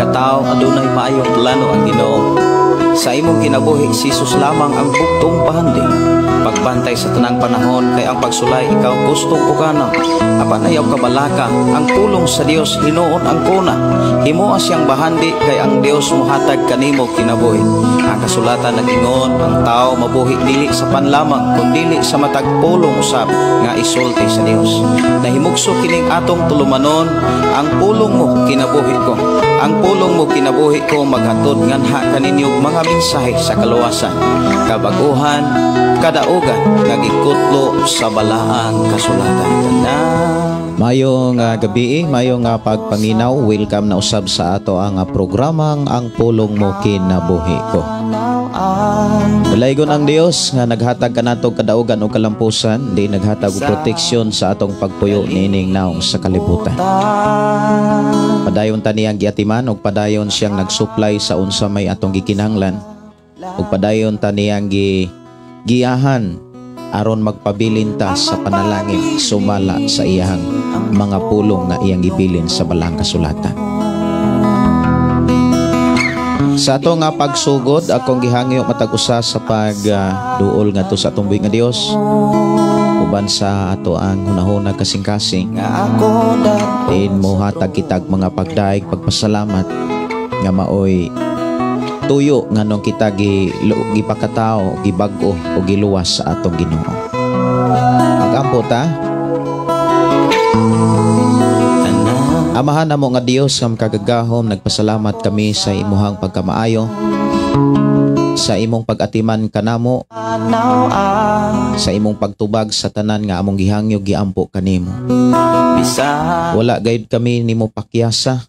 Pagkatao, adunay maayong plano ang Ginoo. Sa imong kinabuhi, si Jesus lamang ang bugtong bahandi. Pagbantay sa tanang panahon kay ang pagsulay ikaw gustong pugana. Apan ayaw kabalaka, ang pulong sa Dios hinuon ang kuna. Himoa siyang bahandi kay ang Dios mohatag kanimo kinabuhi. Ang kasulatan nag-ingon, ang tao mabuhi dili sa pan lamang kun dili sa matag pulong usab nga isulti sa Dios. Nahimugso kining atong tulumanon, ang pulong mo kinabuhi ko. Ang pulong mo kinabuhi ko maghatod nganha kaninyo mga mensahe sa kaluwasan, kabaguhan, kadaugan nga gikutlo sa balaang kasulatan. Tanan. Mayong gabi, mayong pagpaminaw. Welcome na usab sa ato ang programang Ang Pulong Mo Kinabuhi Ko. Dalaygon ang Dios nga naghatag kanato kadaugan o kalampusan, di naghatag og proteksyon sa atong pagpuyo niining naong sa kalibutan. Padayon ta niyang giatiman ug padayon siyang nagsupply sa unsa may atong gikinahanglan. Ug padayon ta niyang giyahan aron magpabilin ta sa panalangin sumala sa iyang mga pulong nga iyang gibilin sa balaang kasulatan. Sa ato nga pagsugod, akong gihangyo matag usa sa pagduol ngadto sa atong buhi nga Dios uban sa ato ang hunahuna, kasing-kasing din mohatag kitag mga pagdaig, pagpasalamat nga maoy tuyo nganong kita gipakatao, gibag-o o giluwas sa atong Ginoo. Magampo ta. Amahan namo nga Dios nga makagagahom, nagpasalamat kami sa imuhang pagkamaayo, sa imong pag-atiman kanamo, sa imong pagtubag sa tanan nga among gihangyo, giampo kanimo. Wala gayud kami nimo pakyasa.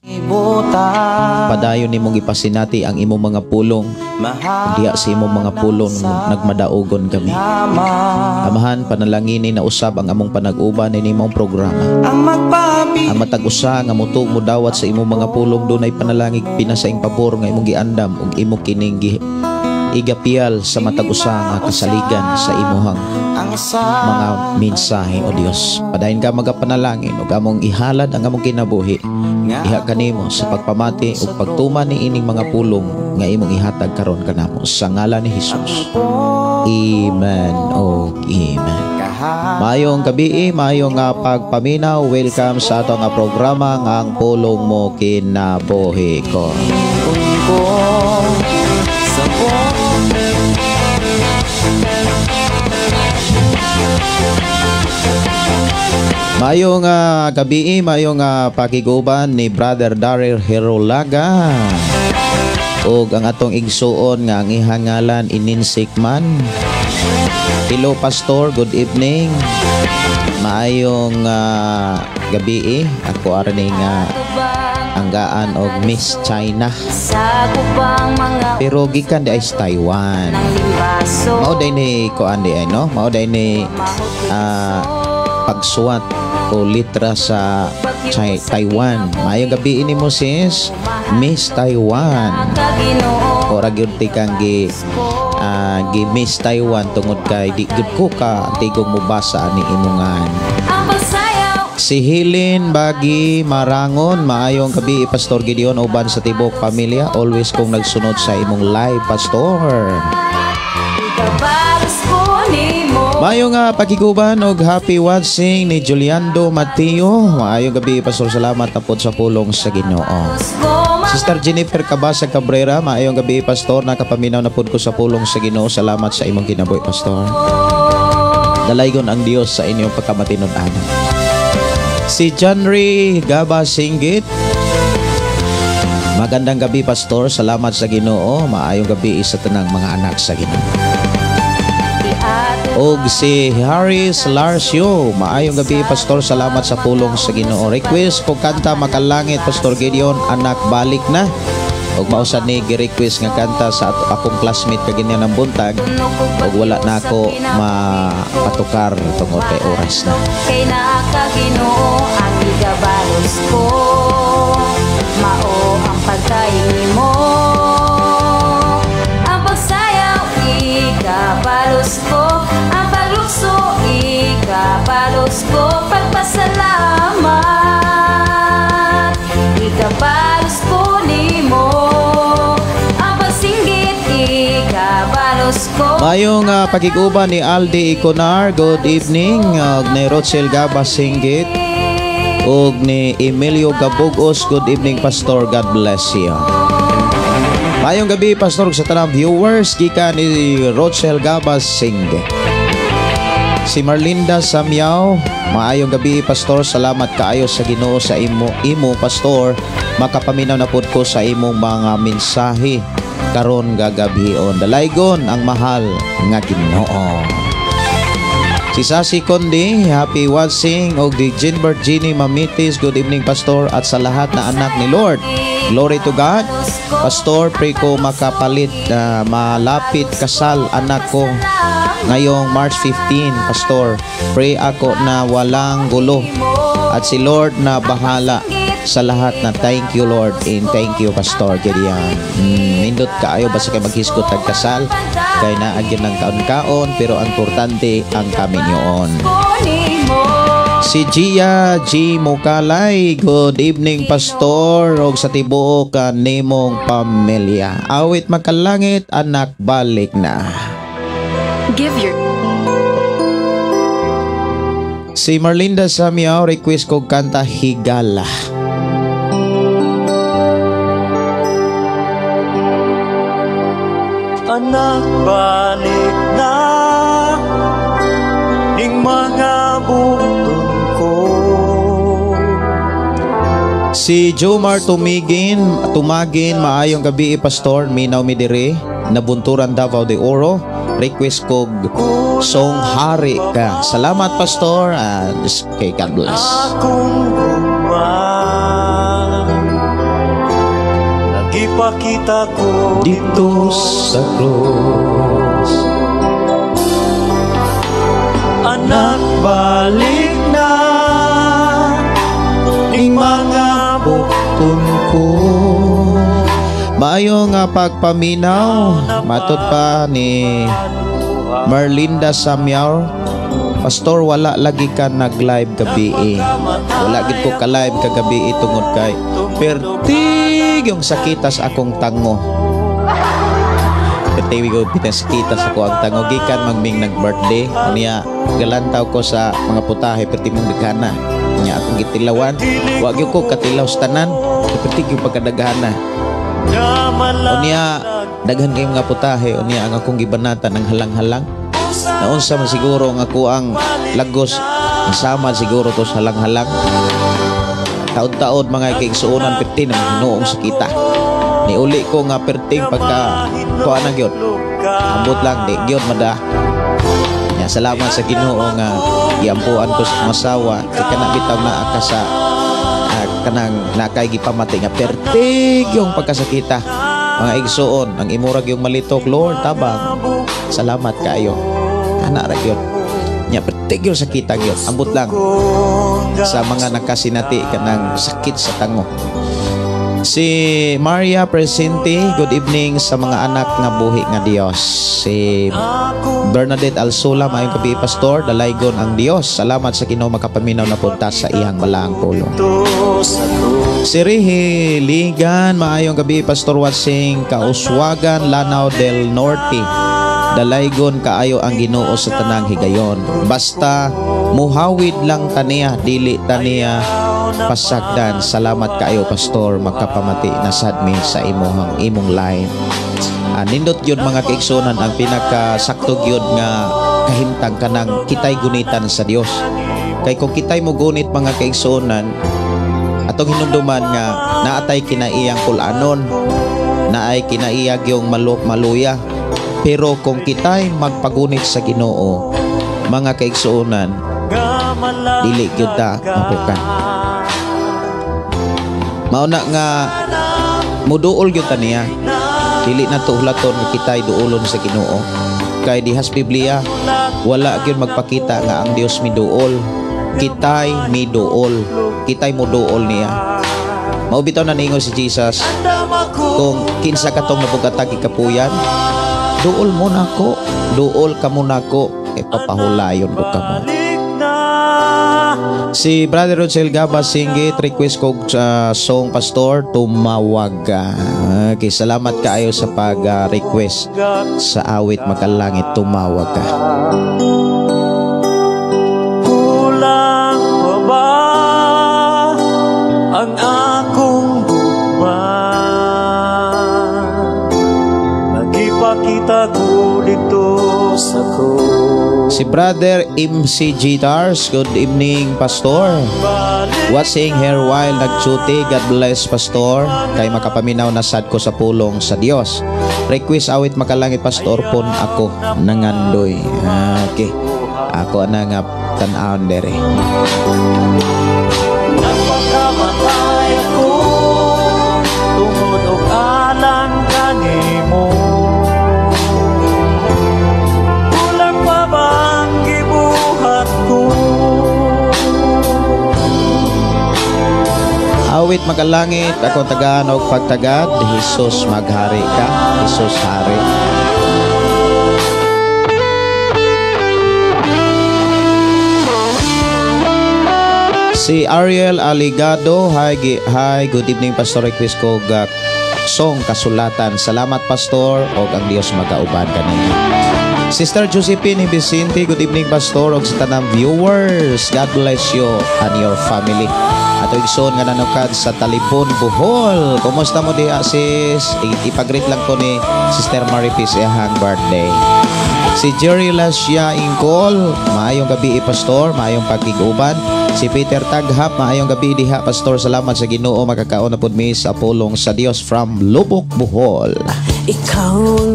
Padayon nimong gipasinati ang imong mga pulong. Diha sa imong mga pulong nagmadaugon kami. Amahan, panalangini na usab ang among panag-uban ni imong programa. Ang matag usa nga mutug mo dawat sa imong mga pulong dunay panalangig pinasaing pabor nga imong giandam ug imo kining igapial sa matag usa nga kasaligan sa imuhang mga mensahe, o Dios. Padayon ka magapanalangin ug among ihalad ang among kinabuhi iha kanimo sa pagpamati ug pagtuman ni ining mga pulong nga imong ihatag karon kanamo sa ngalan ni Hesus. Amen o amen. Mayong gabi, mayong nga pagpaminaw. Welcome sa ato nga programa nga Ang Pulong Mo Kinabuhi Ko. Mayong gabi, mayong pakiguban ni Brother Daryl Herolaga. Ug ang atong igsuon nga ang ihang ngalan Ininsik man. Hello, Pastor, good evening. Maayong gabi. Ako arani nga anggaan og Miss China. Pero gikan di ay sa Taiwan. Mao day ni kuan di ay, no? Mao day ni pagsuwat o litra sa Taiwan. Maayong gabi ini mo, sis, Miss Taiwan. Ora gyud ti kang gi Miss Taiwan tungod kay di gyud ko ka tigong mobasa ani imongan. Si Helen Bagi Marangon, maayong gabi, Pastor Gideon uban sa tibok pamilya. Always kong nagsunod sa imong live, Pastor. Maayong pakiguban og happy watching ni Juliando Mateo. Maayong gabi, Pastor, salamat na pod sa pulong sa Ginoo. Sister Jennifer Cabasa Cabrera, maayong gabi, Pastor, nakapaminaw na pod ko sa pulong sa Ginoo. Salamat sa imong kinabuhi, Pastor. Dalaygon ang Dios sa inyong pagkamatinud-anan. Si Johnry Gaba Singgit. Magandang gabi, Pastor. Salamat sa Ginoo. Maayong gabi sa tanang mga anak sa Ginoo. Og si Harris Larcio, maayong gabi, Pastor, salamat sa pulong sa Ginoo. Request ko kanta Makalangit, Pastor Gideon, Anak Balik Na. Og mausad ni gi-request nga kanta sa akong classmate kaganyan ng buntag og wala na ako mapatukar tungod kay oras na. Kay naa ka, Ginoo, ang igabalos ko mao ang pagkain nimo. Ang pagsayaw igabalos ko, ang paglukso igabalos ko, pagpasalamat igabalos ko nimo. Mayong pakiguban ni Aldi Iconar, good evening. Og ni Rochelle Gabas Singgit ug ni Emilio Gabugos, good evening Pastor, God bless you. Mayong gabi Pastor sa tanang viewers gikan ni Rochelle Gabas Singgit. Si Marlinda Samyaw, maayong gabi Pastor, salamat kaayo sa Ginoo sa imo Pastor, makapaminaw na pud ko sa imong mga mensahe karon gagabhion. Dalaygon ang mahal nga Ginoo. Si Sasi Kondi, happy watching. Og di Jinbert Genie Mamitis, good evening Pastor at sa lahat na anak ni Lord. Glory to God. Pastor, pray ko makapalit malapit kasal anak ko ngayong March 15, Pastor. Pray ako na walang gulo at si Lord na bahala sa lahat na thank you Lord and thank you Pastor Gideon. Nindot kaayo basta kay maghisgot tag kasal kay naa gyud ng kaon-kaon pero ang importante ang kaminyoon. Si Gia G. Mukalay, good evening Pastor og sa tibuok nimong pamilya. Awit makalangit, anak balik na. Give your Si Marlinda Samiao, request ko kanta Higala. Anak balik na ning mga bukton ko. Si Jomar Tumagin, maayong gabi Pastor, minaw mi diri, Nabunturan, Davao de Oro. Request kog song Hari Ka. Salamat Pastor and kay God bless. Akong gugma, nagipakita ko dito sa krus. Anak balik na ning mga bukton ko. Maayong pagpaminaw, matod pa ni Marlinda Samyaw, Pastor, wala lagi ka nag-live gabi. Wala gid ko ka-live kagabi tungod kay pertig yung sakitas akong tango. Pertig ko pinasakitas ako ang tango gikan magming nag-birthday. Unya galantaw ko sa mga putahe perti mong daghana. Unya akong gitilawan, wa gyud ko katilaw sa tanan, pertig yung pagkadaghana. Unya daghan kay mga putahe, unya ang akong gibanatan ang halang-halang. Naunsa man siguro ang ako ang lagos nasama siguro to sa halang-halang. Taod-taod mga kaigsuonan perti ng hinuong sakita. Niuli ko nga perting pagka kuha na gyud. Ambot lang di gyud mada. Ya, salamat sa Ginoo nga giampuan ko sa masawa kay kana bitaw naa ka sa kanang nakay gipamati nga pertig yung pagkasakita. Mga igsuon, ang imurag yung malitok, Lord, tabang. Salamat kaayo. Ana ra gyud. Nya pertig yung sakita gyud. Ambot lang sa mga nakasinati kanang sakit sa tango. Si Maria Presente, good evening sa mga anak nga buhi nga Dios. Si Bernadette Alsola, maayong gabi Pastor, dalaygon ang Dios. Salamat sa Ginoo makapaminaw na punta sa iyang balaang pulong. Si Rihi Ligan, maayong gabi Pastor Watsing, Kauswagan, Lanao del Norte. Dalaygon kaayo ang Ginoo sa tanang higayon. Basta muhawid lang taniya, dili taniya pasagdan. Salamat kaayo Pastor, makapamati na sad mi sa imong imong line. Nindot gyud mga kaigsuonan ang pinakasakto gyud nga kahimtang kanang kitay gunitan sa Dios. Kay kung kitay mo gunit mga kaigsuonan, atong hinumduman nga naatay kinaiyang kulanon, naay kinaiyag yung maluya. Pero kung kitay magpagunit sa Ginoo, mga kaigsuonan, dili gyud ta mapukan. Mao na nga muduol gyud ta niya. Dili na to hulaton nga kitay duolon sa Ginoo. Kay dihas Biblia, wala gyud magpakita nga ang Dios miduol. Kitay miduol. Kitay muduol niya. Mao bitaw na niingon si Jesus, kung kinsa katong nabugatag ikapuyan, duol mo nako, duol ka mo nako, ipapahulayon ko kamo. Si Brother Rosel Gaba Singgit, request ko song, Pastor, "Tumawag Ka." Okay, salamat kaayo sa pag-request sa awit Makalangit, "Tumawag Ka." Kulang pa ba ang akong gugma? Nagipakita ko dito sa krus. Si Brother MC Gitars, good evening, Pastor. Watching here while nag-duty, God bless, Pastor. Kay makapaminaw na sad ko sa pulong sa Dios. Request awit Makalangit, Pastor, pun ako nangandoy. Okay. Ako na nga tan-awon dere. Nagpakamatay ako tungod og alang kanimo. Kulang pa bang gibuhat ko? Awit Makalangit, ako tagaan og pagtagad, Jesus maghari ka, Jesus hari. Si Ariel Aligado, hi, hi, good evening, Pastor, request ko song Kasulatan. Salamat, Pastor, og ang Dios magauban kaninyo. Sister Josephine Vicente, good evening, Pastor, og sa tanang viewers. God bless you and your family. Ato igsoon nga nanukad sa Talibon, Bohol. Kumusta mo diha, sis? Ipag-greet lang ko ni Sister Maripis iyahang birthday. Si Jerry Lasia Ingkol, maayong gabi, Pastor, maayong pagkiguban. Si Peter Taghap, maayong gabi diha, Pastor, salamat sa Ginoo makakaon na pud mi sa pulong sa Dios from Lubok, Bohol.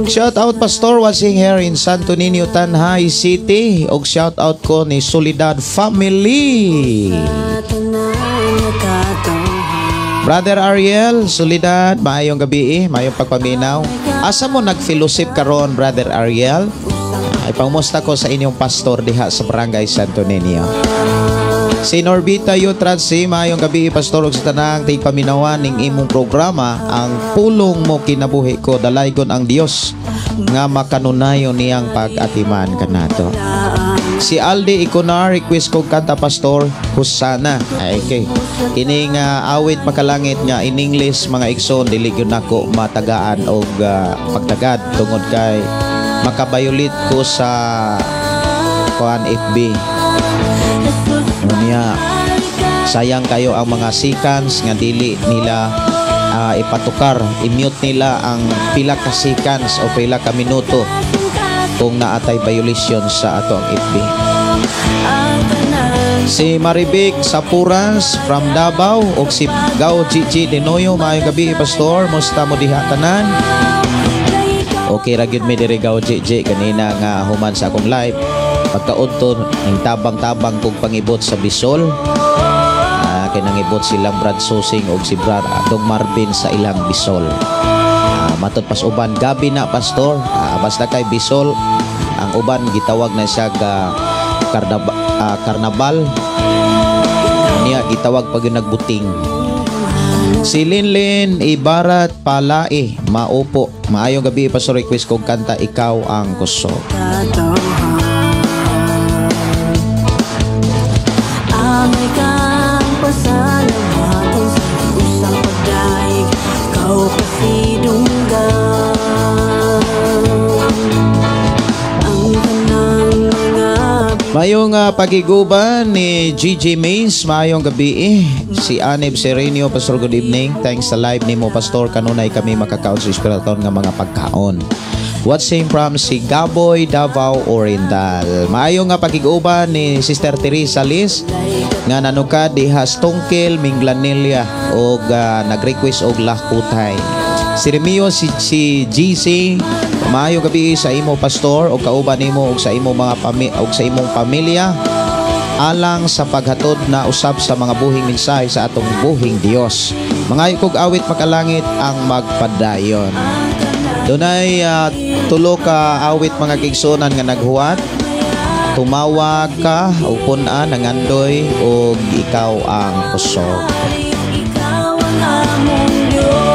Shout out, Pastor, watching here in Santo Niño, Tanjay City. Og shout out ko ni Soledad family. Brother Ariel, Soledad, maayong gabi, maayong pagpaminaw. Asa mo nag-fellowship karon, Brother Ariel? Ay pangumusta ko sa inyong pastor diha sa Barangay Santo Niño. Si Norbita Yutratsi, maayong gabi, Pastor, ug sa tanang tigpaminawan ning imong programa, ang pulong mo kinabuhi ko, dalaygon ang Dios nga makanunayon niyang pag-atiman kanato. Si Aldi Iconar, request ko kanta, Pastor, "Hosana." Ay, okay. Kini nga awit Makalangit nga in English, mga igsoon, dili gyud nako matagaan og pagtagad tungod kay makabayulit ko sa kuan FB. Unya, sayang kayo ang mga seconds nga dili nila ipatukar, i-mute nila ang pila ka seconds o pila ka minuto kung naatay violation sa ato ang FB. Si Maribik Sapuras from Davao og si Gao Gigi Dinoyo, maayong gabi, Pastor, musta mo diha tanan? Okay ra gyud mi diri, Gao Gigi, kanina nga human sa akong live pagkaudto ning tabang-tabang kog pangibot sa Bisol. Kay nangibot silang Brad Susing og si Brad Dong Marvin sa ilang Bisol. Matod pas uban gabi na, Pastor. Basta kay Bisol ang uban gitawag na siya ga karnabal. Niya gitawag pag yung nagbuting. Si Linlin Ibarat Palae maupo. Maayong gabi, Pastor, request kog kanta "Ikaw ang Kusog." Angay kang pasalamatan sa usang pagdaig, ikaw kasidunggan. Ang tanang mga Mayong pagiguban ni Gigi Mays, maayong gabi eh. Si Anib Serenio, Pastor, good evening. Thanks sa live nimo, Pastor. Kanunay kami makakaon sa espiritual nga mga pagkaon. Watching from si Gaboy, Davao Oriental. Maayong nga pagiguban ni Sister Teresa Liz nga nanukad diha Tungkil, Minglanilla og nag-request og "Lakutay." Si Remio si GC, maayong gabi sa imo, Pastor, og kauban nimo og sa imo mga og sa imong pamilya alang sa paghatod na usab sa mga buhing mensahe sa atong buhing Dios. Mangayo kog awit Makalangit, "Ang Magpadayon." Dunay tulo ka awit, mga kigsunan, nga naghuwat. "Tumawag Ka", ug "Pun-an", "Nangandoy" ug "Ikaw ang Kusog." Ikaw ang among Diyos.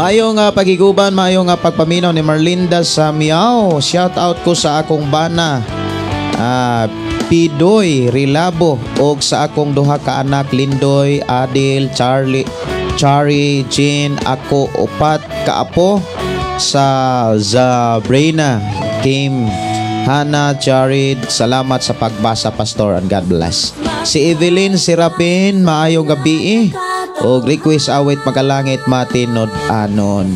Maayong pagiguban, maayong pagpaminaw ni Marlinda sa Miao. Shout out ko sa akong bana, Pidoy Rilabo, og sa akong duha ka anak, Lindoy, Adil, Charlie, Chari, Jean, ako upat kaapo sa Zabrina, Kim, Hana, Jared. Salamat sa pagbasa, Pastor, and God bless. Si Evelyn Serapin, maayong gabi. Og request awit magalangit matinud anon.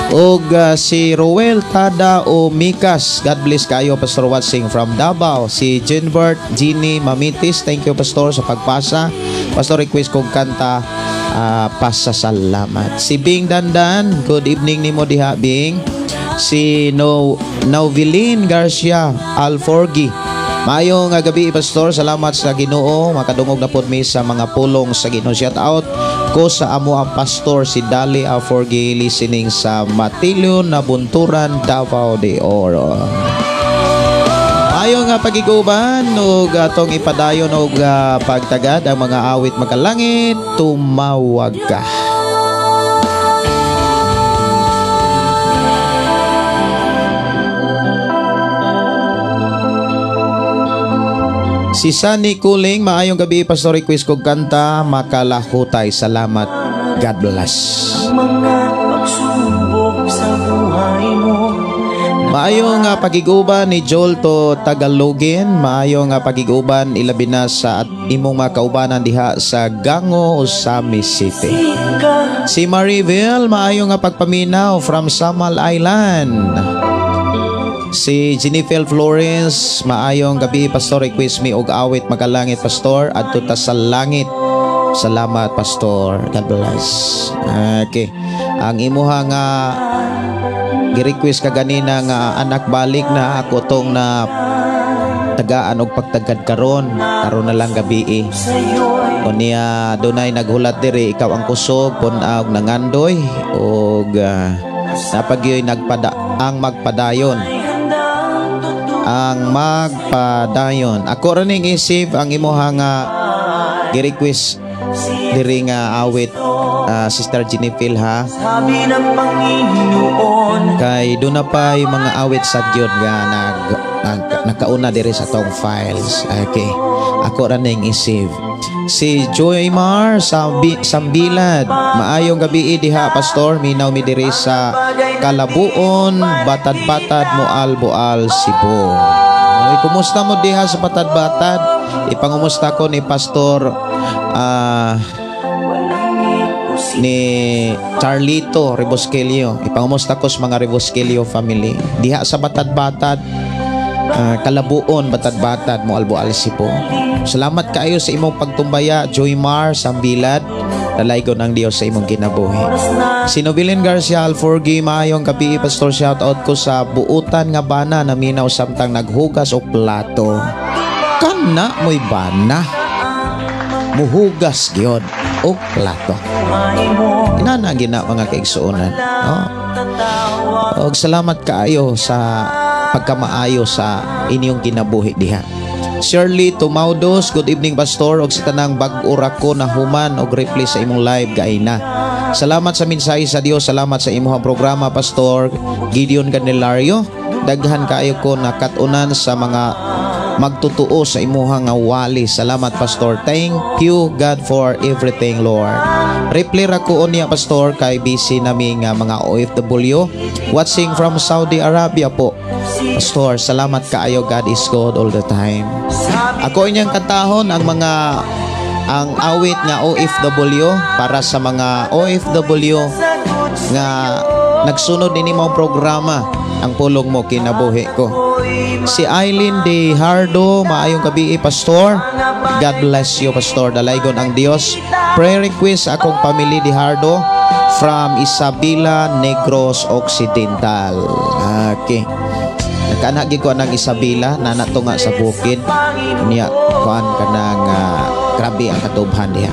Og si Roel Tada o Mikas, God bless kayo, Pastor, watching from Davao. Si Jenbert Jeannie Mamitis, thank you, Pastor, sa pagpasa. Pastor, request kong kanta pasasalamat. Si Bing Dandan, good evening nimo diha, Bing. Si No Novelin Garcia Alforgi, maayong gabi, Pastor. Salamat sa Ginoo, makadungog na pod mi sa mga pulong sa Ginoo. Shout out ko sa amo ang pastor si Dali Alforgi, listening sa Matillo, Nabunturan, Davao de Oro. Maayong nga pagiguban ug atong ipadayon og pagtagad ang mga awit makalangit, tumawag ka. Si Sunny Kuling, maayong gabi, Pastor, request kog kanta Makalahutay. Salamat. God bless. Mga pagsubok sa buhay mo. Maayong pagiguban ni Joel to Tagalogin. Maayong pagiguban ilabi na sa at imong mga kaubanan diha sa Gango, Ozamiz City. Si Mariville, maayong pagpaminaw from Samal Island. Si Jennifer Florence, maayong gabi, Pastor, request me og awit magalangit, Pastor, adto ta sa langit. Salamat, Pastor. God bless. Okay. Ang imuha nga gi-request ka ganina nga anak balik na ako tong na tagaan og pagtagad karon, karon na lang gabi eh. O niya dunay naghulat diri, ikaw ang kusog pun-og nangandoy og napagyoy nagpada ang magpadayon. Ang magpadayon. Ako ra ning i-save ang imuha nga gi-request diri nga awit, Sister Jennifer ha. Sabi ng Panginoon, Kay doon na pa'y mga awit sa gyud nga nakauna diri sa tong files. Okay. Ako ra ning i-save. Si Joymar Sambilad, maayong gabi diha, Pastor, minaw mi diri sa Kalabuon, Batad-Batad, Moalboal, Cebu. Ay, kumusta mo diha sa Batad-Batad? Ipangumusta ko ni Pastor ni Charlito Rebosquelio. Ipangumusta ko sa mga Rebosquelio family diha sa Batad-Batad, Kalabuon, Batad-Batad, Moalboal, Cebu. Salamat kaayo sa imong pagtumbaya, Joymar Sambilad. Dalaygon ang Dios sa imong kinabuhi. Si Nobilin Garcia Alforgi, maayong gabi, Pastor, shout out ko sa buutan nga bana na minaw samtang naghugas og plato. Kana mo'y bana, muhugas gyud og plato. Inana gina mga kaigsuonan. Oh. Og salamat kaayo sa pagkamaayo sa inyong kinabuhi diha. Shirley Tumaudos, good evening, Pastor, og sa tanang bag-o ra ko na human og replay sa imong live gaina. Salamat sa mensahe sa Dios, salamat sa imong programa, Pastor Gideon Candelario. Daghan kaayo ko nakat-unan sa mga magtutuo sa imuha nga wali. Salamat, Pastor. Thank you God for everything, Lord. Reply ra ko unya, Pastor, kay busy nami nga mga OFW watching from Saudi Arabia po. Pastor, salamat kaayo. God is good all the time. Ako inyong kantahon ang mga ang awit nga OFW para sa mga OFW nga nagsunod nini mong programa, ang pulong mo kinabuhi ko. Si Eileen De Hardo, maayong gabi, Pastor. God bless you, Pastor. Dalaygon ang Dios. Prayer request akong family De Hardo from Isabela, Negros Occidental. Okay. Nakaanhagi ko anang Isabela, nana to nga sa bukid. Niya kuan kanang grabe ang katubhan diha.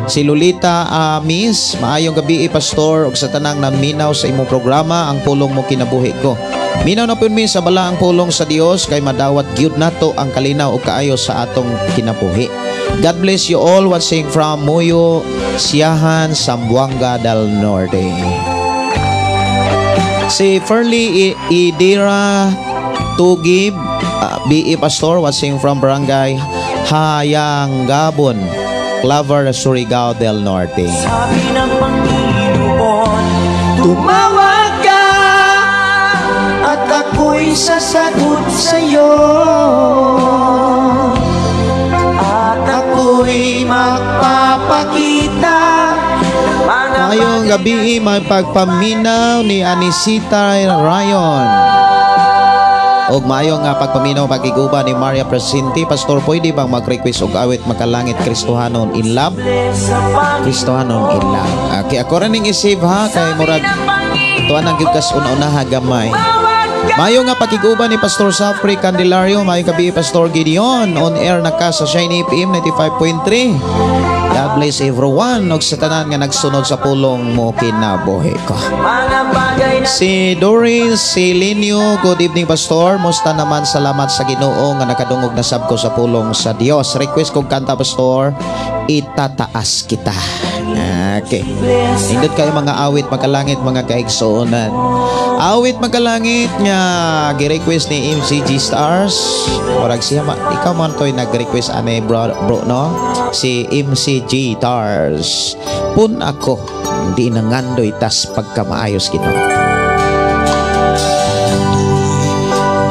Si Lolita Miss, maayong gabi, Pastor, ug sa tanang naminaw sa imong programa, ang pulong mo kinabuhi ko. Minaw na pud mi sa balaang pulong sa Dios kay madawat gyud nato ang kalinaw ug kaayo sa atong kinabuhi. God bless you all watching from Muyo, Siahan, Zamboanga del Norte. Si Ferly Idira Tugib, BE Pastor, watching from Barangay Hayanggabon, Claver, Surigao del Norte. Sabi ng Panginoon, tumawag ka at ako'y sasagot sa'yo. At ako'y magpapakita mga Maayong gabi, may pagpaminaw ni Anisita Rayon. Og maayo nga pagpaminaw, pagkiguba ni Maria Presente. Pastor, pwede bang mag-request og awit "Makalangit", Kristohanon in Love? Kristohanon in Love. Okay, ako ra ning i-save ha, kay murag tuan ang gyud kas una-unaha gamay. Mayo nga pakiguban ni Pastor Safri Candelario. Maayong gabi, Pastor Gideon. On air na ka sa Shiny FM 95.3. God bless everyone ug sa tanan nga nagsunod sa pulong mo kinabuhi ko. Mga bagay na Si Doris Silinio, good evening, Pastor. Musta naman? Salamat sa Ginoo nga nakadungog na sab ko sa pulong sa Dios. Request kong kanta, Pastor, "Itataas Kita". Okay. Nindot kayo mga awit makalangit, mga kaigsuonan. Awit makalangit nga gi-request ni MCG Stars. Murag siya ma, ikaw man to'y nag-request ane, bro, bro, no? Si MCG Stars. "Pun Ako, di nangandoy tas pagkamaayos Ginoo."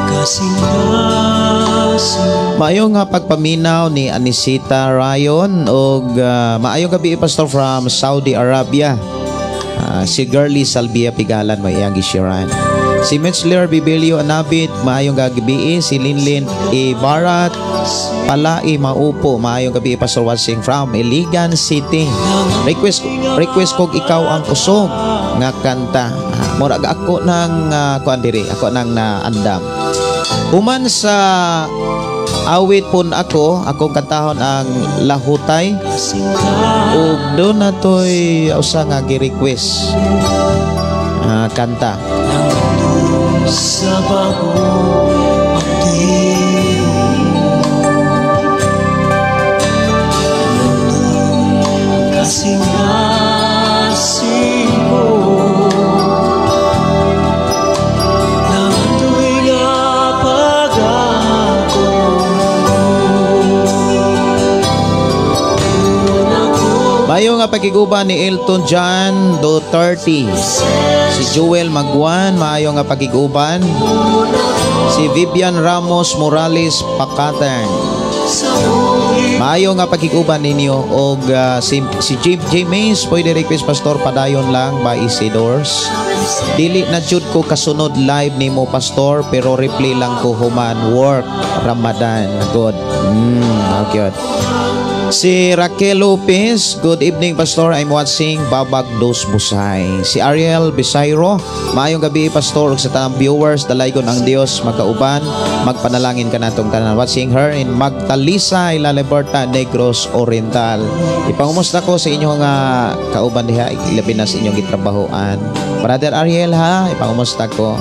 Kasing-kasing. Maayo nga pagpaminaw ni Anisita Rayon og maayong gabi, Pastor, from Saudi Arabia. Si Girly Salvia Pigalan may iyang gishiran. Si Mitchler Bibilio Anabit, maayong gabi. Si Linlin Ibarat Palai Maupo, maayong gabi, Pastor, watching from Iligan City. Request request kog "Ikaw ang Kusog" nga kanta. Murag ako nang kuan diri, ako nang naandam. Human sa awit "Pun Ako", akong kantahon ang "Lahutay" ug doon na to'y usa nga gi-request kanta. Sa bagong pagdiwang, kasing-kasing ko Nangandoy nga pag-ako. Pun ako. Mayo nga pakiguban ni Elton John Duterte. Si Joel Magwan, maayo nga pakiguban. Si Vivian Ramos Morales Pakatang. Maayo nga pakiguban ninyo og si J, J Mays, pwede request, Pastor, "Padayon Lang" by Isidors. Dili na jud ko kasunod live nimo, Pastor, pero replay lang ko human work, Ramadan. Good. Okay. Si Raquel Lopez, good evening, Pastor. I'm watching Babag Dos Busay. Si Ariel Bisairo, maayong gabi, Pastor, ug sa tanang viewers, dalaygon ang Dios magkauban, magpanalangin kanatong tanan. Watching her in Magtalisay, La Libertad, Negros Oriental. Ipangumusta ko sa inyong nga kauban diha, ilabi na sa inyong gitrabahoan. Brother Ariel ha, ipangumusta ko.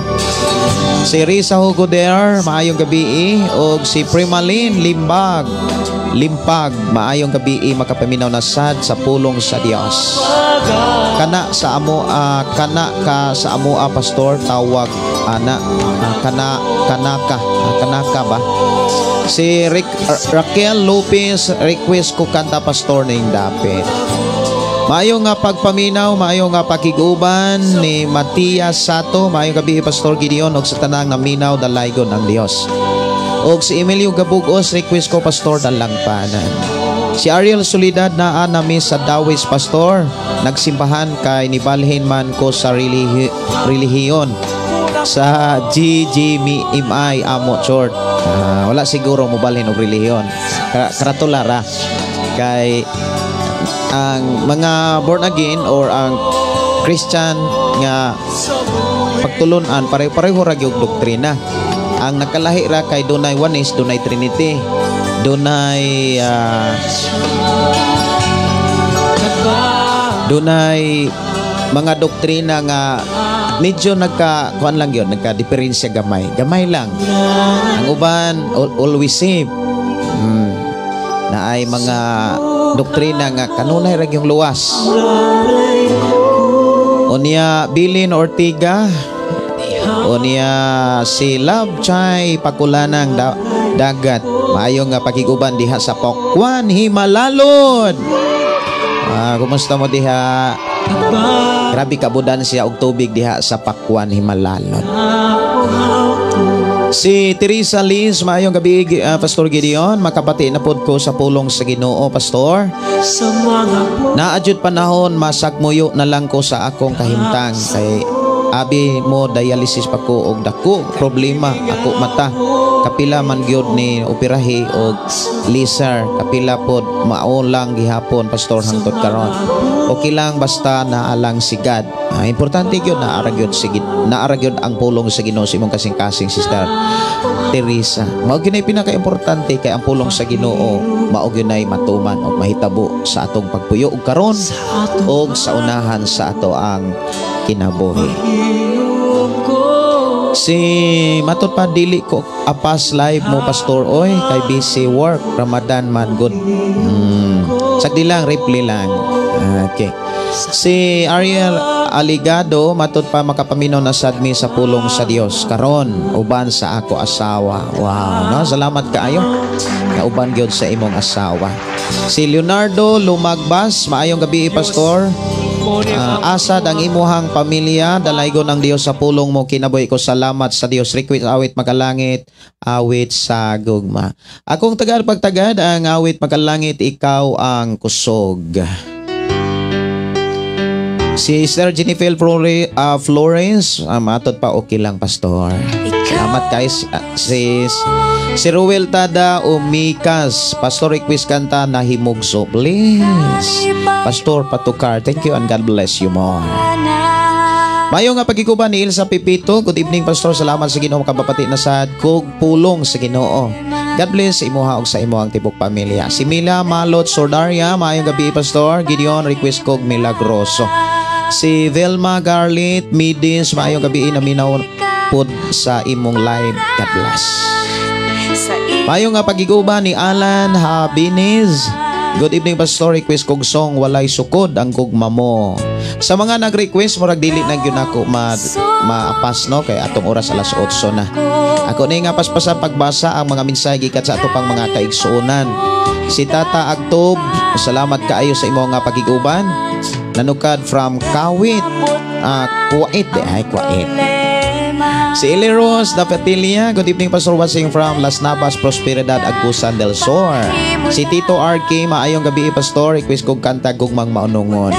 Si Risa Hugo there, maayong gabi og si Primalin Limbag. Limpag, maayong gabi, makapaminaw na sad sa pulong sa Dios. Kana sa amo kana ka sa amo, Pastor, tawag ana kana kanaka kanaka ba? Si Rick, Raquel Lopez, request ko kanta, Pastor, ning dapit. Maayo nga pagpaminaw, maayo nga pakiguban ni Matias Sato, maayong gabi, Pastor Gideon, ug sa tanang naminaw, dalaygon ang Dios. Og si Emilio Gabugos, request ko, Pastor, "Dalangpanan". Si Ariel Solidad, naa nami sa Dawis, Pastor. Nagsimbahan kay nibalhin man ko sa relihiyon sa GGMI Amo Church. Wala siguro mobalhin og relihiyon. Karatula ra. Kay ang mga born again or ang Christian nga pagtulunan, pare-pareho ra gyud doktrina. Ang nakalahi ra kay dunay Oneness, dunay Trinity, dunay mga doktrina nga Medyo nagka kuan lang yun, nagka diferensya gamay. Gamay lang. Ang uban always safe. Na ay mga doktrina nga kanunay ra yung luwas. Unya Bilin Ortiga, unya si Love Chay Pakulanang Dagat. Maayo nga pakiguban diha sa Pokwan, Himalalod. Ah, kumusta mo diha? Grabe kabudan siya og tubig diha sa Pakwan, Himalalod. Si Teresa Liz, maayong gabi, Pastor Gideon. Makabati na pod ko sa pulong sa Ginoo, Pastor. Sa mga Naa jud panahon masagmuyo na lang ko sa akong kahimtang kay abi mo dialysis pa ko og dako problema ako mata, kapila man gyud ni operahi og laser, kapila pod. Mao lang gihapon, Pastor, hangtod karon okay lang basta naalang si God. Ah, importante gyud naa ra gyud ang pulong sa Ginoo sa imong kasing-kasing, Sister Teresa. Mao gyud pinaka-importante kay ang pulong sa Ginoo mao gyud nay matuman og mahitabo sa atong pagpuyo og karon og sa unahan sa ato ang kinabuhi. Si matod pa, dili ko apas live mo, Pastor, oy, kay busy work, Ramadan man good. Sagdi lang, reply lang. Okay. Si Ariel Aligado, matod pa, makapaminaw na sad mi sa pulong sa Dios karon uban sa ako asawa. Wow, no? Salamat kaayo. Kauban gyud sa imong asawa. Si Leonardo Lumagbas, maayong gabi, Pastor. Ah, asad ang imuhang pamilya, dalaygon ang Dios sa pulong mo, kinabuhi ko, salamat sa Dios. Request awit Makalangit, awit sa gugma. Akong tagad pagtagad ang awit Makalangit, Ikaw ang Kusog. Si Sir Jennifer Florence, matod pa, okay lang, Pastor. Salamat kay sis. Si Ruel Tada Umikas, Pastor, request kanta Nahimugso, please. Pastor, patukar. Thank you and God bless you more. Mayo nga pagikuba ni Ilsa Pipito. Good evening, Pastor. Salamat sa Ginoo, makabapati na sa kog pulong sa Ginoo. God bless sa imuha ug sa imuhang tibok pamilya. Si Mila Malot Sordaria, maayong gabi, Pastor Gideon, request kog Milagroso. Si Velma Garlit Midis, maayong gabi, naminaw pod sa imong live. God bless. Mayo nga pagiguba ni Alan Habiniz. Good evening, Pastor. Request kog song Walay Sukod ang Gugma Mo. Sa mga nag-request, murag dili na gyud nako maapas, no, kay atong oras alas 8 na. Ako ni nga paspasa pagbasa ang mga mensahe gikan sa ato pang mga kaigsuonan. Si Tata Agtob, salamat kaayo sa imo nga pagiguban. Nanukad from Kawit, ah, Kuwait, eh, ay Kuwait. Si Eli Rose Dapetilia, good evening, Pastor, watching from Las Navas, Prosperidad, Agusan del Sur. Si Tito RK, maayong gabi, Pastor, request kong kanta Gugmang Maunungon.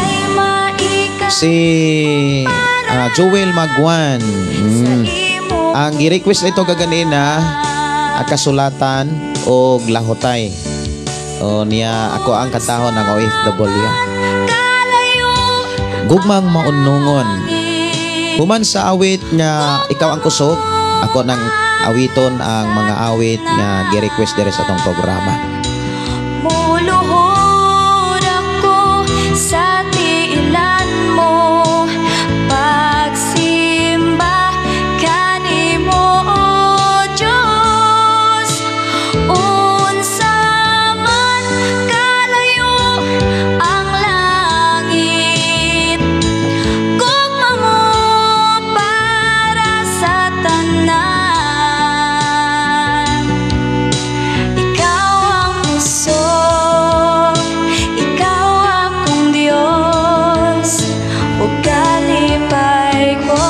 Si Joel Magwan. Ang gi-request nito kaganina, Kasulatan o Lahotay. O niya ako ang kantahon ng OFW. Gugmang Maunungon. Human sa awit nga Ikaw ang Kusog, ako nang awiton ang mga awit nga gi-request diri sa atong programa. Muluhod ako sa tiilan mo, pagsimba kanimo, O Diyos. Unsa man kalayo ang langit, gugma mo para sa tanan. Ikaw ang kusog, ikaw akong Diyos, ug kalipay ko.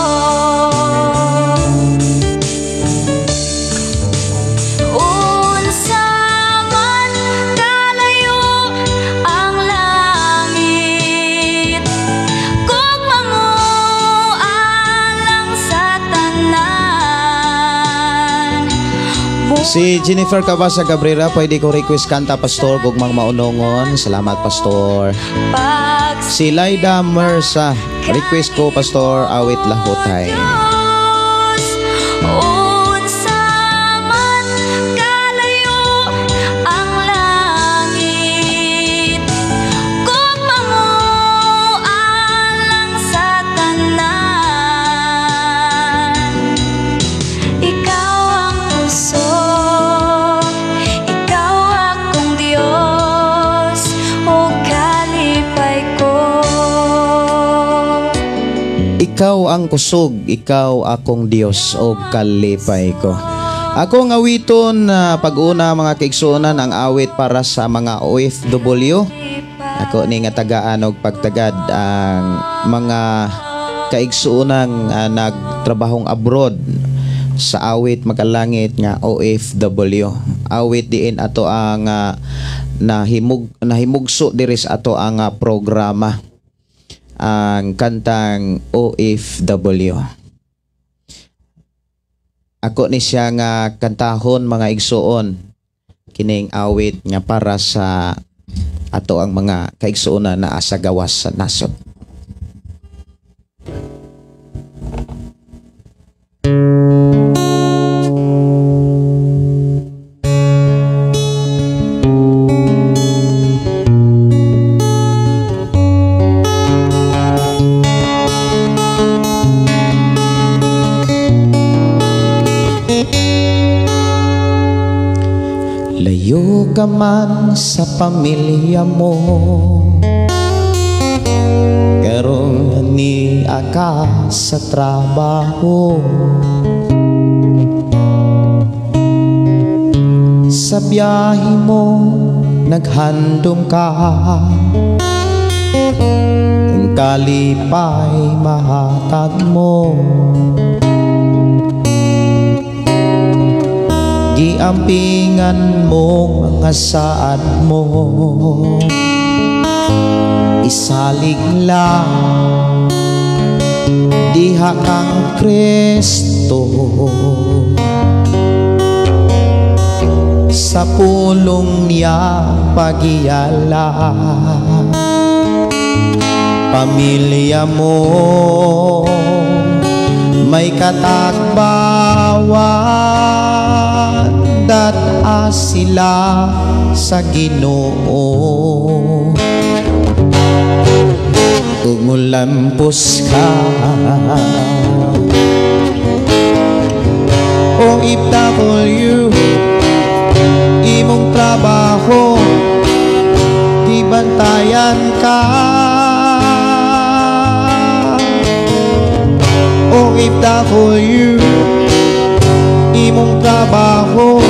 Unsa man kalayo ang langit, gugma mo alang sa tanan. Si Jennifer Cabasa Cabrera, pwede ko request kanta, Pastor, Gugmang Maunongon. Salamat, Pastor. Si Laida Mersa, request ko, Pastor, awit Lahotay. Diyos, unsa man kalayo ang langit, gugma mo alang sa tanan. Ikaw ang kusog, ikaw akong Dios o kalipay ko. Ako ang awiton na pag-una mga kaigsuonan, ang awit para sa mga OFW. Ako ni nga tagaan og pagtagad ang mga kaigsuonang nagtrabahong abroad sa awit makalangit nga OFW. Awit diin ato ang nahimugso diri sa ato ang programa, ang kantang OFW. Ako ni siya nga kantahon mga igsuon, kining awit nga para sa ato ang mga kaigsuonan na asa gawas sa nasod. Layo ka man sa pamilya mo, karon ni aka sa trabaho. Sa biyahe mo naghandom ka, ang kalipay mahatag mo. Giampingan mo mga saad mo, isalig lang diha kang Kristo. Sa pulong niya pagiyala, pamilya mo may katakbawan, dat-a sila sa Ginoo. Ug mulampos ka, OFW, imong trabaho gibantayan ka. OFW, imong trabaho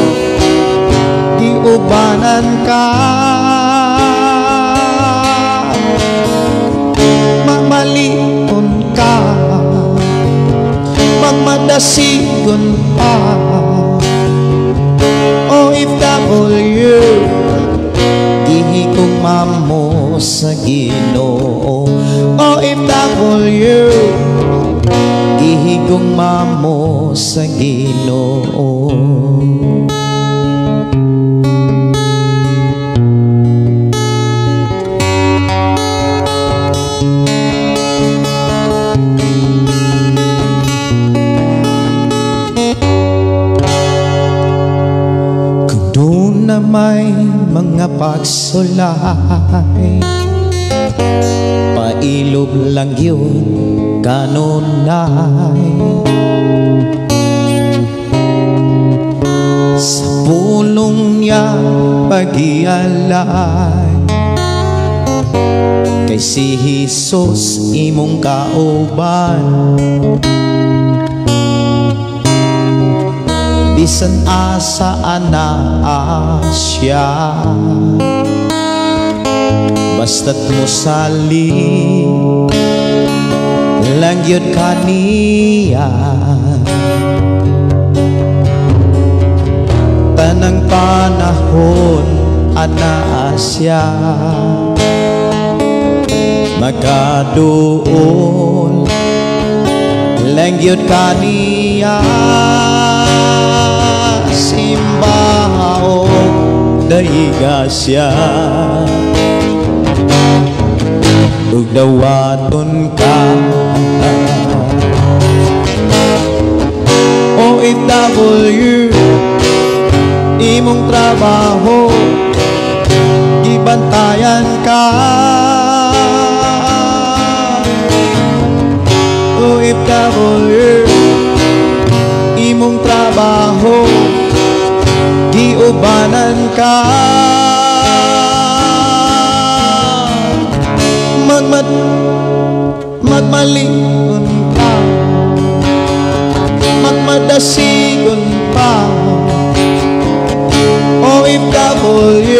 giubanan ka. Magmaliton ka, magmadasigon pa. OFW, gihikong mamo sa Ginoo. OFW, gihigong mamo sa Ginoo. Kung doon na may mga pagsulay, pailob lang yun kanunay. Sa pulong niya pag-ialay, kay si Jesus imong kauban. Bisan asa anaa siya, basta't mosalig lang yun kaniya. Tanang panahon anaa siya, makaduol lang yun kaniya. Simbahaon daiga siya, ug dawaton ka. OFW, imong trabaho gibantayan ka. OFW, imong trabaho giubanan ka. Magmalikon Dasigon pa. OFW,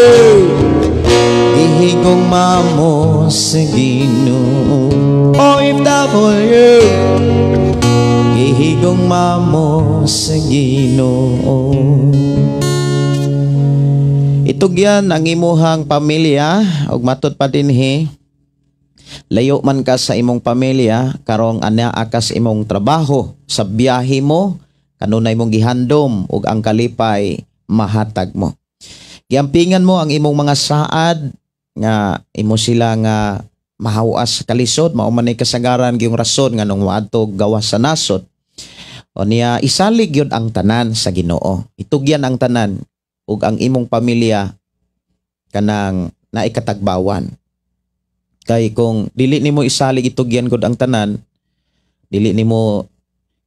gihigugma mo sa Ginoo. OFW, gihigugma mo sa Ginoo. Itugyan ang imuhang pamilya ug matud pa dinhi, layo man ka sa imong pamilya karong anaa ka sa imong trabaho, sa biyahe mo kanunay mong gihandom ug ang kalipay mahatag mo. Giampingan mo ang imong mga saad nga imo sila nga mahawas sa kalisod, mao man ay kasagaran gyung rason nga nung moadto gawas sa nasod. O niya isalig gyud ang tanan sa Ginoo. Itugyan ang tanan ug ang imong pamilya kanang naikatagbawan. Kay kung dili nimo isalig itugyan gud ang tanan, dili nimo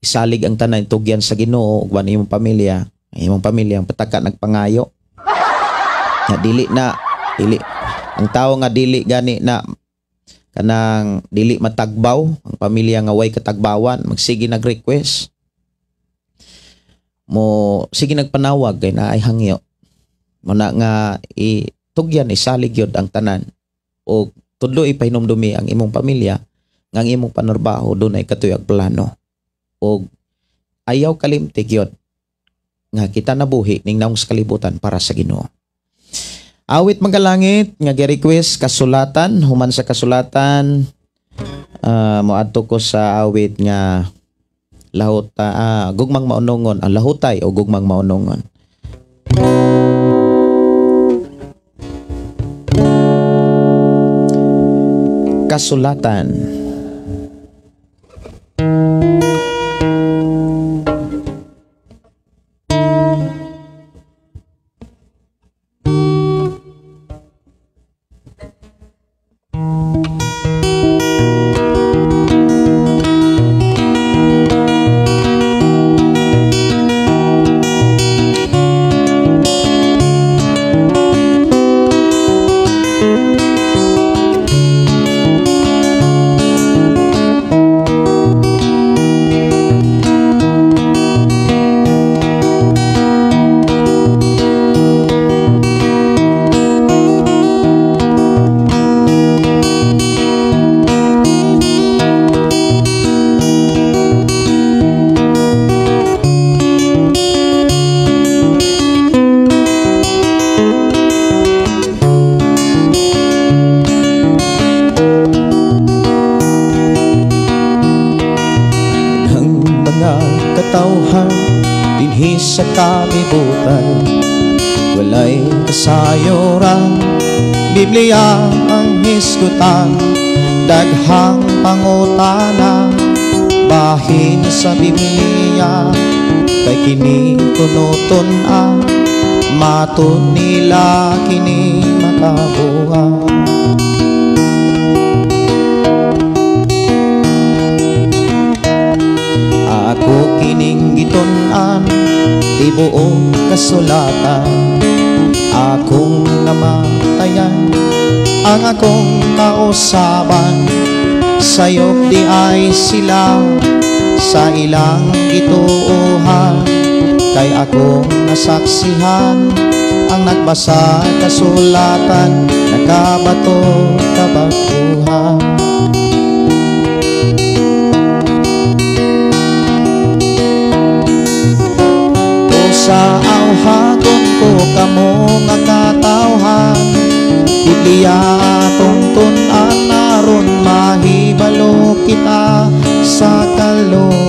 isalig ang tanan itugyan sa Ginoo ug imong pamilya, ang imong pamilya ang pataka nagpangayo. Nga dili na dili ang tawo nga dili gani na kanang dili matagbaw, ang pamilya nga way katagbawan, magsige nag-request. Mo sige nagpanawag kay naay hangyo. Muna nga itugyan isalig gyud ang tanan og tudlo ipahinumdumi ang imong pamilya nga ang imong panarbaho dunay katuyag plano og ayaw kalimti gyud nga kita nabuhi ning naong sa kalibutan para sa Ginoo. Awit Magalangit nga gi-request kasulatan, human sa kasulatan moadto ko sa awit nga lahuta, gugmang maunongon, ang lahutay o gugmang maunongon. Kasulatan. Sa kalibutan walay kasayuran, Biblia ang hisgutan, daghang pangutana bahin sa Biblia, kay kini kunuton-a, matud nila kini makabuha. Ako kining gitun-an, tibuok kasulatan, akong namatayan, ang akong kausaban, sayop di ay sila sa ilang gituohan, kay akong nasaksihan, ang nagbasa kasulatan, nakabato kabaguhan. Sa awhagon ko kamo nga katawhan, Biblia atong tun-an, aron mahibalo kita sa kaluwasan.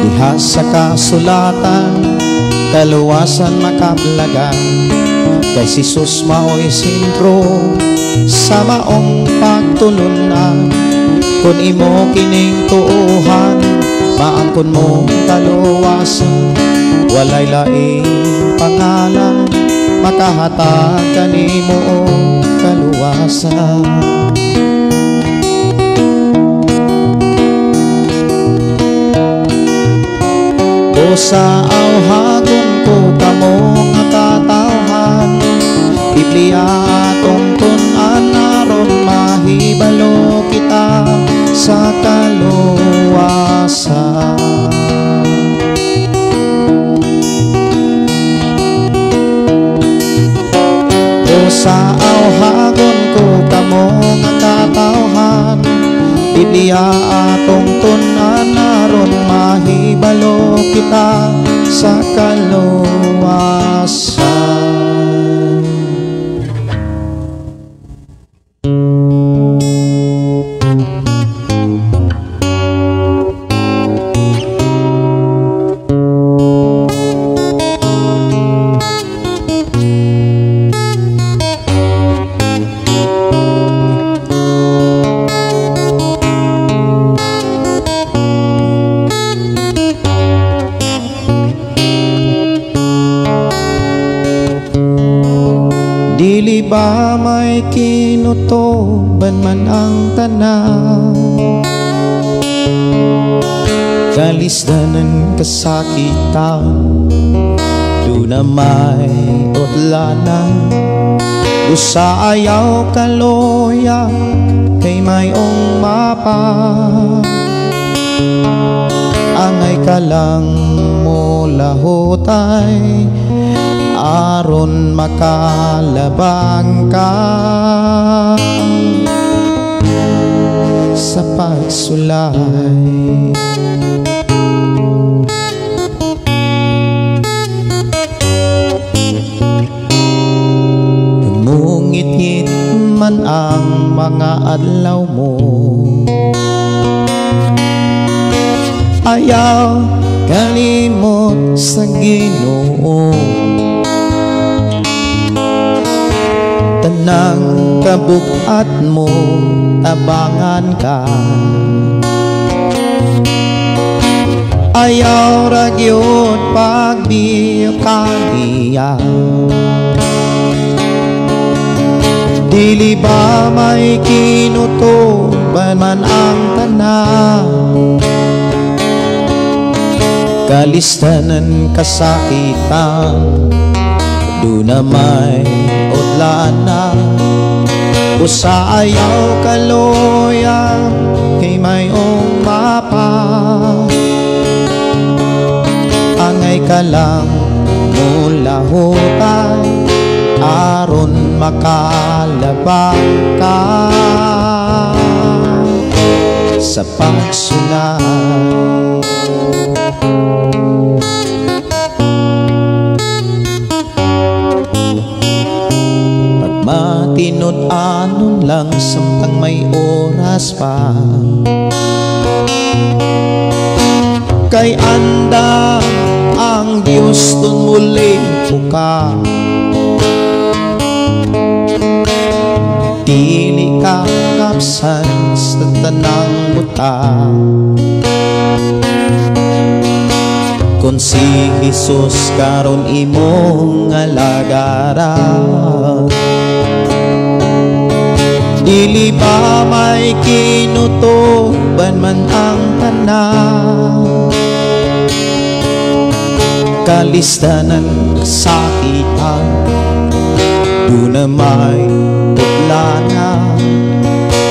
Diha sa kasulatan, kaluwasan makablagan, kay si Jesus mao'y sentro sa maong pagtulunan. Kung imo kining tuohan, maangkon mo kaluwasan, walay laing pangalan makahatag kanimo og kaluwasan. O sa awhagon ko kamo nga katawhan, Biblia atong tun-an, aron Dili ba may kinutuban man ang tanan? Kalisdanan, kasakitan, duna may utlanan. Busa ayaw kaloya kay mayong mapa. Angay ka lang molahutay aron makalabang ka sa pagsulay. Mungit-ngit man ang mga adlaw mo, ayaw kalimot sa Ginoo. Tanang kabugat mo, tabangan ka. Ayaw ra gyud pagbiya kaniya. Dili ba may kinutuban man ang tanan? Kalistanan, kasakitan, duna may utlanan. Busa ayaw kaloya kay mayong mapa. Angay ka lang molahutay aron makalabang ka sa pagsulay. Pagmatinud-anon lang samtang may oras pa, kay anda ang Diyos tun muli ka. Dili ka kapsan sa tanang butang, kun si Jesus karon imong alagaran. Dili ba may kinutuban man ang tanan? Kalistanan, kasakitan, duna may utlanan.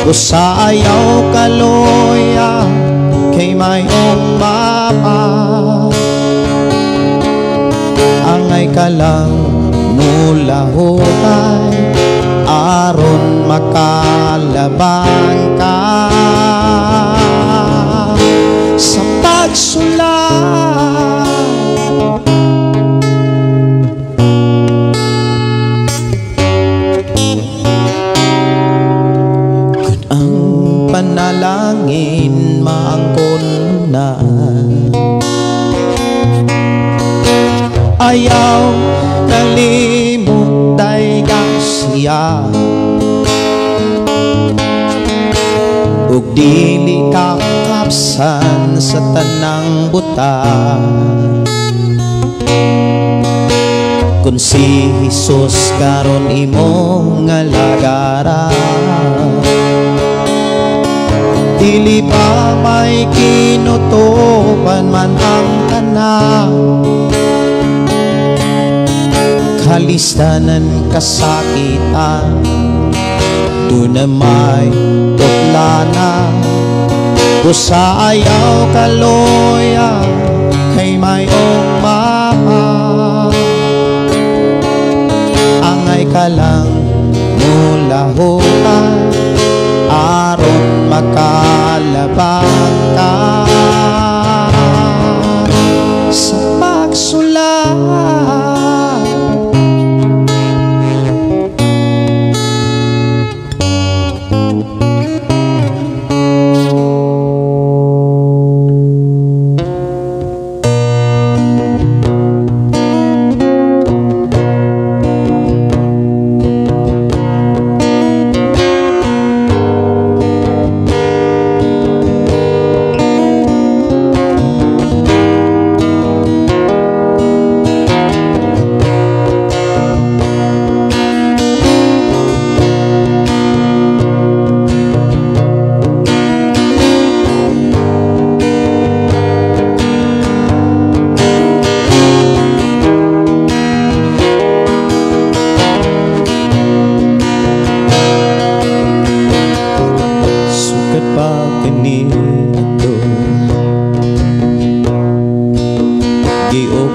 Busa ayaw kaloya kay mayong mapa. Angay ka lang molahutay aron makalabang ka sa pagsulay. Kun ang panalangin maangkon na, ayaw kalimot day siya. Ug dili ka kapsan sa tanang buta, kun si Jesus karon imong alagaran. Dili ba may kinutuban man ang tanan? Kalistanan, kasakitan, duna may utlanan. Busa ayaw kaloya kay mayong mapa. Angay ka lang molahutay aron makalabang ka sa pagsulay.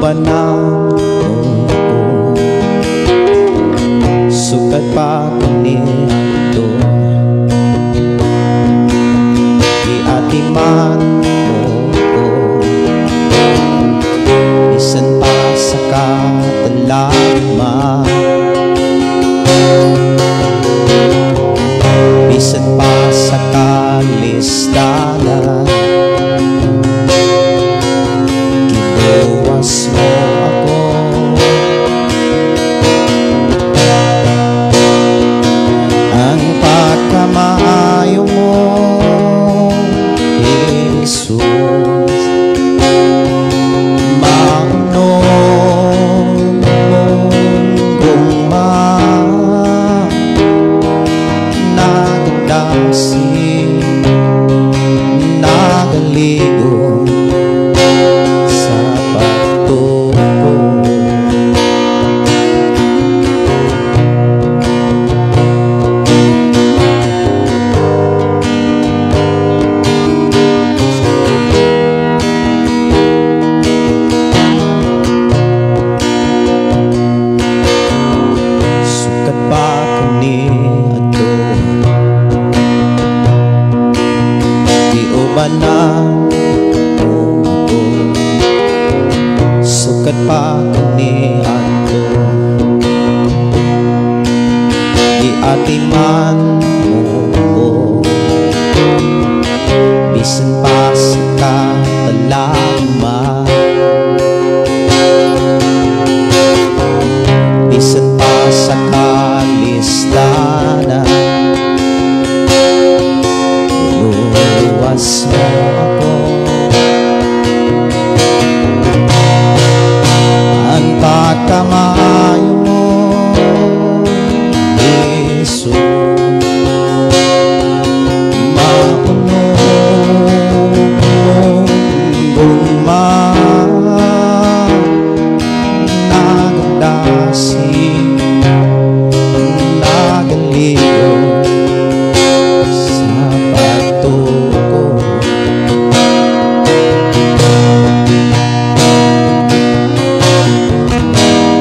Giubanan mo ko, sukad pa kaniadto. Giatiman mo ko, bisan pa sa katalagman, bisan pa sa kalisdanan. Giluwas mo ako. Ang pagkamaayo mo, Jesus, maunon gugma, nagadasi, nagaligo sa pagtuo. Sukad pa kaniadto, giubanan mo ko. Sukad pa kaniadto, giatiman mo ko, bisan pa sa katalagman, bisan pa sa kalisdanan. Giluwas mo ako. Ang pagkamaayo mo, Jesus, maunon gugma, nagadasi, nagaligo sa pagtuo.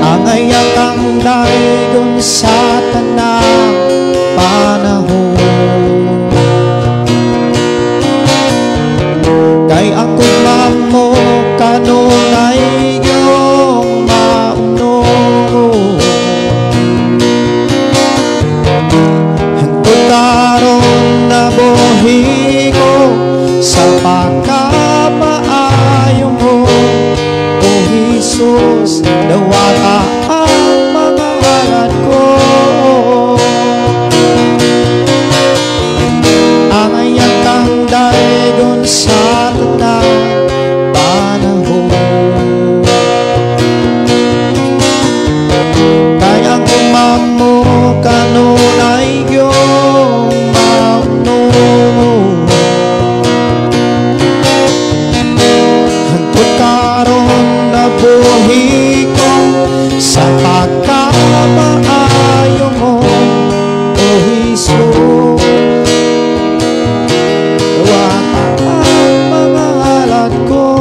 Angay kang daygon sa tanang panahon, kay ako mamo kanunay iyong maunon. Hangtod karon nabuhi ko sa pagkamaayo mo, O Jesus, dawata ang mga alad ko. Angay kang daygon sa tanang panahon, kay ang umamo kanunay iyong maunon. Hangtod karon nabuhi ko sa pagkamaayo mo, O Jesus, dawata ang mga alad ko.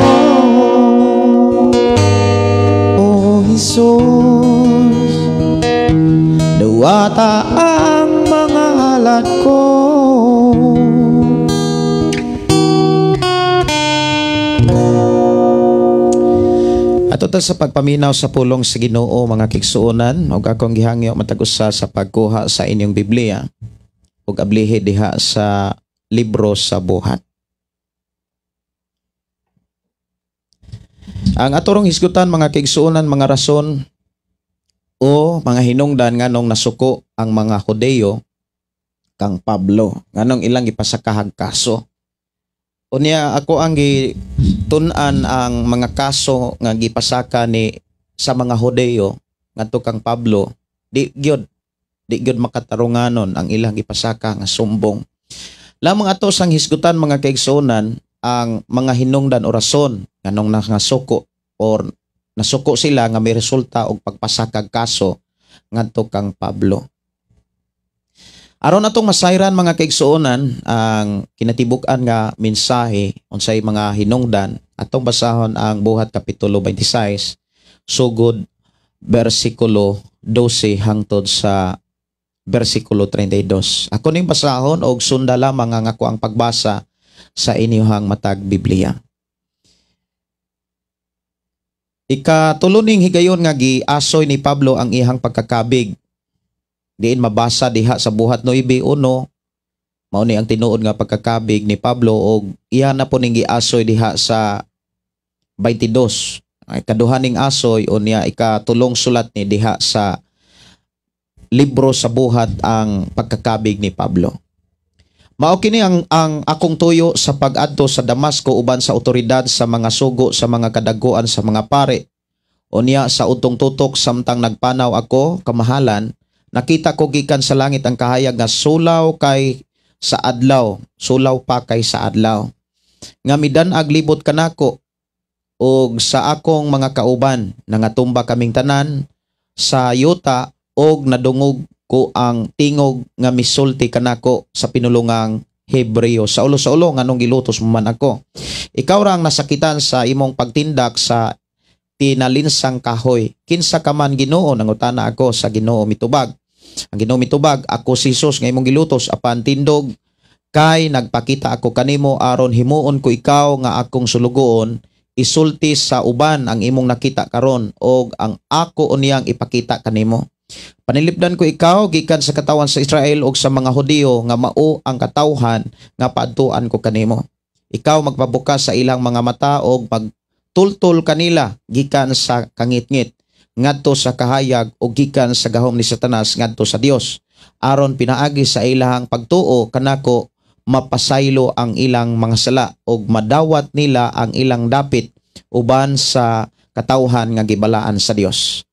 O Jesus, dawata ang mga alad ko. Ato ta sa pagpaminaw sa pulong sa Ginoo, mga kigsuonan, ug akong gihangyo matag usa sa pagkuha sa inyong Biblia ug ablihi diha sa libro sa Buhat. Ang atorong hisgutan, mga kigsuonan, mga rason o mga hinungdan nganong nasuko ang mga Hudeyo kang Pablo, nganong ilang gipasakahag kaso. Unya ako ang gitun-an ang mga kaso nga gipasaka ni sa mga Hudeyo ngadto kang Pablo, di gyud makatarunganon ang ilang gipasaka nga sumbong. Lamang ato sang hisgutan, mga kaigsuonan, ang mga hinungdan o rason nganong nangasuko or nasuko sila nga may resulta og pagpasakag kaso ngadto kang Pablo. Aron atong masayran, mga kaigsuonan, ang kinatibuk-an nga mensahe unsay mga hinungdan, atong basahon ang Buhat kapitulo 26 sugod bersikulo 12 hangtod sa bersikulo 32. Ako ning basahon og sunda lamang ang ako ang pagbasa sa inyuhang matag Biblia. Ikatulo ning higayon nga giasoy ni Pablo ang iyang pagkakabig. Diin mabasa diha sa Buhat 9:1, mao ni ang tinuod nga pagkakabig ni Pablo og iya na po ning giasoy diha sa 22. Ay, kaduha ning asoy unya ikatulong sulat ni diha sa libro sa Buhat ang pagkakabig ni Pablo. Mao kini ang akong tuyo sa pag-adto sa Damasco uban sa otoridad sa mga sugo sa mga kadaguan sa mga pare. Unya sa utong tutok samtang nagpanaw ako kamahalan, nakita ko gikan sa langit ang kahayag nga sulaw kay sa adlaw, sulaw pa kay sa adlaw. Nga midan-ag libot kanako og sa akong mga kauban, nangatumba kaming tanan sa yuta og nadungog ko ang tingog nga misulti kanako sa pinulungang Hebreo. Sa ulo nganong gilutos mo man ako? Ikaw ra ang nasakitan sa imong pagtindak sa tinalinsang kahoy. Kinsa ka man, Ginoo? Nangutana ako sa Ginoo. Mitubag ang Ginoo, mitubag, "Ako si Jesus nga imong gilutos, apan tindog kay nagpakita ako kanimo aron himuon ko ikaw nga akong sulugoon, isulti sa uban ang imong nakita karon og ang ako unyang ipakita kanimo. Panilipdan ko ikaw gikan sa katawan sa Israel og sa mga Hudiyo nga mao ang katawhan nga paadtuan ko kanimo. Ikaw magpabukas sa ilang mga mata og magtultol kanila gikan sa kangitngit ngadto sa kahayag o gikan sa gahom ni Satanas ngadto sa Dios, aron pinaagi sa ilahang pagtuo kanako mapasaylo ang ilang mga sala og madawat nila ang ilang dapit uban sa katawhan nga gibalaan sa Dios.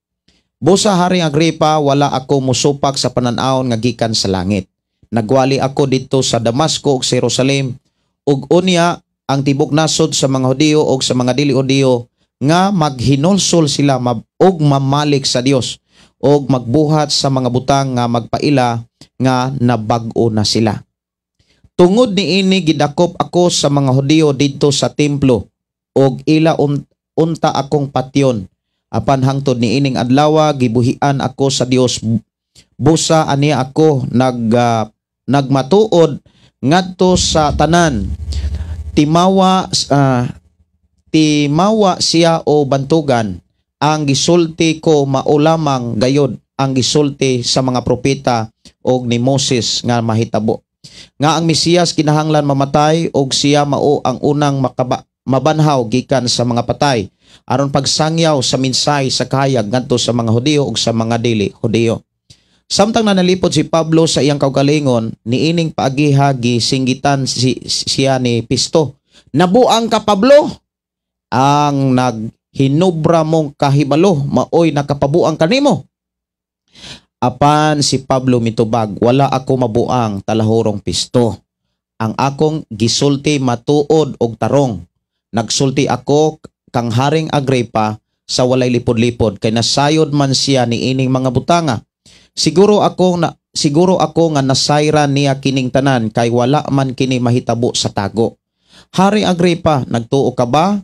Busa, Haring Agripa, wala ako musupak sa panan-awon nga gikan sa langit. Nagwali ako didto sa Damasco ug sa Jerusalem ug unya ang tibok nasod sa mga Hudiyo ug sa mga dili Hudiyo nga maghinulsol sila og mamalik sa Dios og magbuhat sa mga butang nga magpaila nga nabag-o na sila. Tungod niini gidakop ako sa mga Hudiyo didto sa templo og ila unta akong patyon. Apan hangtod niining adlawa gibuhian ako sa Dios. Busa aniya ako nagmatuod ngadto sa tanan. Timawa siya o bantugan, ang gisulti ko mao lamang gayod ang gisulti sa mga propeta og ni Moses nga mahitabo. Nga ang Mesiyas kinahanglan mamatay og siya mao ang unang mabanhaw gikan sa mga patay aron pagsangyaw sa minsay sa kahayag ngadto sa mga Hudiyo ug sa mga dili Hudiyo." Samtang nanalipod si Pablo sa iyang kaugalingon, niining paagiha gisinggitan siya ni Pisto. "Nabuang ka, Pablo! Ang naghinubra mong kahibalo, maoy nakapabuang kanimo." Apan si Pablo mitubag, "Wala ako mabuang, talahurong Pisto. Ang akong gisulti matuod og tarong. Nagsulti ako kang Haring Agripa sa walay lipod-lipod kay nasayod man siya niining mga butanga. Siguro ako nga nasayran niya kining tanan kay wala man kini mahitabo sa tago. Haring Agripa, nagtuo ka ba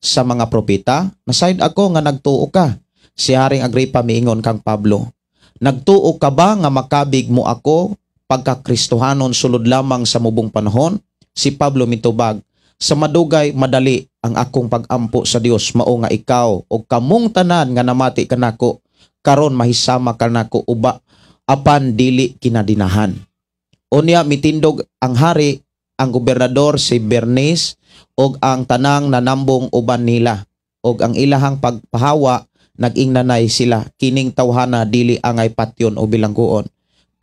sa mga propeta? Nasayod ako nga nagtuo ka." Si Haring Agripa miingon kang Pablo, "Nagtuo ka ba nga makabig mo ako pagka-Kristohanon sulod lamang sa mubong panahon?" Si Pablo mitubag, "Sa madugay madali ang akong pagampo sa Dios mao nga ikaw og kamong tanan nga namati kanako karon mahisama kanako uba apan dili kinadinahan." Unya mitindog ang hari, ang gobernador si Bernice og ang tanang nanambong uban nila og ang ilahang pagpahawa nag-ingnanay sila, "Kining tawhana dili angay patyon o bilangguon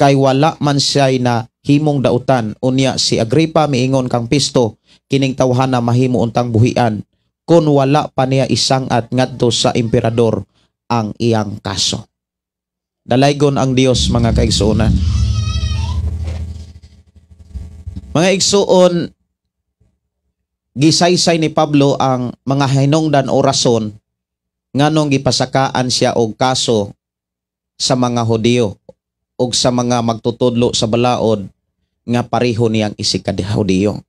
kay wala man siya'y na himong dautan." Unya si Agripa miingon kang Pisto, "Kining tawhana mahimo untang buhian kon wala pa niya isang-at ngadto sa emperador ang iyang kaso." Dalaygon ang Dios, mga kaigsuonan. Mga igsuon, gisaysay ni Pablo ang mga hinungdan o rason nganong gipasakaan siya og kaso sa mga Hudiyo og sa mga magtutudlo sa balaod nga pareho niyang isig Hudiyo.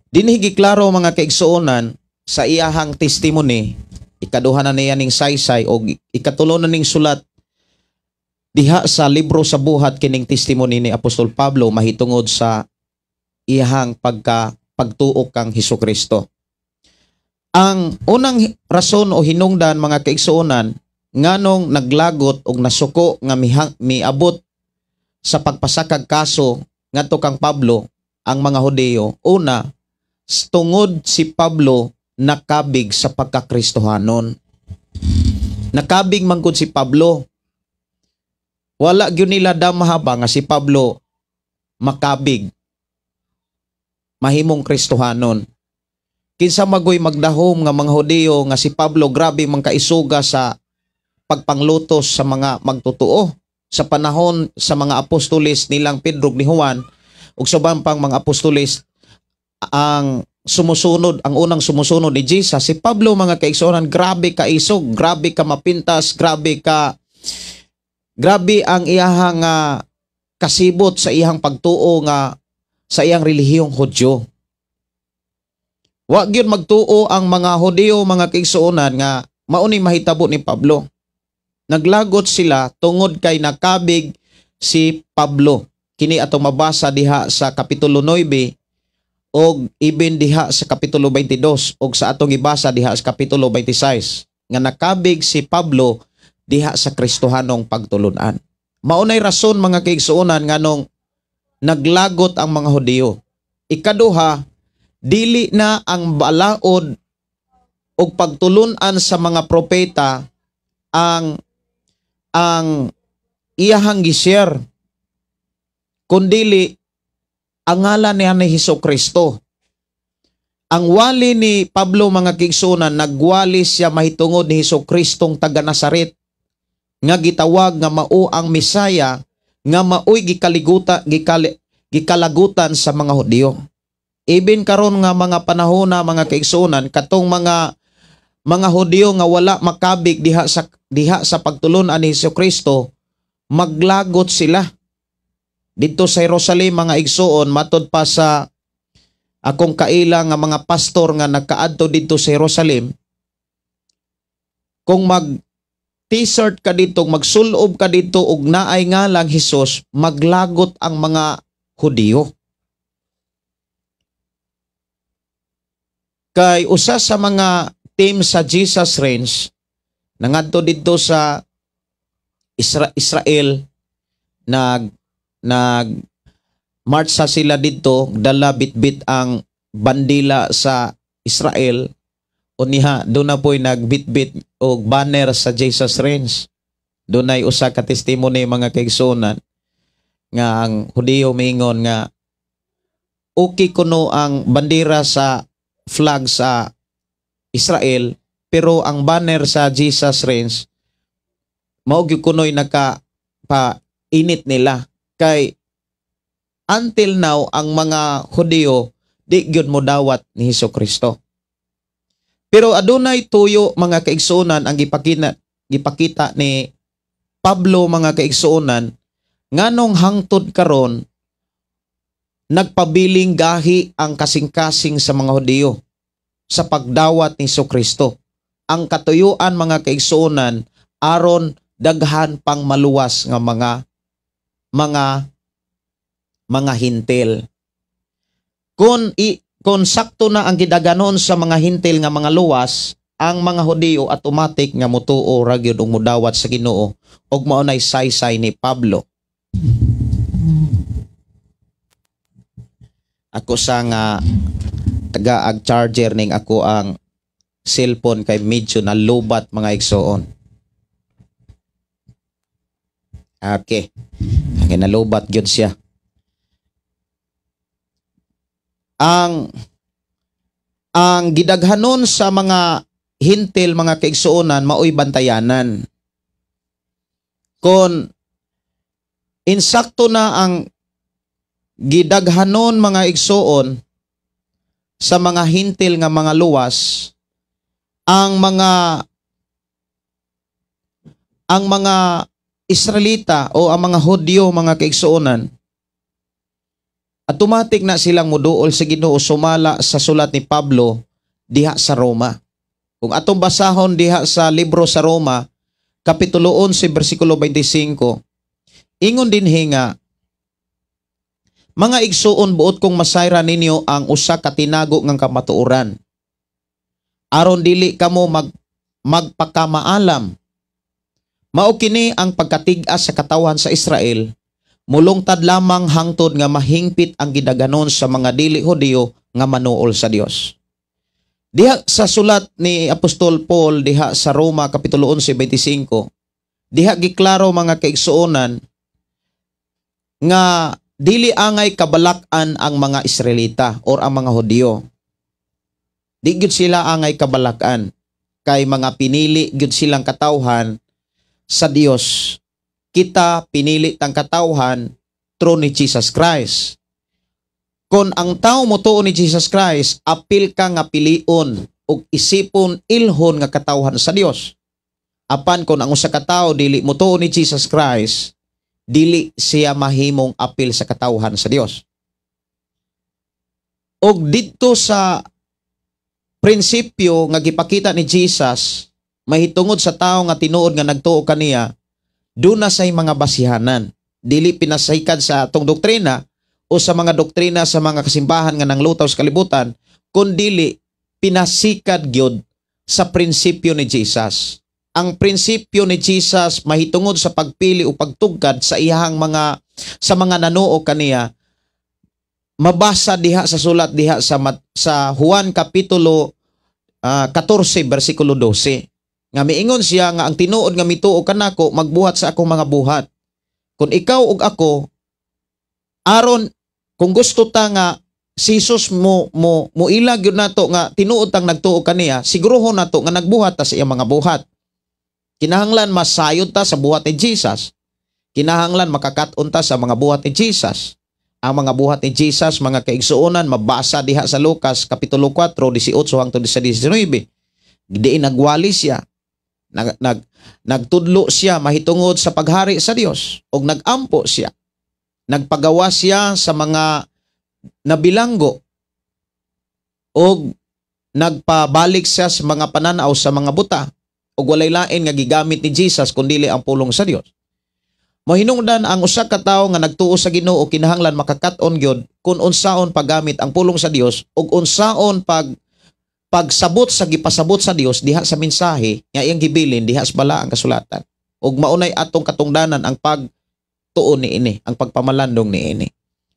Dinhi giklaro, mga kaigsuonan, sa iyahang testimony Ikaduha na niya ning saysay og ikatulo na ning sulat diha sa libro sa Buhat kining testimony ni Apostol Pablo mahitungod sa iyahang pagtuo kang Hesus Kristo. Ang unang rason o hinungdan, mga kaigsuonan, nganong naglagot og nasuko nga miabot sa pagpasakag kaso ngadto kang Pablo ang mga Hudiyo, una, tungod si Pablo nakabig sa pagkakristohanon. Nakabig man gud si Pablo. Wala gyud nila dama ba nga si Pablo makabig, mahimong Kristohanon. Kinsa magoy magdahom nga mga Hudiyo nga si Pablo grabe man kaisuga sa pagpanglutos sa mga magtotoo sa panahon sa mga apostoles nilang Pedro ni Juan ug sa uban pang mga apostoles, ang sumusunod, ang unang sumusunod ni Jesus. Si Pablo, mga kaigsuonan, grabe kaisog, grabe ka mapintas, grabe ang iyahang kasibot sa iyang pagtuo nga sa iyang relihiyong Hudyo. Wa gyud magtuo ang mga Hudiyo, mga kaigsuonan, nga mao ni mahitabo ni Pablo. Naglagot sila tungod kay nakabig si Pablo. Kini atong mabasa diha sa kapitulo 9 og ibin diha sa kapitulo 22 og sa atong ibasa diha sa kapitulo 26 nga nakabig si Pablo diha sa Kristohanong pagtulunan. Maunay rason, mga kaigsuonan, nganong naglagot ang mga Hudiyo. Ikaduha, dili na ang balaod og pagtulunan sa mga propeta ang iyahang gi-share kundili ang ngalan niya ni Hesus Kristo. Ang wali ni Pablo, mga kaigsuonan, nagwali siya mahitungod ni Hesus Kristong taga Nazaret nga gitawag nga mao ang Mesaya nga maoy gikaliguta gikalagutan sa mga Hudyo. Ibin karon nga mga panahon na, mga kaigsuonan, katong mga Hudyo nga wala makabig diha sa pagtulun-an ni Hesus Kristo, maglagot sila. Didto sa Jerusalem, mga igsuon, matod pa sa akong kaila nga mga pastor nga nagkaadto didto sa Jerusalem, kung mag t-shirt ka dito, magsulob ka dito og naay ngalang Hesus, maglagot ang mga Hudiyo. Kay usa sa mga team sa Jesus Range nangadto didto sa Israel, nag nag march sa sila didto, dala bitbit ang bandila sa Israel. Unya doon na po'y nagbitbit og banner sa Jesus Range. Dunay usa ka testimony, mga kaigsuonan, nga ang Hudiyo miingon nga okay kuno ang bandera sa flag sa Israel, pero ang banner sa Jesus Range mao gyud kuno'y naka pa init nila, kay until now ang mga Hudiyo di gyud mo dawat ni Hesus Kristo. Pero adunay tuyo, mga kaigsuonan, ang gipakita ni Pablo, mga kaigsuonan, nganong hangtod karon nagpabiling gahi ang kasing-kasing sa mga Hudiyo sa pagdawat ni Hesus Kristo. Ang katuyuan, mga kaigsuonan, aron daghan pang maluwas nga mga Hentil. Kung sakto na ang gidaganon sa mga Hentil nga mga luwas, ang mga Hudiyo automatic nga mutuo ra gyud ug mudawat sa Ginoo ug mao nay saysay ni Pablo. Ako sa nga taga ag charger ning ako ang cellphone kay medyo nalubat, mga igsoon. Okay. Ang nalubat gyud siya. Ang gidaghanon sa mga Hentil, mga kaigsuonan, maoy bantayanan. Kung insakto na ang gidaghanon, mga igsuon, sa mga Hentil nga mga luwas, ang mga Israelita o ang mga Hudyo, mga kaigsuonan, automatic na silang muduol sa Ginoo sumala sa sulat ni Pablo diha sa Roma. Kung atong basahon diha sa libro sa Roma, Kapitulo 11, versikulo 25, ingon dinhi nga, "Mga igsuon, buot kong masayran ninyo ang usa ka tinago nga kamatuoran. Aron dili kamo magpakamaalam. Mao kini ang pagkatig-a sa katawhan sa Israel, mulungtad lamang hangtod nga mahingpit ang gidaghanon sa mga dili Hudiyo nga manuol sa Dios." Diha sa sulat ni Apostol Paul diha sa Roma Kapitulo 11:25, diha giklaro, mga kaigsuonan, nga dili angay kabalak-an ang mga Israelita or ang mga Hudiyo. Di gyud sila angay kabalakan kay mga pinili gyud silang katawhan sa Dios. Kita pinili tang katawhan through ni Jesus Christ. Kung ang tao motuo ni Jesus Christ, apil ka nga pilion ug isipon ilhon nga katawhan sa Dios. Apan kung ang usa ka tawo dili motuo ni Jesus Christ, dili siya mahimong apil sa katawhan sa Dios. Og didto sa prinsipyo nga gipakita ni Jesus mahitungod sa tao nga tinuod nga nagtuo kaniya, duna say mga basihanan. Dili pinasaykad sa atong doktrina o sa mga doktrina sa mga kasimbahan nga nanglutaw sa kalibutan, kundili pinasikad gyud sa prinsipyo ni Jesus. Ang prinsipyo ni Jesus mahitungod sa pagpili o pagtugkad sa iyahang mga sa mga nanuo kaniya, mabasa diha sa sulat diha sa Juan Kapitulo 14 bersikulo 12 nga miingon siya nga ang tinuod nga mituo kanako magbuhat sa akong mga buhat. Kung ikaw ug ako aron kung gusto ta nga si Jesus mo muila gyud nato nga tinuod tang nagtuo kaniya, siguruhon nato nga nagbuhat ta sa iyang mga buhat. Kinahanglan masayod ta sa buhat ni Jesus. Kinahanglan makakat-on ta sa mga buhat ni Jesus. Ang mga buhat ni Jesus, mga kaigsuonan, mabasa diha sa Lucas Kapitulo 4, 18 hangtod sa 19. Diin nagwali siya. Nagtudlo siya mahitungod sa paghari sa Dios ug nagampo siya. Nagpagawa siya sa mga nabilanggo ug nagpabalik siya sa mga pananaw sa mga buta ug walay lain nga gigamit ni Jesus kundili ang pulong sa Dios. Mohinungdan ang usa ka tawo nga nagtuo sa Ginoo kinahanglan makakat-on gyud kung unsaon paggamit ang pulong sa Dios ug unsaon pagsabot sa gipasabot sa Dios diha sa mensahe nga iyang gibilin diha sa balaang kasulatan. Ug maunay atong katungdanan ang pagtuo niini, ang pagpamalandong niini.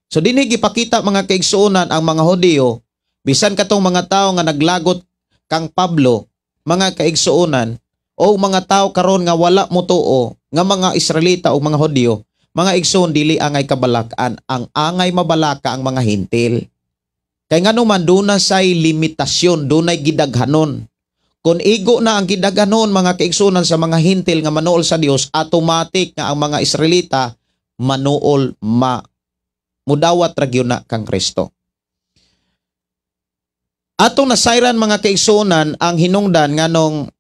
So dinhi gipakita, mga kaigsuonan, ang mga Hudiyo, bisan katong mga tawo nga naglagot kang Pablo, mga kaigsuonan, o mga tao karon nga wala motuo nga mga Israelita o mga Hudiyo, mga igsoon, dili angay kabalakan. Ang angay mabalaka ang mga Hentil. Kay ngano man, duna say limitasyon, dunay gidaghanon. Kung igo na ang gidaghanon, mga kaigsunan, sa mga Hentil nga manuol sa Dios, automatic nga ang mga Israelita manuol, ma mudawat ra gyud na kang Kristo. Atong nasayran, mga kaigsunan, ang hinungdan nganong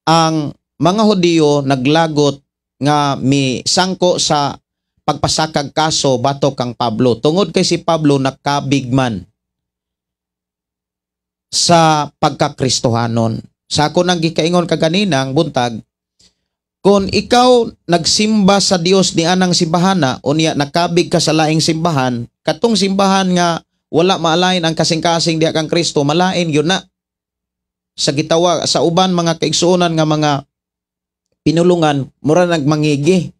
ang mga Hudiyo naglagot nga mi sangko sa pagpasakag kaso batok kang Pablo tungod kay si Pablo nakabigman sa pagkakristohanon. Sa ako nang gikaingon kaganinang buntag, kung ikaw nagsimba sa Dios ni anang simbahana unya nakabig ka sa laing simbahan, katong simbahan nga wala maalain ang kasing-kasing diha kang Kristo, malain yun na. Sa gitawa sa uban, mga kaigsuonan, nga mga pinulungan, mura nagmangigi.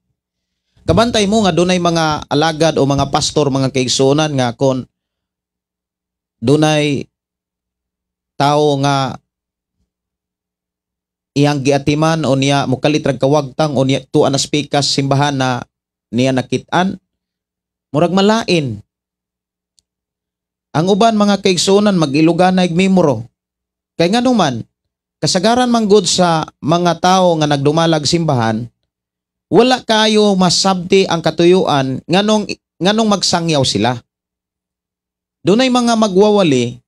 Kabantay mo nga dunay mga alagad o mga pastor, mga kaigsuonan, nga kon dunay tao nga iyang giatiman o niya mukalit rag kawagtang o niya tuwa na spikas simbahan na niya nakit-an, murag malain. Ang uban, mga kaigsuonan, mag-iluganay memoro. Kay nganuman, kasagaran manggod sa mga tao nga nagdumalag simbahan, wala kayo masabti ang katuyuan nganong magsangyaw sila. Dunay mga magwawali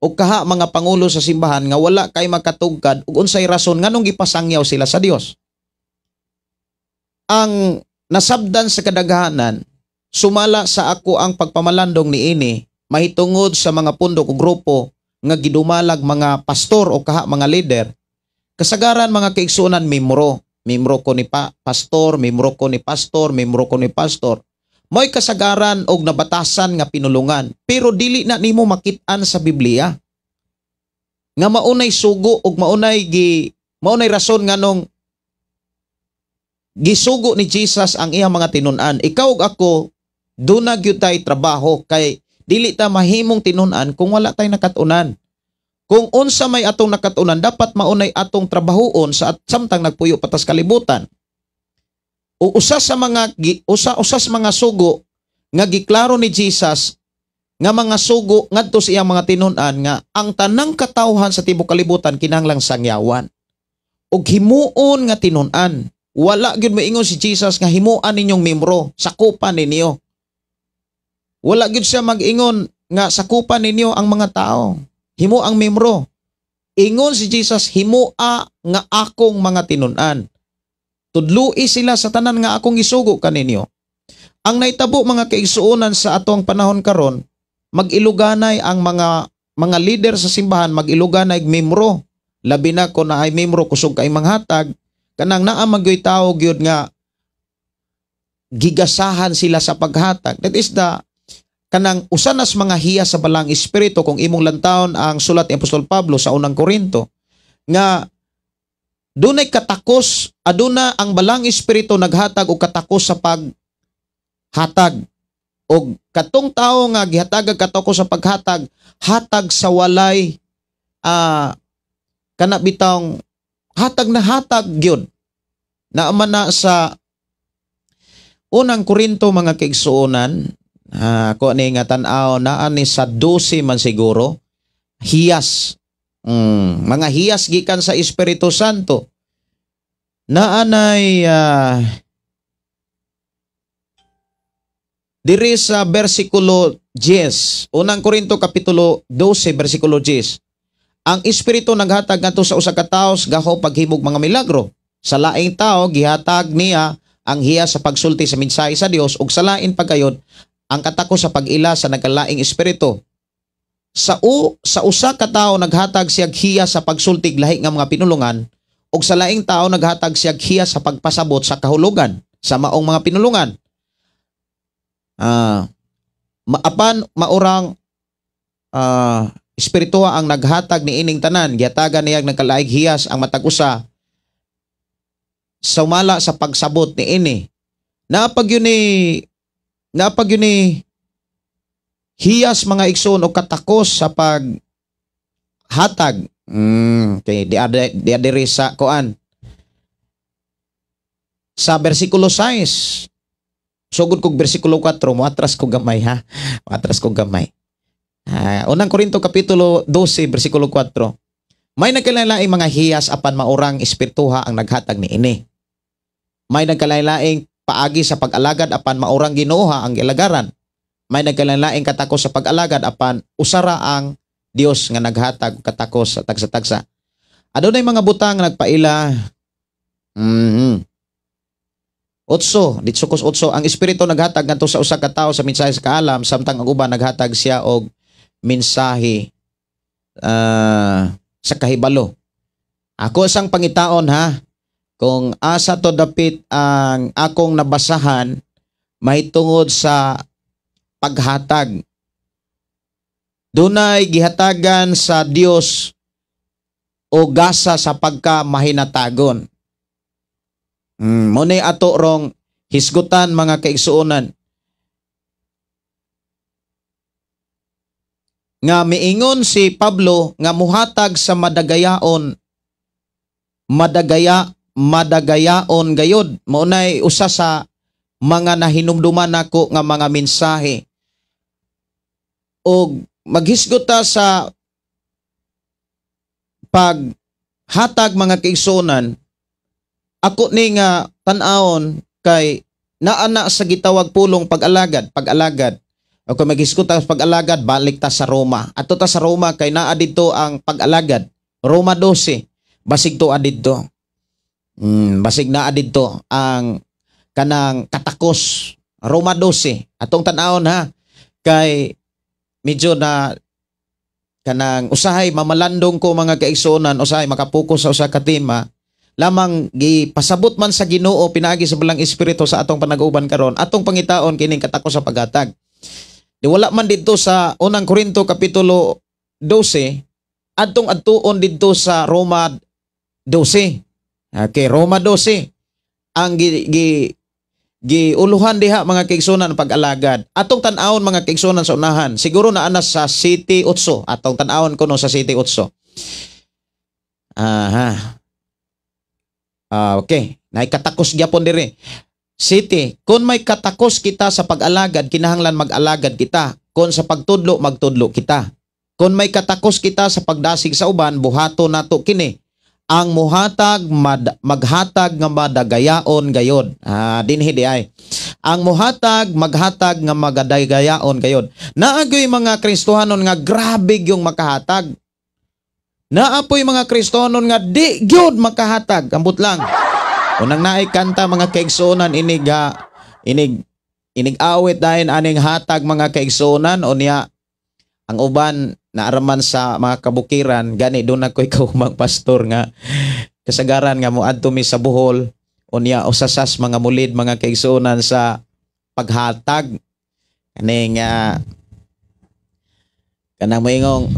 o kaha mga pangulo sa simbahan nga wala kay makatugkad ug unsay rason nganong gipasangyaw sila sa Dios. Ang nasabdan sa kadaghanan, sumala sa ako ang pagpamalandong niini mahitungod sa mga pundok o grupo. nga gidumalag mga pastor o kaha mga leader, kasagaran, mga kaigsuonan, membro. Membro ko ni pastor, membro ko ni pastor, membro ko ni pastor. Mo'y kasagaran og nabatasan nga pinulungan, pero dili na nimo makit-an sa Biblia nga maunay sugo og maunay rason nganong gisugo ni Jesus ang iyang mga tinun-an. Ikaw ug ako, duna gyud tay trabaho kay dili ta mahimong tinun-an kung wala tay nakat-unan. Kung unsa may atong nakat-unan, dapat maunay atong trabahoon sa at samtang nagpuyo pa tas kalibutan. O usa sa mga sugo nga giklaro ni Jesus nga mga sugo ngadto sa iyang mga tinun-an nga ang tanang katawhan sa tibuok kalibutan kinahanglang sangyawan ug himuon nga tinun-an. Wala gyud moingon si Jesus nga himuan ninyong membro, sakupan ninyo. Wala gyud siya mag-ingon nga sakupan ninyo ang mga tao. Himo ang membro. Ingon si Jesus, "Himua nga akong mga tinun-an. Tudlui sila sa tanan nga akong isugo kaninyo." Ang naitabo, mga kaigsuonan, sa atong panahon karon, mag-iluganay ang mga leader sa simbahan, mag-iluganay membro. Labi na kung naay membro kusog kay manghatag, kanang naa magyoy tao gyud nga gigasahan sila sa paghatag. That is the kanang usa nas mga hiya sa Balaang Espiritu kung imong lantawon ang sulat ni Apostol Pablo sa Unang Korinto nga dunay katakos, aduna ang Balaang Espiritu naghatag og katakos sa paghatag, og katong tawo nga gihatagag katakos sa paghatag, hatag sa walay kana bitawng hatag na hatag gyud. Naaman na sa Unang Korinto, mga kaigsuonan. Ako ni nga tan-aw, naa ni sa 12 man siguro hiyas, mga hiyas gikan sa Espiritu Santo. Naa nay diri sa bersikulo 10, Unang Korinto kapitulo 12 bersikulo 10. Ang Espiritu naghatag ngadto sa usa ka tawo gahom paghimog mga milagro. Sa laing tao gihatag niya ang hiya sa pagsulti sa mensahe sa Dios, ug sa lain pagayod ang katakos sa pag-ila sa nagkalaing espiritu. Sa usa ka tawo naghatag siya hiya sa pagsultig lahi nga mga pinulungan, ug sa laing tao naghatag siya hiya sa pagpasabot sa kahulugan sa maong mga pinulungan. Apan maurang espirituha ang naghatag ni ining tanan, gihatagan niya nagkalaig hiyas ang matag usa sumala sa pagsabot ni ini. Napag yun ni hiyas, mga igsoon, o katakos sa paghatag. Okay, di diri sa koan. Sa bersikulo 6. Sugod kog bersikulo 4, moatras ko gamay ha. Moatras ko gamay. Unang Korinto kapitulo 12 bersikulo 4. May nagkalain mga hiyas apan maurang espirituha ang naghatag ni ini. May nagkalain paagi sa pag-alagad apan maurang Ginooha ang gilagaran. May nagkalain katakos sa pag-alagad apan usara ang Dios nga naghatag og katakos sa tagsa-tagsa. Adunay mga butang nga nagpaila. Otso, ditso kos otso, ang Espiritu naghatag ngadto sa usa ka tawo sa mensahe sa kaalam, samtang ang uban naghatag siya og mensahe sa kahibalo. Ako sang pangitaon ha, kung asa to dapit ang akong nabasahan mahitungod sa paghatag. Dunay gihatagan sa Dios o gasa sa pagka mahinatagon. Mo ni ato rong hisgutan, mga kaigsuonan. Nga miingon si Pablo nga muhatag sa madagayaon, madagayaon gayod. Mao nay usa sa mga nahinumduman nako nga mga mensahe. Og maghisgot ta sa paghatag, mga kaigsuonan, ako ni nga tan-awon kay naa na sa gitawag pulong pag-alagad, pag-alagad. O kung maghisgot ta sa pag-alagad, balik ta sa Roma. Ato ta sa Roma kay naa didto ang pag-alagad. Roma 12, basig to didto. Basig naa didto ang kanang katakos. Roma 12. Atong tan-awon ha kay medyo na Kanang usahay mamalandong ko, mga kaigsuonan, usahay makapokus sa usa ka tema lamang. Gipasabot man sa Ginoo pinaagi sa Balaang Espiritu sa atong panag-uban karon, atong pangitaon kining katakos sa paghatag. Di wala man didto sa Unang Korinto kapitulo 12, adtong adtuon didto sa Roma 12. Okay, Roma 12 ang gi, gi giuluhan diha, mga kaigsuonan, pag-alagad. Atong tan-awon, mga kaigsuonan, sa unahan. Siguro na ana sa 7:8. Atong tan-awon kuno sa 7:8. Aha. Ah, okay. Naikatakos gyapon dire. 7, kung may katakos kita sa pag-alagad, kinahanglan mag-alagad kita. Kung sa pagtudlo, magtudlo kita. Kung may katakos kita sa pagdasig sa uban, buhato nato kini. Ang muhatag maghatag nga madagayaon gayod. Ah, dinhi di ay. Ang muhatag maghatag nga magadagayaon gayod. Naa gyoy mga Kristohanon nga grabe yung makahatag. Naa poy mga Kristohanon nga di gyud makahatag. Ambot lang. Unang naay kanta, mga kaigsuonan, inig ha, inig inig awit dahin aning hatag, mga kaigsuonan. Unya ang uban naaraman sa mga kabukiran gani doon ako ikaw pastor nga kasagaran nga moadto mi sa Bohol. Unya usasas mga mulid, mga kaigsuonan, sa paghatag kaning kanang moingong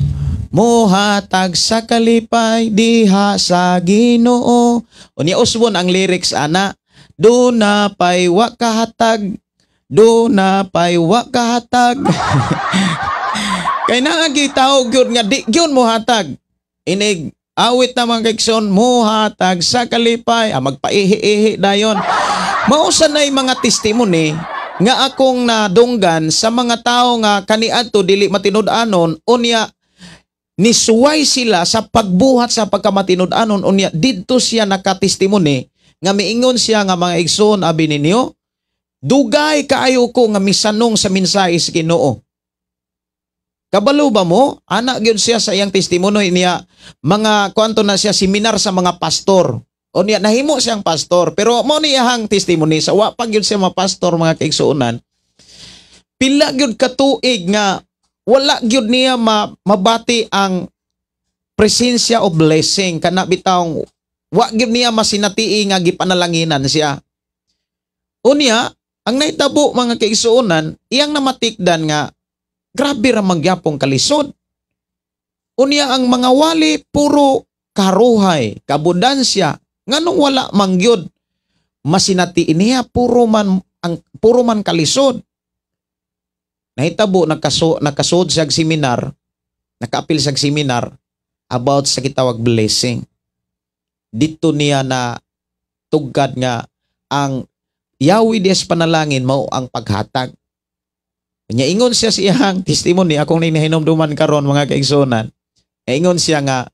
"Muhatag sa kalipay diha sa Ginoo." Unya usbon ang lyrics ana, "Duna pay wa kahatag, duna pay wa kahatag." Kay naagi tao gyud nga di gyud mohatag. Inig awit na, mga kaigsoon, "Muhatag sa kalipay," ah, magpaihi-ihi dayon. Mao sa nay mga testimony nga akong nadunggan sa mga tao nga kaniadto dili matinud-anon, unya nisuway sila sa pagbuhat sa pagkamatinud-anon. Unya didto siya nakatestimony nga miingon siya nga, "Mga igsoon, abi ninyo, dugay kaayo ko nga misanong sa mensahe sa Ginoo. Kabalo ba mo?" Ana gyud siya sa iyang testimono niya, mga kuanto na siya, seminar sa mga pastor. O niya nahimo siyang pastor, pero mo ni iyang testimony sa wa pa gyud siya mapastor, mga kaigsuonan. Pila gyud katuig nga wala gyud niya mabati ang presensya o blessing, kana bitawng wa gyud niya masinatii nga gipanalanginan siya. Unya, ang nahitabo, mga kaigsuonan, iyang namatikdan nga grabe ra magyapong kalisod. Unya ang mga wali puro karuhay, kabundansya, nganong wala mangyod masinati niya, puro man kalisod. Nahitabo nakasud siya seminar, nakaapil siya seminar about sa gitawag blessing. Dito niya na tugkad nga ang yawi dias panalangin mao ang paghatag. Nya ingon siya sa iyang testimony, akong nahinumduman karon, mga kaigsuonan. Ingon siya nga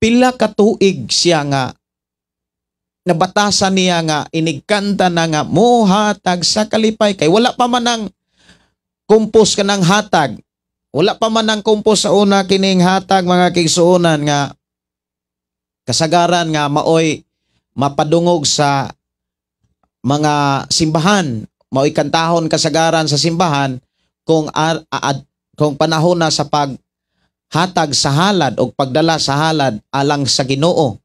pila ka tuig siya nga nabatasan niya nga inigkanta na nga "Muhatag sa kalipay," kay wala pa man ang kumpos kanang hatag. Wala pa man ang kumpos sa una kining hatag, mga kaigsuonan, nga kasagaran nga maoy mapadungog sa mga simbahan, maoy kantahon kasagaran sa simbahan kung panahon na sa paghatag sa halad o pagdala sa halad alang sa Ginoo.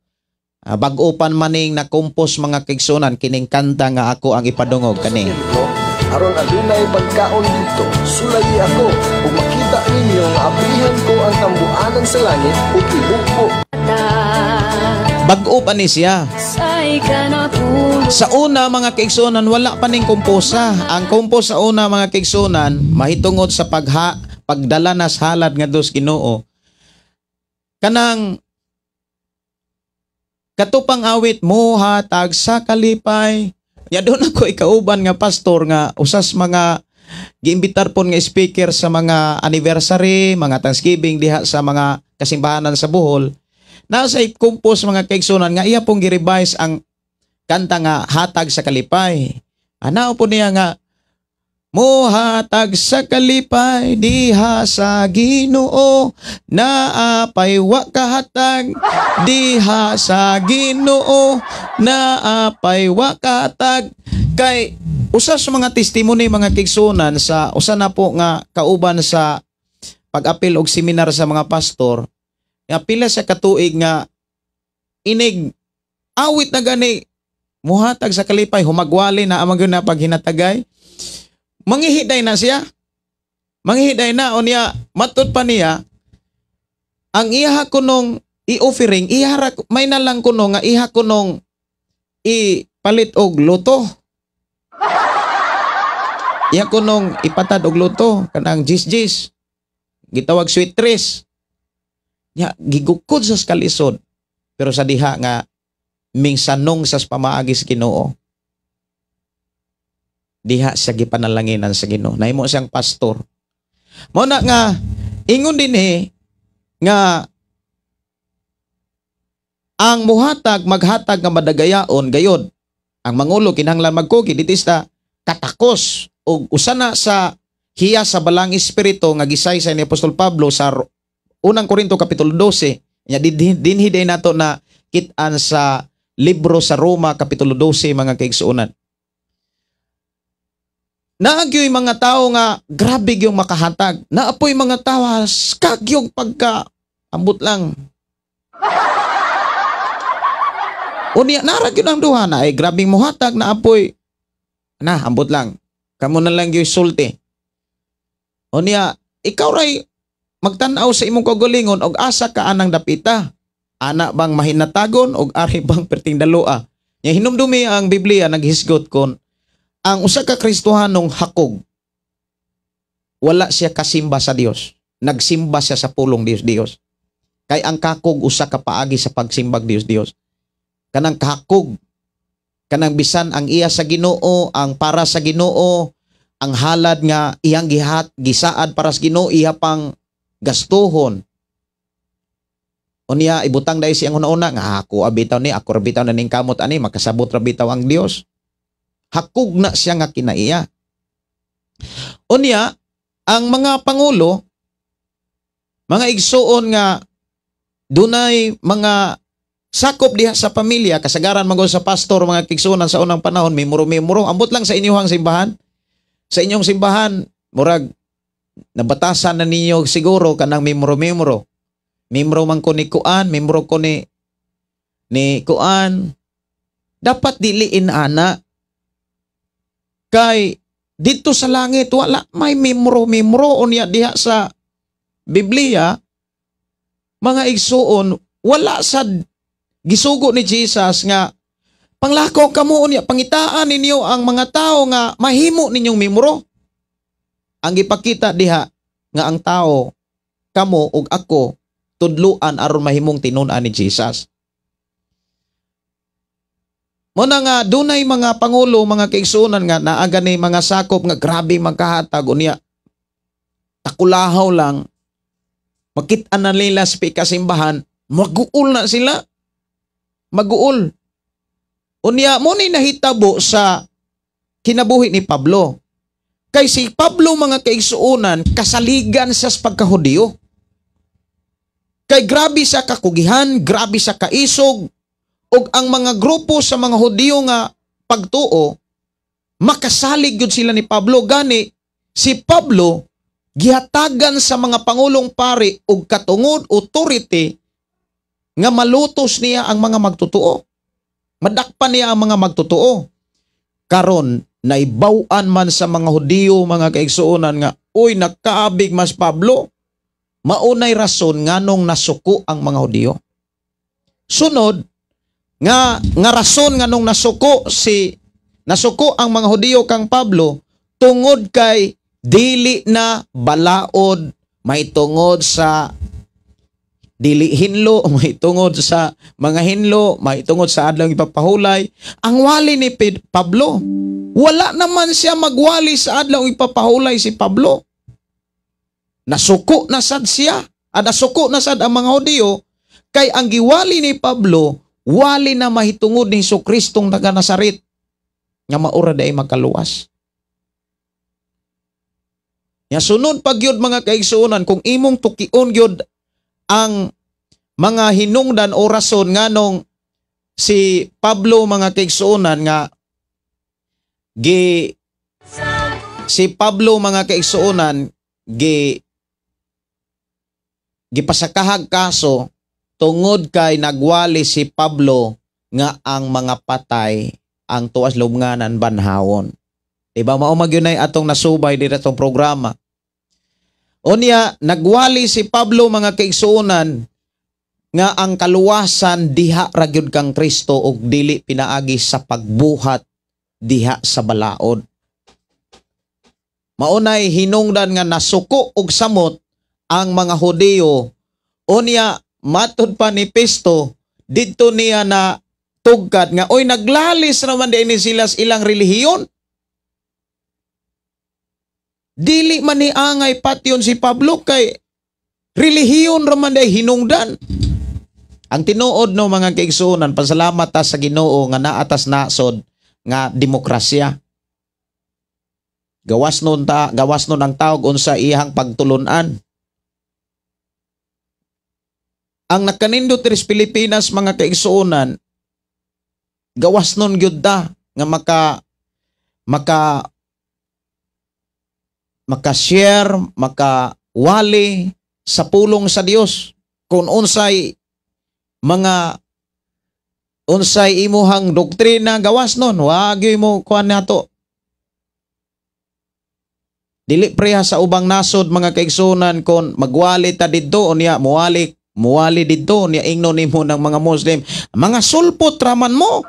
Ah, bag-o pa maning nakumpos, mga kaigsuonan, kining kanta nga ako ang ipadungog kani. Didto, aron adunay pagkaon didto, sulayi ako ug makita ninyo nga abrihan ko ang tambuanan sa langit ug ibugbo Bag-o pa ni siya. Sa una, mga kaigsuonan, wala pa ning kumposa. Ang kumpos sa una, mga kaigsuonan, mahitungod sa pagdala na sa halad nga dos Ginoo. Kanang katupang awit "Muhatag sa kalipay." Ya doon ako ikauban nga pastor nga usas mga giimbitar pon nga speaker sa mga anniversary, mga Thanksgiving diha sa mga kasimbahanan sa Bohol. Nasa kumpos, mga kaigsuonan, nga iya pong gi-revise ang kanta nga "Hatag sa Kalipay." Ana po niya nga "Muhatag sa kalipay diha sa Ginoo, naapay wa kahatag diha sa Ginoo, naapay wa kahatag." Kay usa sa mga testimony, mga kaigsuonan, sa usa na po nga kauban sa pag-apil og seminar sa mga pastor, nga pila sa katuig nga inig awit na gani muhatag sa kalipay, humagwali na amang na paghinatagay, manghihiday na siya. Manghihiday na, unya matud pa niya ang iha kunong i-offering, iha may na lang kuno nga iha kunong ipalit og luto. Iha kunong ipatad og luto kanang jis-jis. Gitawag sweet trees. Ya gigukod sa kalisod. Pero sa diha nga mingsanong sa pamaagi sa Ginoo, diha siya gipanalanginan sa Ginoo. Nahimo siyang pastor. Mao na nga ingon dinhi nga ang muhatag maghatag nga madagayaon gayod. Ang mangulo kinahanglan magkugi ditista katakos og usa na sa hiya sa balang espiritu nga gisaysay ni Apostol Pablo sa unang Korinto kapitulo 12. Nya dinhi day nato na kit-an sa libro sa Roma kapitulo 12, mga kaigsuonan. Naagyo'y mga tao nga grabe yung makahatag. Naapoy mga tao kagyog pagka ambot lang. Unya nara gyud ang duha na ay grabing muhatag, naapoy na ambot lang. Kamo na lang gyud sulti. Unya ikaw ray magtan-aw sa imong kaugalingon og asa ka anang dapita. Ana bang mahinatagon og ari bang perting daloa? Nya hinumdumi ang Biblia naghisgot kon ang usa ka Kristohanong hakog, wala siya kasimba sa Dios. Nagsimba siya sa pulong Dios Dios. Kay ang kakog usa ka paagi sa pagsimbag Dios Dios. Kanang kakog, kanang bisan ang iya sa Ginoo, ang para sa Ginoo, ang halad nga iyang gihat gisaad para sa Ginoo, iya pang gastuhon. Unya ibutang dai siyang una-una nga ako abitaw ni, ako ra bitaw na ning kamot ani, makasabot ra bitaw ang Dios. Hakog na siya nga kinaiya. Unya ang mga pangulo, mga igsuon nga dunay mga sakop diha sa pamilya, kasagaran man sa pastor, mga kigsuonan sa unang panahon, mimuro-mimuro, ambot lang sa inyong simbahan. Sa inyong simbahan, murag nabatasan na ninyo siguro kanang mimuro-mimuro. Mimro man ko ni kuan, mimro ko ni kuan. Dapat diliin ana. Kay dito sa langit wala may mimro-mimro. Unya diha sa Biblia, mga igsuon, wala sa gisugo ni Jesus nga panglakaw kamo unya pangitaan ninyo ang mga tao nga mahimo ninyong mimro. Ang gipakita diha nga ang tao, kamo ug ako, tudluan aron mahimong tinun-an ni Jesus. Muna nga dunay mga pangulo, mga kaigsuonan nga naa gani mga sakop nga grabe magkahatag, unya takulahaw lang makit-an na nila sa pikasimbahan, maguol na sila. Maguol. Unya mo ni nahitabo sa kinabuhi ni Pablo. Kay si Pablo, mga kaigsuonan, kasaligan siya sa pagkahudiyo. Kay grabe sa kakugihan, grabe sa kaisog, ug ang mga grupo sa mga Hudiyo nga pagtuo, makasalig gyud sila ni Pablo. Gani si Pablo gihatagan sa mga pangulong pari og katungod authority nga malutos niya ang mga magtotoo. Madakpan niya ang mga magtotoo. Karon naibaw-an man sa mga Hudiyo, mga kaigsuonan, nga uy, nakaabig mas Pablo. Maunay rason nganong nasuko ang mga Hudiyo. Sunod nga rason nganong nasuko ang mga Hudiyo kang Pablo, tungod kay dili na balaod, may tungod sa dili hinlo, may tungod sa mga hinlo, may tungod sa adlaw ipapahulay. Ang wali ni Pablo, wala naman siya magwali sa adlaw ipapahulay si Pablo. Nasuko na sad siya, at nasuko na sad ang mga Hudiyo, kay ang giwali ni Pablo, wali na mahitungod ni Hesus Kristong taga Nazaret, nga maura day makaluwas. Ya sunod pag gyud, mga kaigsuonan, kung imong tukion gyud ang mga hinungdan o rason nganong si Pablo, mga kaigsuonan, nga gi si Pablo, mga kaigsuonan, gi Gipasakahag kaso tungod kay nagwali si Pablo nga ang mga patay ang tuas lubnganan banhawon. Diba mao magyunay atong nasubay dira atong programa. Unya nagwali si Pablo, mga kaigsuonan, nga ang kaluwasan diha ra gyud kang Kristo ug dili pinaagi sa pagbuhat diha sa balaod. Maunay hinungdan nga nasuko og samot ang mga Hudiyo. Unya matud pa ni Festo didto niya na tugkad nga oy, naglalis raman di ni sila sa ilang relihiyon. Dili man ni angay patyon si Pablo kay relihiyon raman day hinungdan. Ang tinuod no, mga kaigsuonan, pasalamat ta sa Ginoo nga naatas nasod nga demokrasya. Gawas nun ta, gawas nun ang tawag unsa iyang pagtulunan. Ang nakanindot diri sa Pilipinas, mga kaigsuonan, gawas nun gyud ta nga maka maka maka-share, maka-wali sa pulong sa Dios. Kung unsay mga unsay imuhang doktrina, gawas nun, wag mo kuan nato. Dili preha sa ubang nasod, mga kaigsunan, kon magwali ta didto unya muwali muwali didto unya ingnon nimo ng mga Muslim, "Mga sulpot raman mo,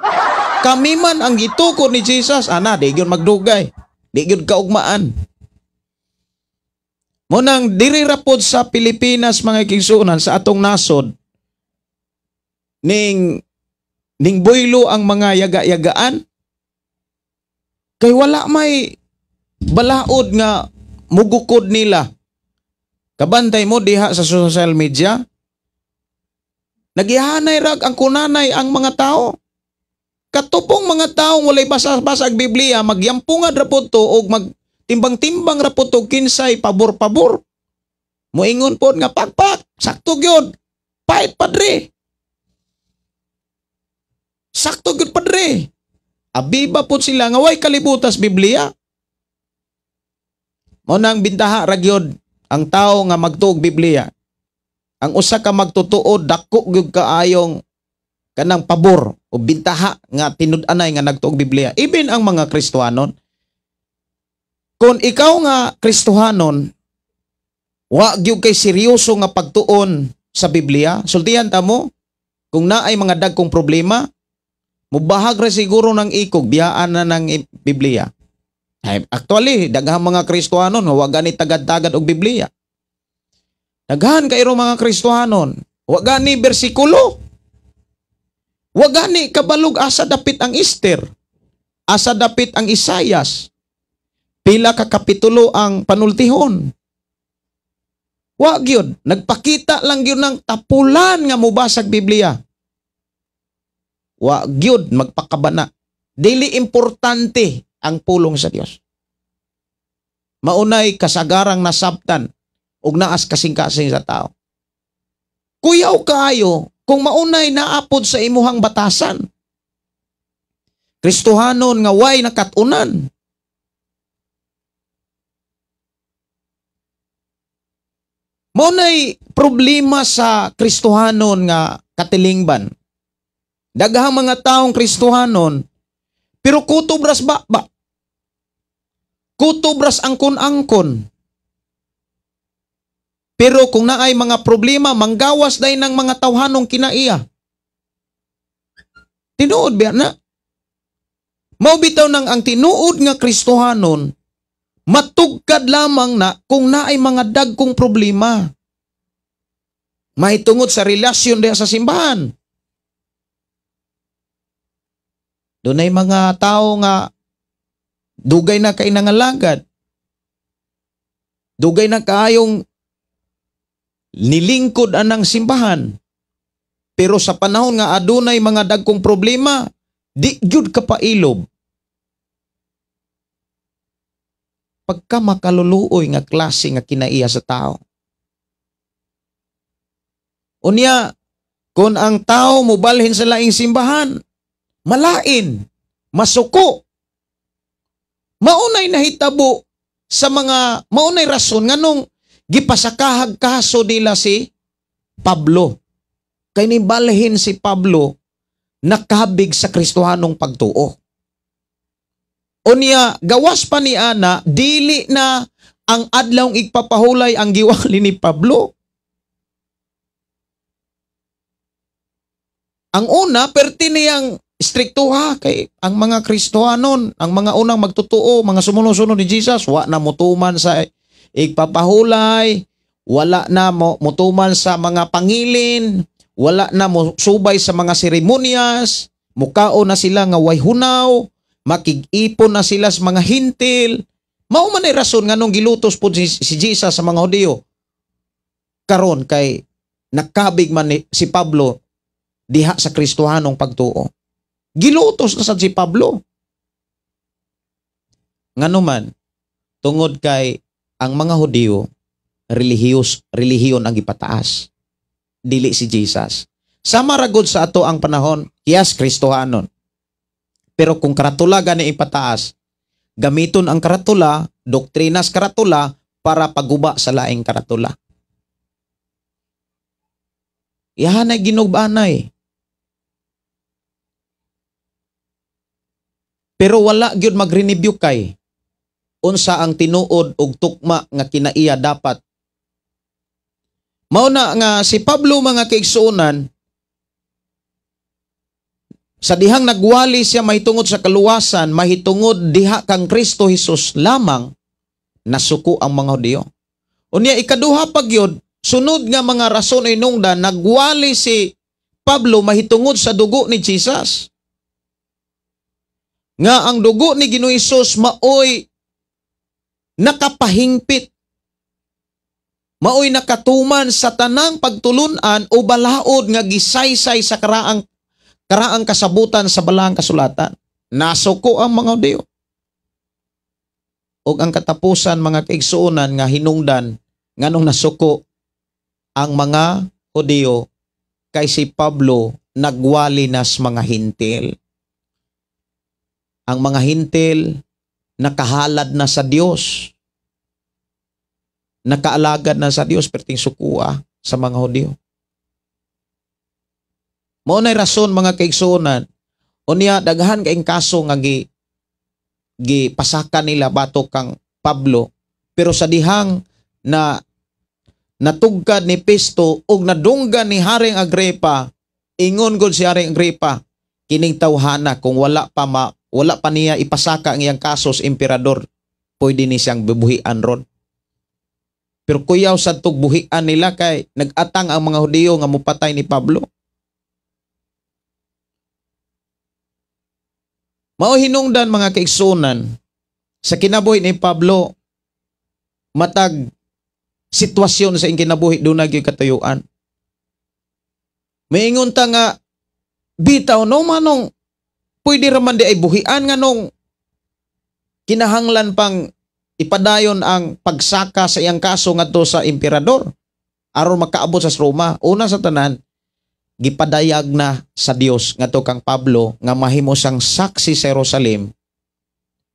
kami man ang gitukod ni Jesus." Ana, di gyud magdugay, di gyud kaugmaan. Mo nang diri ra pod sa Pilipinas, mga kaigsunan, sa atong nasod ning ning boylo ang mga yaga-yagaan kay wala may balaod nga mugukod nila. Kabantay mo diha sa social media, nagihanay rag ang kunanay ang mga tao. Katupong mga taong walay basa-basa ang Biblia, magyampungad ra pod to og magtimbang-timbang ra pod to kinsay pabor-pabor. Moingon pod nga pagpak, sakto gyud. Pait, padre. Sakto gyud, padre. Abiba pod sila nga way kalibutas Biblia. Mao nang bintaha ra gyud ang tao nga magtuog Biblia. Ang usa ka magtutuo, dako gyud kaayong kanang pabor o bintaha nga tinud-anay nga nagtuog Biblia. Even ang mga Kristohanon. Kung ikaw nga Kristohanon, wa gyud kay seryoso nga pagtuon sa Biblia, sultihan ta mo, kung naay mga dagkong problema, mubahag ra siguro ng ikog, biyaan na ng Biblia. Ay, actually, daghang mga Kristohanon wa gani tagad-tagad og Biblia. Daghan kayro mga Kristohanon, wa gani bersikulo. Wa gani kabalog asa dapit ang Esther, asa dapit ang Isayas. Pila ka kapitulo ang panultihon. Wa gyud, nagpakita lang gyud ng tapulan nga mobasag Biblia. Wa gyud magpakabana. Dili importante ang pulong sa Dios. Maunay kasagarang nasabtan ug naas kasing-kasing sa tao. Kuyaw kaayo kung maunay naapod sa imuhang batasan. Kristohanon nga way nakatunan. Maunay problema sa Kristohanon nga katilingban. Daghang mga taong Kristohanon pero kutob ras ba? Kutob ras angkon-angkon. Pero kung naay mga problema, manggawas day ng mga tawhanong kinaiya. Tinuod ba na? Mao bitaw nang ang tinuod nga Kristohanon, matugkad lamang na kung naay mga dagkong problema. Mahitungod sa relasyon diha sa simbahan. Dunay mga tao nga dugay na kay nangalagad. Dugay na kaayong nilingkod anang simbahan. Pero sa panahon nga adunay mga dagkong problema, di gyud ka pailob. Pagka makaluluoy nga klase nga kinaiya sa tao. Unya, kung ang tao mobalhin sa laing simbahan, malain, masuko. Maunay nahitabo sa mga, maunay rason nganong gipasakahag kaso nila si Pablo. Kay nibalhin si Pablo nakabig sa Kristohanong pagtuo. Unya gawas pa ni ana, dili na ang adlawng igpapahulay ang giwali ni Pablo. Ang una, perti niyang striktuha kay ang mga Kristohanon, ang mga unang magtotoo, mga sumunod-sunod ni Jesus, wa na mutuman sa igpapahulay, wala na mutuman sa mga pangilin, wala na musubay sa mga seremonyas, mukao na sila nga way hunaw, makig-ipon na sila sa mga hintil. Mao man ay rason nganong gilutos po si Jesus sa mga Hudiyo. Karon kay nakabig man si Pablo diha sa Kristohanong pagtuo. Gilutos na sad si Pablo. Nganuman, tungod kay ang mga Hudiyo, relihiyon ang gipataas. Dili si Jesus. Sama ragod sa ato ang panahon, yes, Kristohanon. Pero kung karatula gani ipataas, gamiton ang karatula, doktrinas karatula, para paguba sa laing karatula. Ihanay ginubanay. Pero wala gyud magrenibyo kay unsa ang tinuod og tukma nga kinaiya dapat. Mao na nga si Pablo, mga kaigsuonan, sa dihang nagwali siya mahitungod sa kaluwasan, mahitungod diha kang Kristo Jesus lamang, nasuko ang mga Hudiyo. Unya ikaduha pa gyud, sunod nga mga rason inungdan, nagwali si Pablo mahitungod sa dugo ni Jesus. Nga ang dugo ni Ginoo Hesus maoy nakapahingpit, maoy nakatuman sa tanang pagtulunan o balaod nga gisaysay sa karaang kasabutan sa balaang kasulatan. Nasuko ang mga Hudiyo. Og ang katapusan, mga kaigsuonan, nga hinungdan nganong nasuko ang mga Hudiyo kay si Pablo nagwali nas mga hintil. Ang mga hintil nakahalad na sa Dios, nakaalagad na sa Dios, perting sukua sa mga Hudiyo. Mao nay rason, mga kaigsuonan, unya daghan kaing kaso nga gipasaka nila batok kang Pablo, pero sa dihang na natugkad ni Festo ug nadunggan ni Haring Agripa, ingon gud si Haring Agripa, kining tawhana kung wala pa niya ipasaka ang iyang kaso sa emperador, pwede ni siyang bubuhian ron. Pero kuyaw sa tugbuhian nila kay nag-atang ang mga Hudiyo nga mupatay ni Pablo. Mao hinungdan, mga kaigsunan, sa kinabuhi ni Pablo, matag sitwasyon sa iyang kinabuhi dunay gyud katuyuan. Maingon ta nga bitaw no manong pwede ra man di ay buhian nganong kinahanglan pang ipadayon ang pagsaka sa iyang kaso ngadto sa emperador aron makaabot sa Roma. Una sa tanan, gipadayag na sa Dios ngadto kang Pablo nga mahimo siyang saksi sa Jerusalem,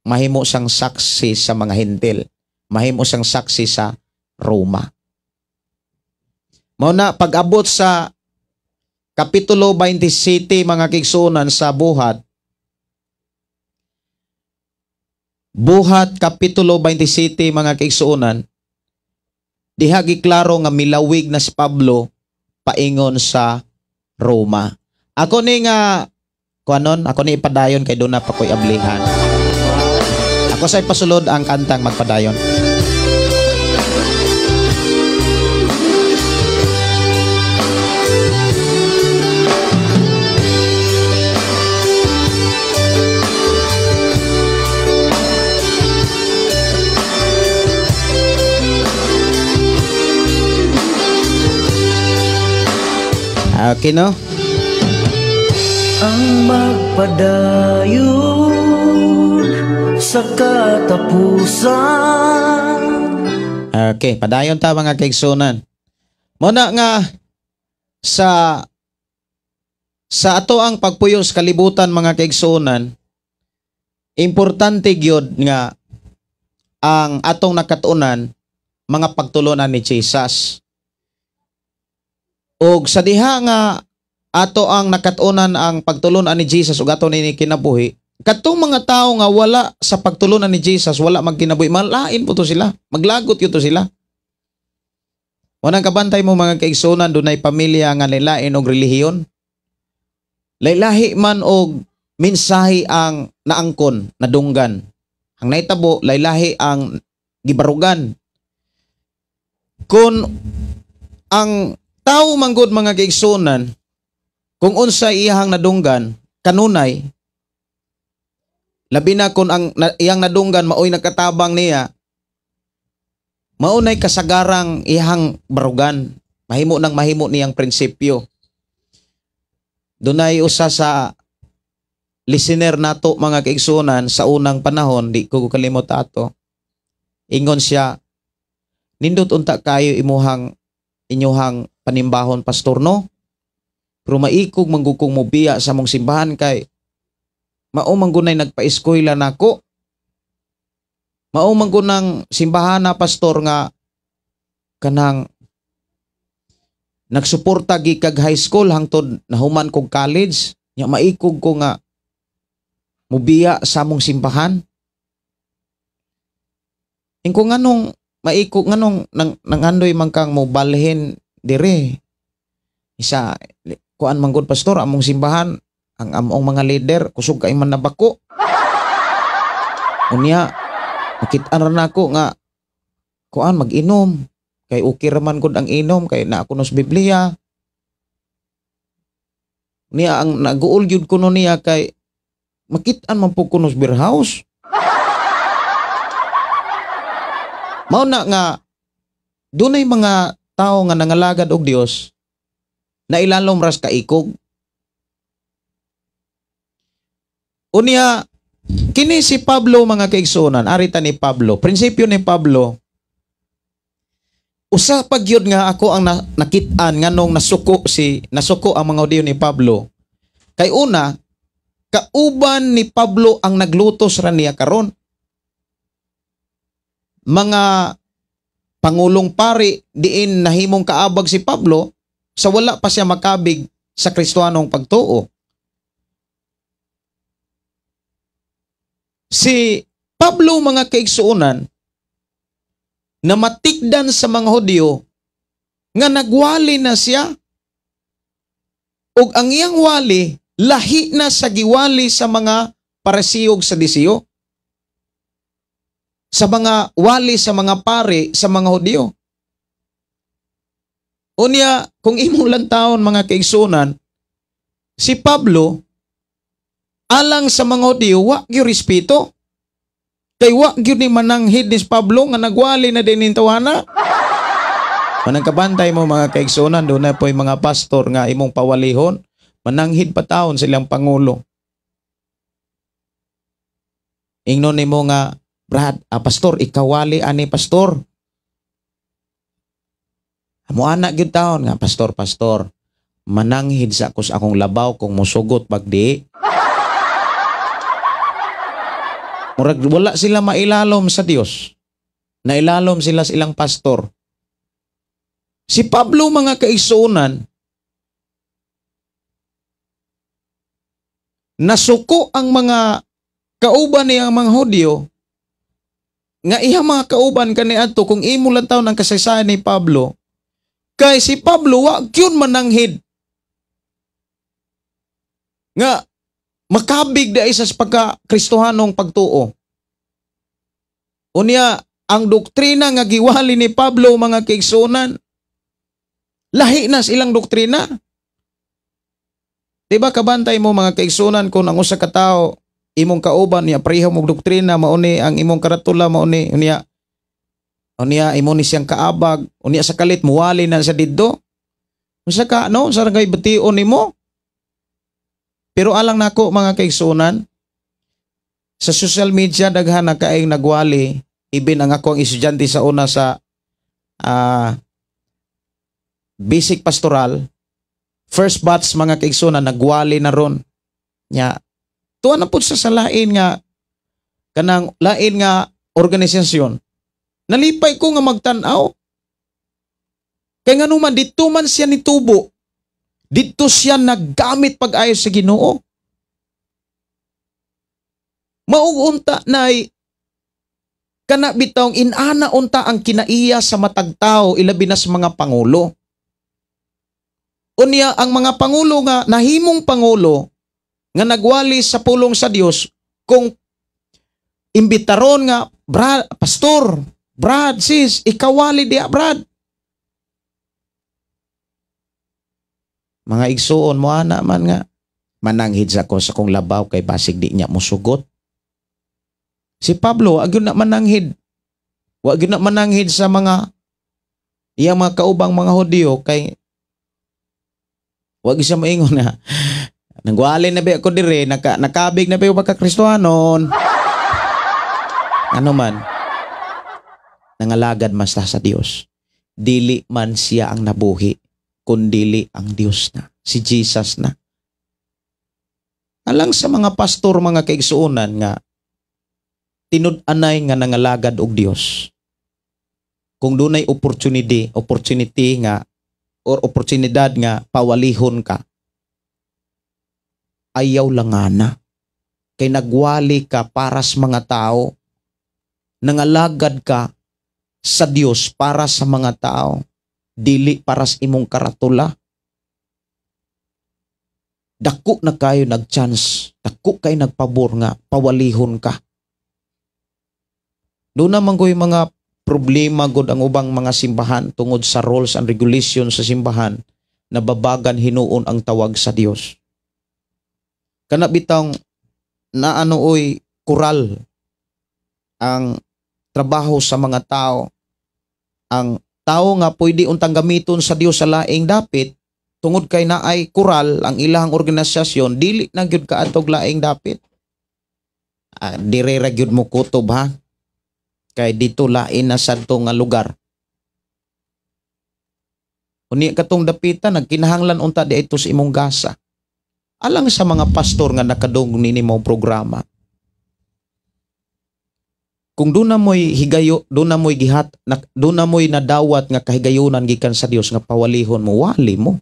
mahimo siyang saksi sa mga Hentil, mahimo siyang saksi sa Roma. Mao na pag-abot sa Kapitulo 27, mga kaigsuonan, sa Buhat, Buhat Kapitulo 27, mga kaigsuonan, diha giklaro nga milawig na si Pablo paingon sa Roma. Ako ni nga kuanon, ako ni ipadayon kay doon na pa ko'y ablihan. Ako sa ipasulod ang kantang magpadayon. Okay, no? Ang magpadayon sa katapusan. Okay, padayon ta, mga kaigsunan. Muna nga sa ato ang pagpuyo sa kalibutan, mga kaigsunan, importante gyud nga ang atong nakatuonan mga pagtulunan ni Jesus. Og sa diha nga ato ang nakat-unan ang pagtulunan ni Jesus ug ato nini kinabuhi, katong mga tawo nga wala sa pagtulunan ni Jesus, wala magkinabuhi, malain po to sila, maglagot yun to sila. Wanang kabantay mo mga kaigsunan, dunay pamilya nga nilain og relihiyon. Laylahi man og mensahe ang naangkon, nadunggan. Ang naitabo, laylahi ang gibarugan. Kung ang tao manggod mga kaigsunan, kung unsa iyahang nadunggan, kanunay, labi na kung ang iyang nadunggan maoy nagkatabang niya, maunay kasagarang iyahang barugan, mahimo nang mahimo niyang prinsipyo. Dunay usa sa listener nato mga kaigsunan sa unang panahon, di ko kalimot ato. Ingon siya, nindot unta kayo imuhang inyuhang panimbahon pastor no? Pero maikog manggukong mobiya sa mong simbahan kay mao man gunay nagpa-eskwela nako. Mao man gunang simbahan na pastor nga kanang nagsuporta gikag high school hangtod nahuman kog college, nya maikog ko nga mubiya sa among simbahan. Ingko nganong maikog, nganong nang nangandoy man kang mobalhin dire. Isa kuan man gud pastor among simbahan, ang among mga leader kusog kay man nabako. Unya makit-an ra nako nga kuan mag-inom kay okay ra man gud ang inom kay naa kuno sa Biblia. Niya ang naguol gyud kuno niya kay makit-an man po kuno sa beer house. Mao na nga dunay mga tawo nga nangalagad og Dios na ilalom ras kaikog. Unya kini si Pablo mga kaigsuonan, arita ni Pablo, prinsipyo ni Pablo, usa pa gyud nga ako ang nakit-an nganong nasuko ang mga Hudiyo ni Pablo. Kay una, kauban ni Pablo ang naglutos ra niya karon. Mga pangulong pari diin nahimong kaabag si Pablo sa wala pa siya makabig sa Kristohanong pagtuo. Si Pablo mga kaigsuonan na matikdan sa mga Hudyo nga nagwali na siya ug ang iyang wali lahi na sa giwali sa mga Pariseo ug Sadiseo, sa mga wali sa mga pare sa mga Hudyo. Unya kung imong lantawon mga kaigsuonan, si Pablo alang sa mga Hudyo wa gyud respeto. Kay wa gyud ni mananghid ni Pablo nga nagwali na din intawana. Manang kabantay mo mga kaigsuonan, doon na po'y mga pastor nga imong pawalihon, mananghid pa taon silang pangulo. Ingnon nimo nga, Brad, pastor, ikawali ani pastor. Amo anak gyud taon nga pastor, pastor, mananghid sa ako sa akong labaw kung musugot pagdi. Murag wala sila mailalom sa Dios. Nailalom sila sa ilang pastor. Si Pablo mga kaigsuonan, nasuko ang mga kauban niyang mga Hudyo nga iyang mga kauban kaniadto kung imo lang taon ang kasaysayan ni Pablo, kay si Pablo wa gyud mananghid nga makabig da isa sa pagka-Kristohanong pagtuo. Unya, ang doktrina nga giwali ni Pablo mga kaigsuonan, lahi na sa ilang doktrina. Diba kabantay mo mga kaigsuonan kung ang usa ka tawo imong kauban niya pareho mong doktrina, mauni ang imong karatula, mauni unya, unya imo ni siyang kaabag, unya sa kalit muwali na sa didto. Usa ka no, sa ragay bation nimo. Pero alang nako mga kaigsuonan, sa social media daghan na kaayong nagwali, ibin ang ako ang estudyante sa una sa basic pastoral, first batch mga kaigsuonan nagwali na ron. Nya tuwa na pud sa lain nga kanang lain nga organisasyon. Nalipay ko nga magtan-aw. Kay nganuman didto man siya nitubo. Didto siya naggamit pag-ayo sa Ginoo. Mauunta nay kana bitawng inana unta ang kinaiya sa matag tawo, ilabi na sa mga pangulo. Unya ang mga pangulo nga nahimong pangulo nga nagwali sa pulong sa Dios, kung imbitaron nga brad, pastor, brad, sis, ikawali diya brad. Mga igsuon mo ana man nga mananghid sa ko sa kong labaw kay basig di niya musugot. Si Pablo agyon na mananghid. Wa gyud na mananghid sa mga iyang mga kaubang mga Hudiyo kay wa gyud siya maingon na nagwali na ba ako dire, nakabig na ba yung pagka-Kristohanon. Ano man, nangalagad man sa Dios. Dili man siya ang nabuhi, kundili ang Dios na, si Jesus na. Alang sa mga pastor, mga kaigsuonan nga tinud-anay nga nangalagad og Dios. Kung dunay opportunity nga or oportunidad nga pawalihon ka, ayaw langana. Kay nagwali ka para sa mga tao, nangalagad ka sa Dios para sa mga tao, dili para sa imong karatula. Dako na kayo nag-chance, dako kayo nagpabor nga pawalihon ka. Doon naman ko'y mga problema god ang ubang mga simbahan tungod sa rules and regulations sa simbahan, nababagan hinuon ang tawag sa Dios. Kana bitang naano oy kural ang trabaho sa mga tao. Ang tao nga pwede untang gamiton sa Dios sa laing dapit, tungod kay naay kural ang ilang organisasyon, dili na gyud kaadtog laing dapit. Dire ra gyud mo kutob ha. Kay dito lain na sadto nga lugar. Unya katong dapitan nagkinahanglan unta di ito sa imong gasa. Alang sa mga pastor nga nakadungog nini mao programa. Kung doon na mo'y higayo, doon na mo'y gihat, doon na mo'y nadawat nga kahigayunan gikan sa Dios nga pawalihon mo, wali mo.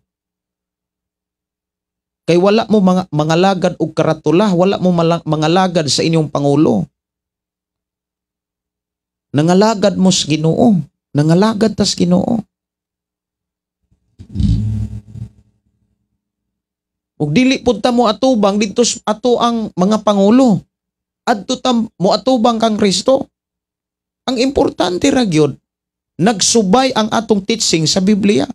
Kay wala mo mangalagad og karatula, wala mo mangalagad sa inyong pangulo. Nangalagad mo sa Ginoo, nangalagad tas Ginoo. Ug dili pud ta mo atubang didto ato ang mga pangulo. Adto ta mo atubang kang Kristo. Ang importante ra gyud, nagsubay ang atong teaching sa Biblia.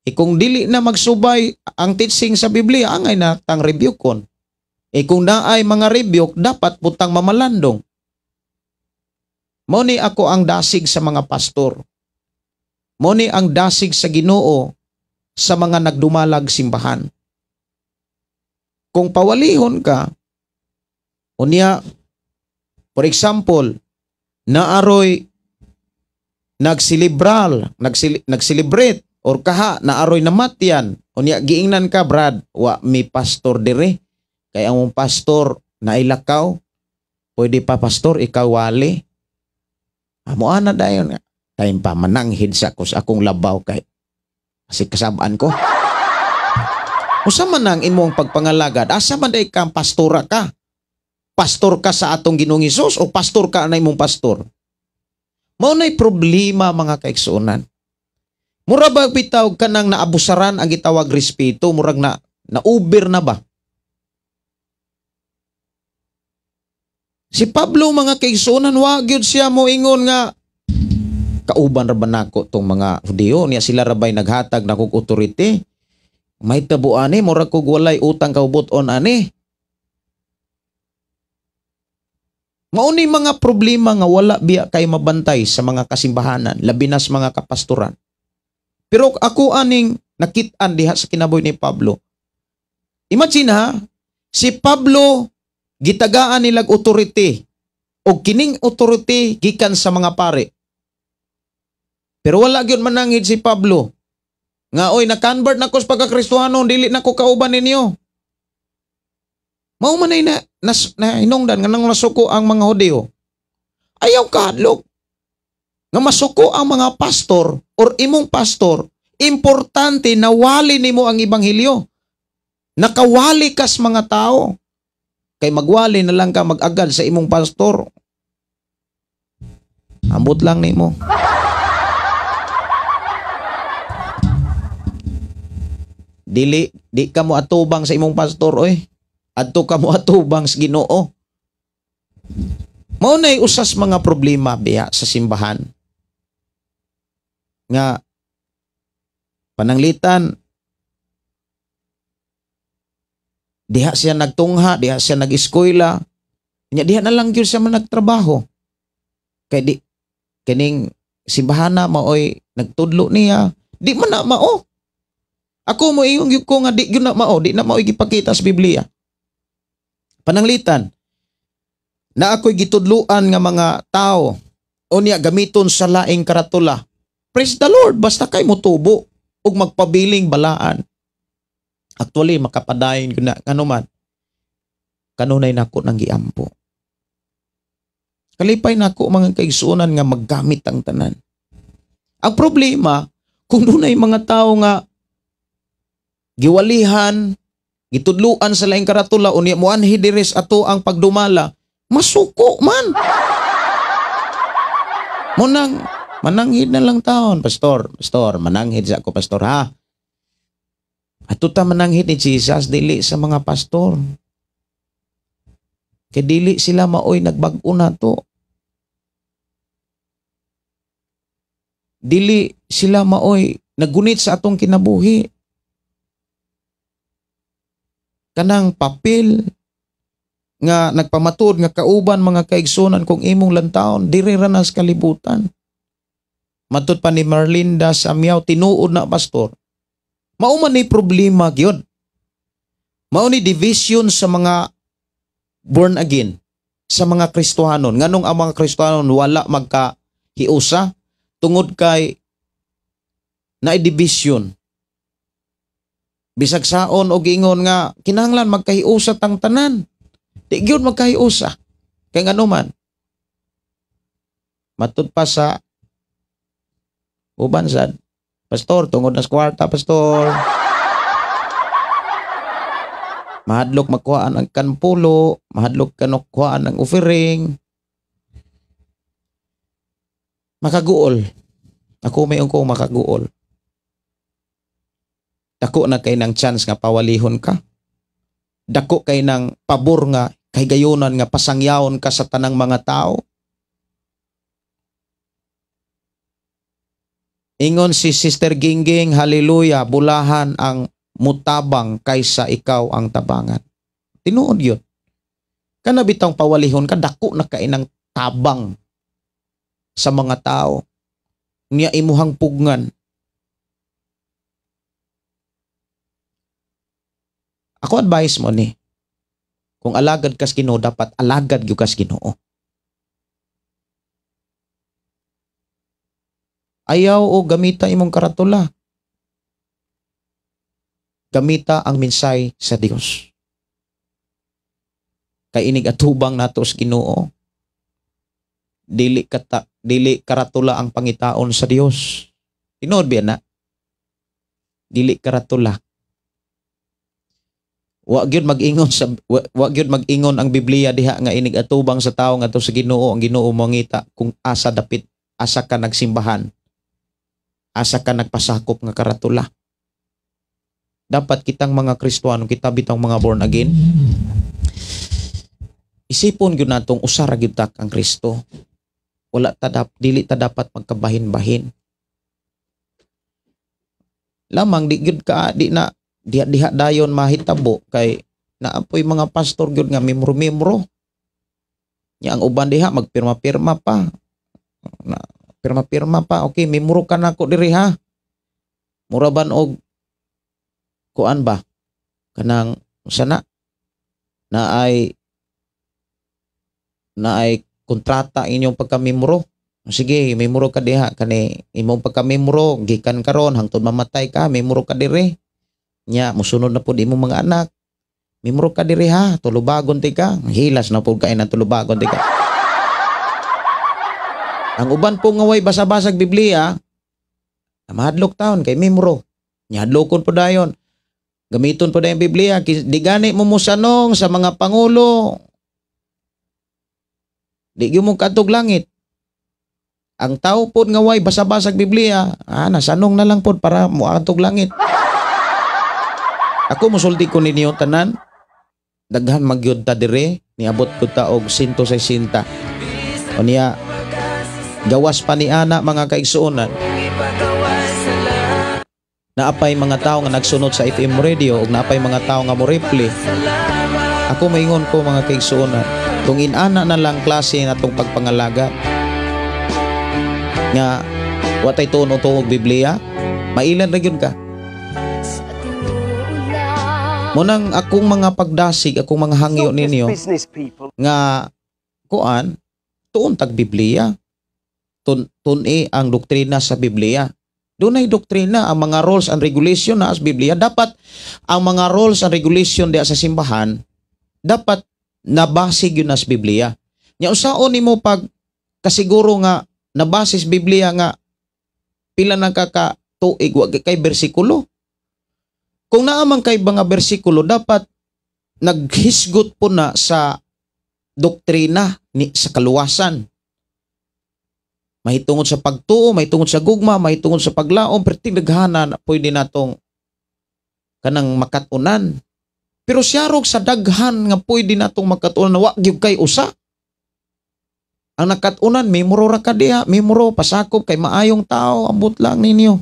E kung dili na magsubay ang teaching sa Biblia, angay na tang rebuke kon. E kung naay mga rebuke, dapat putang mamalandong. Mao ni ako ang dasig sa mga pastor. Mao ni ang dasig sa Ginoo sa mga nagdumalag simbahan. Kung pawalihon ka, unya, for example, naaroy nagsilibral, nagcelebrate or kaha naaroy namatyan, unya giingnan ka, brad, wa mi pastor dire. Kay ang mong pastor nailakaw, pwede pa pastor ikaw wali. Amo ana dayon nga. Time pa mananghid sa ko sa akong labaw kay kasi kasabaan ko. Usa man ang imong pagpangalagad, asa man day kang pastora ka? Pastor ka sa atong Ginoong Hesus o pastor ka na imong pastor? Mao nay problema mga kaigsuonan. Mura ba bitaw kanang naabusaran ang gitawag respeto, murag na nauber na ba? Si Pablo mga kaigsuonan, wa gyud siya moingon nga kauban ra ba nako tong mga Hudiyo, niya sila ra bay naghatag na kog authority. May tabo ani, murag kog walay utang kaubot-on ani. Mao ni mga problema nga wala biya kay mabantay sa mga kasimbahanan, labi na sa mga kapastoran. Pero ako aning nakit-an diha sa kinabuhi ni Pablo. Imagine ha, si Pablo gitagaan nilag authority og kining authority gikan sa mga pare. Pero wala gyud mananghid si Pablo nga oy na-convert na ko sa pagka-Kristohano, dili na ko kauban ninyo. Mao man ay na hinungdan nga nang nasuko ang mga Hudiyo. Ayaw kahadlok. Nga masuko ang mga pastor or imong pastor, importante na wali nimo ang ebanghelyo. Nakawali kas mga tao. Kay magwali na lang ka mag-agad sa imong pastor. Ambot lang nimo. Dili, di ka mo atubang sa imong pastor, oy. Adto ka mo atubang sa Ginoo. Mao nay usas mga problema biya sa simbahan. Nga pananglitan diha siya nagtungha, diha siya nag-eskwela. Nya diha na lang gyud siya man nagtrabaho. Kay di kining simbahana maoy nagtudlo niya, di man na mao. Ako mo iyong gyud ko nga di gyud na mao, di na maoy gipakita sa Biblia. Pananglitan na ako'y gitudluan nga mga tao unya gamiton sa laing karatula. Praise the Lord, basta kay motubo ug magpabiling balaan. Actually makapadayon gyud na ngano man kanunay nako nang giampo. Kalipay nako mga kaigsuonan nga maggamit ang tanan. Ang problema kung dunay mga tao nga giwalihan, gitudluan sa laing karatula unya moanhi diri sa ato ang pagdumala, masuko man. Munang mananghid na lang taon, pastor, pastor, mananghid sa ako, pastor, ha. Ato ta mananghid ni Jesus dili sa mga pastor. Kay dili sila maoy nagbag-o na to. Dili sila maoy nagunit sa atong kinabuhi. Kanang papel nga nagpamatuod nga kauban mga kaigsunan kung imong lantaon diri ra na sa kalibutan. Matud pa ni Marlinda sa Miaw, tinuod na pastor. Mao man ni problema gyud. Mao ni division sa mga born again, sa mga Kristohanon. Nganong ang mga Kristohanon wala magkahiusa tungod kay naay division. Bisag saon og ingon nga kinahanglan magkahiusa tang tanan. Di gyud magkahiusa. Kay ngano man matud pa sa uban sad, pastor, tungod na sa kwarta, pastor. Mahadlok magkuhaan ang kanpulo, mahadlok kanukkuhaan ang offering. Makaguol. Ako may ungko makaguol. Dako na kay ng chance nga pawalihon ka. Dako kay ng pabor nga kahigayonan nga pasangyaon ka sa tanang mga tao. Ingon si Sister Gingging, hallelujah, bulahan ang mutabang kaysa ikaw ang tabangan. Tinuod yun. Kana bitang pawalihon ka, dako na kay ng tabang sa mga tao. Niya imuhang pugngan. Ako advice mo ni, kung alagad kas Ginoo, dapat alagad gyud kas Ginoo. Ayaw o gamita imong karatula. Gamita ang minsay sa Dios. Kay inig atubang nato sa Ginoo. Dili karatula ang pangitaon sa Dios. Tinuod biya na? Dili karatula. Wa gyud mag-ingon sa wa gyud mag-ingon ang Biblia diha nga inig atubang sa tawo ngadto sa Ginoo, ang Ginoo mangita kung asa dapit, asa ka nagsimbahan, asa ka nagpasakop nga karatula. Dapat kitang mga Kristohano, kita bitang mga born again, isipon gyud natong usa ra gyud ta kang Kristo. Wala ta dili ta dapat magkabahin-bahin. Lamang di gyud ka di na diha-diha dayon mahitabo kay naapoy mga pastor gyud nga mimro-mimro. Nya ang uban diha magpirma-pirma pa. Na, pirma-pirma pa. Okay, mimro ka nako diri ha. Mura ban og kuan ba? Kanang sana na ay kontrata inyong pagkamimro. Sige, mimro ka diha kani imong pagkamimro gikan karon hangtod mamatay ka, mimro ka diri. Nya musunod na pud imong mga anak. Mimro ka diri ha, tulubagon ti ka. Hilas na pud kay nang tulubagon ti ka. Ang uban po nga way basa-basag Biblia, mahadlok taon kay memro. Nihadlokon po dayon. Gamiton po dayon Biblia. Di gani mo musanong sa mga pangulo. Di gyud mo kadtog langit. Ang tao pod nga way basa-basag Biblia, nasanong na lang pod para moadtog langit. Ako musulti ko ninyo tanan, daghan magyud ta dire, niabot ko ta og 160. Unya gawas pa ni ana, mga kaigsuonan. Naapay mga tao nga nagsunod sa FM radio ug naapay mga tao nga mo replay. Ako maingon ko, mga kaigsuonan, tung inana na lang klase na tong pagpangalaga nga watay tuon og Biblia, mailan ra gyud ka. Munang akong mga pagdasig, akong mga hangyo ninyo Business people. Nga kuan, tuon tag Biblia. Tun-i ang doktrina sa Biblia. Dunay doktrina ang mga rules and regulation na as Biblia. Dapat ang mga rules and regulation diya sa simbahan dapat nabase gyud na sa Biblia. Nya usaon nimo pag kasiguro nga nabase sa Biblia nga pila na ka ka tuig wa kay bersikulo? Kung naa man kay mga bersikulo, dapat naghisgot po na sa doktrina ni sa kaluwasan. Mahitungod sa pagtuo, mahitungod sa gugma, mahitungod sa paglaom, pero tinaghanan na pwede natong kanang makatunan. Pero siyarog sa daghan nga pwede natong makatunan, wa gyud kay usa. Ang nakatunan, memoro ra ka diha, memoro, pasakop kay maayong tao, ambot lang ninyo.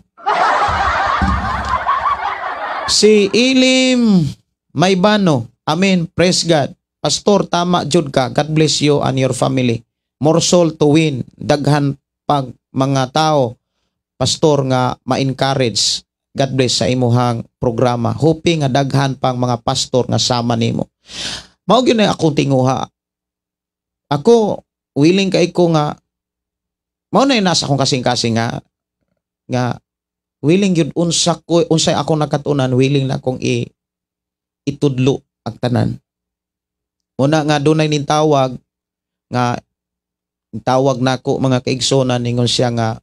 Si Ilim Maybano, amen, praise God. Pastor, tama jud ka. God bless you and your family. More soul to win. Daghan pag mga tao, pastor, nga ma-encourage. God bless sa imuhang programa. Hoping nga daghan pang mga pastor nga sama nimo. Mao gyud na akong tinguha. Ako willing kay ko nga mao na nasa akong kasing-kasing nga nga willing gyud unsa ko, unsay akong nakatunan, willing na akong itudlo ang tanan. Muna nga dunay ning tawag nga tawag nako, mga kaigsonan, ningon siya nga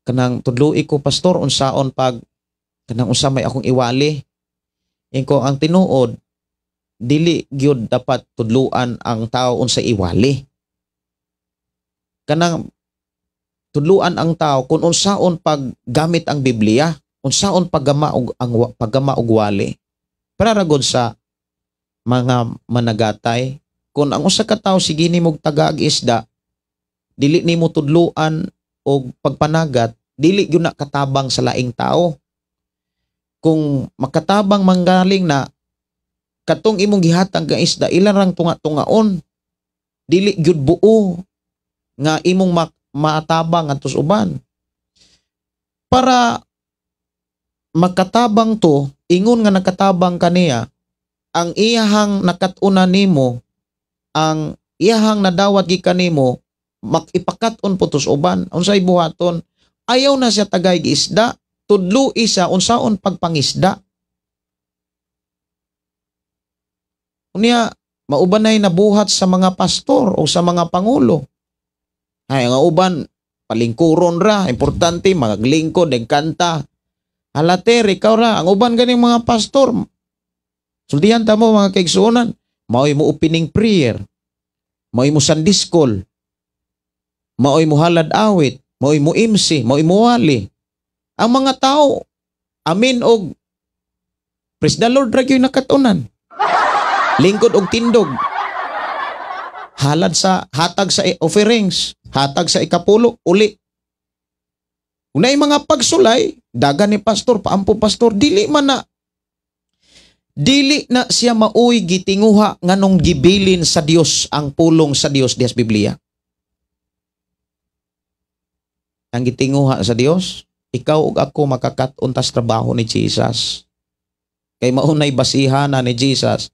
kanang tudloi ko, pastor, unsaon pag kanang unsa may akong iwali. Inko ang tinuod, dili gyud dapat tudluan ang tao unsa iwali. Kanang tudluan ang tao kung unsaon paggamit ang Biblia, unsaon paggama og wali. Para ra gud sa mga managatay, kung ang usa ka tawo sige nimo tagaag isda, dili nimo tudluan og pagpanagat, dili gyud na katabang sa laing tao. Kung makatabang manggaling na katong imong gihatag nga isda, ilan rang tunga-tungaon, dili gyud buo nga imong maatabang ngadto sa uban. Para makatabang to, ingon nga nakatabang kaniya, ang iyahang nakat-unan nimo, ang iyahang nadawat gikan nimo, makipakat-on po to sa uban. Unsay buhaton? Ayaw na siya tagay isda, tudlo isa unsaon pagpangisda. Unya, maubanay nabuhat sa mga pastor o sa mga pangulo. Ay, nga uban, palingkuron ra, importante, maglingkod, nagkanta. Halater, ikaw ra, ang uban ganing mga pastor. Sultihan ta mo, mga kaigsuonan, maoy mo opening prayer, maoy mo Sunday school, maoy mo halad awit, maoy mo MC, maoy mo wali. Ang mga tao, amin og praise the Lord ra gyud nakatunan. Lingkod og tindog. Halad sa hatag sa offerings, hatag sa ikapulo, uli. Unay mga pagsulay, dagan ni pastor, paampo pastor, dili man na dili na siya maoy gitinguha nganong gibilin sa Dios ang pulong sa Dios dias Biblia. Ang gitinguha sa Dios, ikaw ug ako makakat-on tas trabaho ni Jesus. Kay maunay basihan na ni Jesus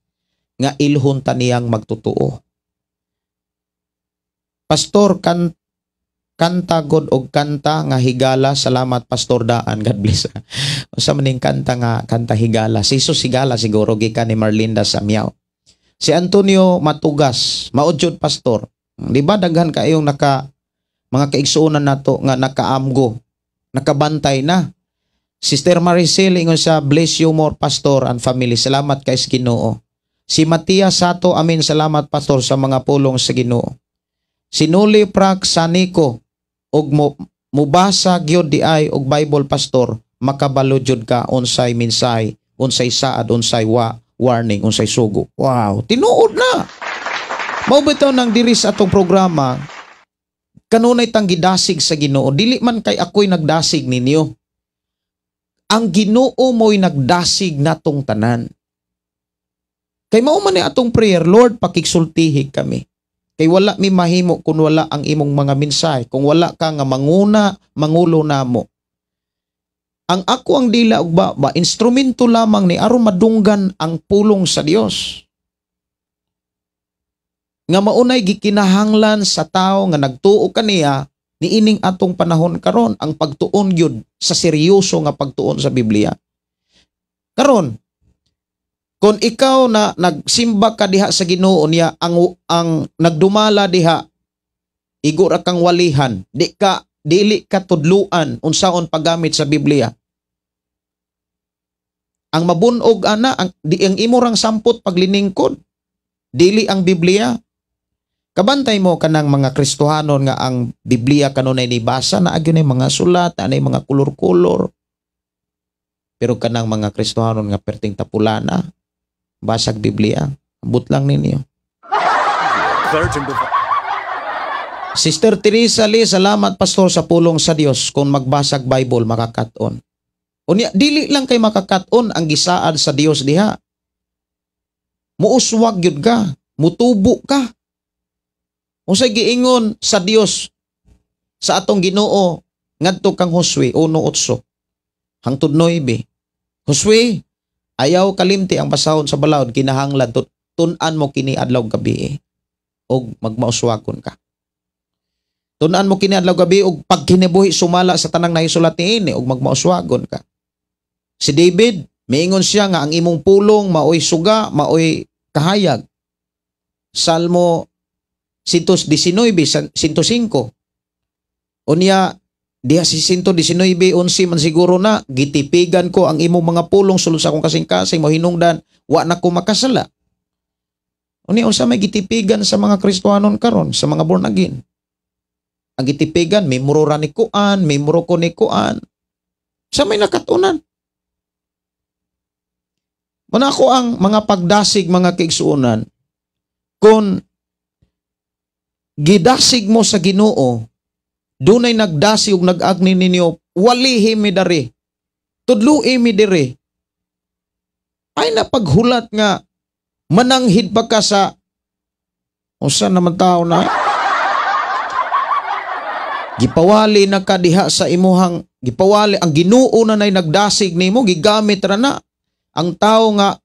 nga ilhon ta niyang magtutuo. Pastor, kanta god og kanta nga higala. Salamat, Pastor Daan. God bless. Unsa man ning kanta nga kanta higala? Si Jesus higala siguro gikan ni Marlinda Samiao. Si Antonio Matugas, maudjud pastor. Di ba daghan kayong naka mga kaigsuonan nato nga nakaamgo, nakabantay na. Sister Maricel, ingon sa, "Bless you more, Pastor and family." Salamat kay sa Ginoo. Si Matias Sato, "Amin, salamat, Pastor, sa mga pulong sa Ginoo." Si Nuli Prak Saniko, "Og mo mubasa gyud di ay og Bible, Pastor, makabalo jud ka unsay mensahe, unsay saad, unsay wa warning, unsay sugo." Wow, tinuod na. Mao bitaw nang diri sa atong programa kanunay tang gidasig sa Ginoo, dili man kay ako'y nagdasig ninyo. Ang Ginoo mo'y nagdasig natong tanan. Kay mao man ni atong prayer, "Lord, pakigsultihi kami." Kay wala mi mahimo kung wala ang imong mga mensahe, kung wala ka nga manguna, mangulo namo. Ang ako ang dila ug baba, instrumento lamang ni aron madunggan ang pulong sa Dios. Nga maunay gikinahanglan sa tao nga nagtuo kaniya niining atong panahon karon, ang pagtuon gyud sa seryoso nga pagtuon sa Biblia. Karon, kung ikaw na nagsimba ka diha sa Ginoo niya, ang nagdumala diha igo ra kang walihan, di ka dili ka tudluan unsaon paggamit sa Biblia. Ang mabunog ana ang di ang imo rang sampot pagliningkod, dili ang Biblia. Kabantay mo kanang mga Kristohanon nga ang Biblia kanunay nibasa na agyon ay mga sulat, anay mga kolor-kolor. Pero kanang mga Kristohanon nga perting tapulana, basag Biblia, ambot lang ninyo. Sister Teresa Lee, "Salamat, Pastor, sa pulong sa Dios. Kung magbasag Bible, makakat-on." Unya, dili lang kay makakat-on ang gisaad sa Dios diha. Muuswag gyud ka, mutubo ka. Unsay giingon sa Dios sa atong Ginoo ngadto kang Josue 1:8 hangtod 9? "Josue, ayaw kalimti ang basahon sa balaod, kinahanglan tun-an mo kini adlaw gabi og magmauswagon ka. Tun-an mo kini adlaw gabi og pagkinabuhi sumala sa tanang nahisulat niini og magmauswagon ka." Si David, miingon siya nga ang imong pulong maoy suga, maoy kahayag. Salmo 119, 105. Unya, diha si 119:11 man siguro na, "Gitipigan ko ang imong mga pulong sulod sa akong kasing-kasing, mohinungdan, wa na ko makasala." Unya, unsa may gitipigan sa mga Kristohanon karon, sa mga born again? Ang gitipigan, memoro ra ni kuan, memoro ko ni kuan. Sa may nakatunan. Muna ako ang mga pagdasig, mga kaigsuonan, kung gidasig mo sa Ginoo, dunay nagdasig ug nag-agni ninyo, "Walihi mi dari, tudlui mi diri." Ay napaghulat nga mananghid pa ka sa usa naman tao na gipawali na ka diha sa imuhang gipawali ang Ginoo na nay nagdasig nimo, gigamit ra na ang tao nga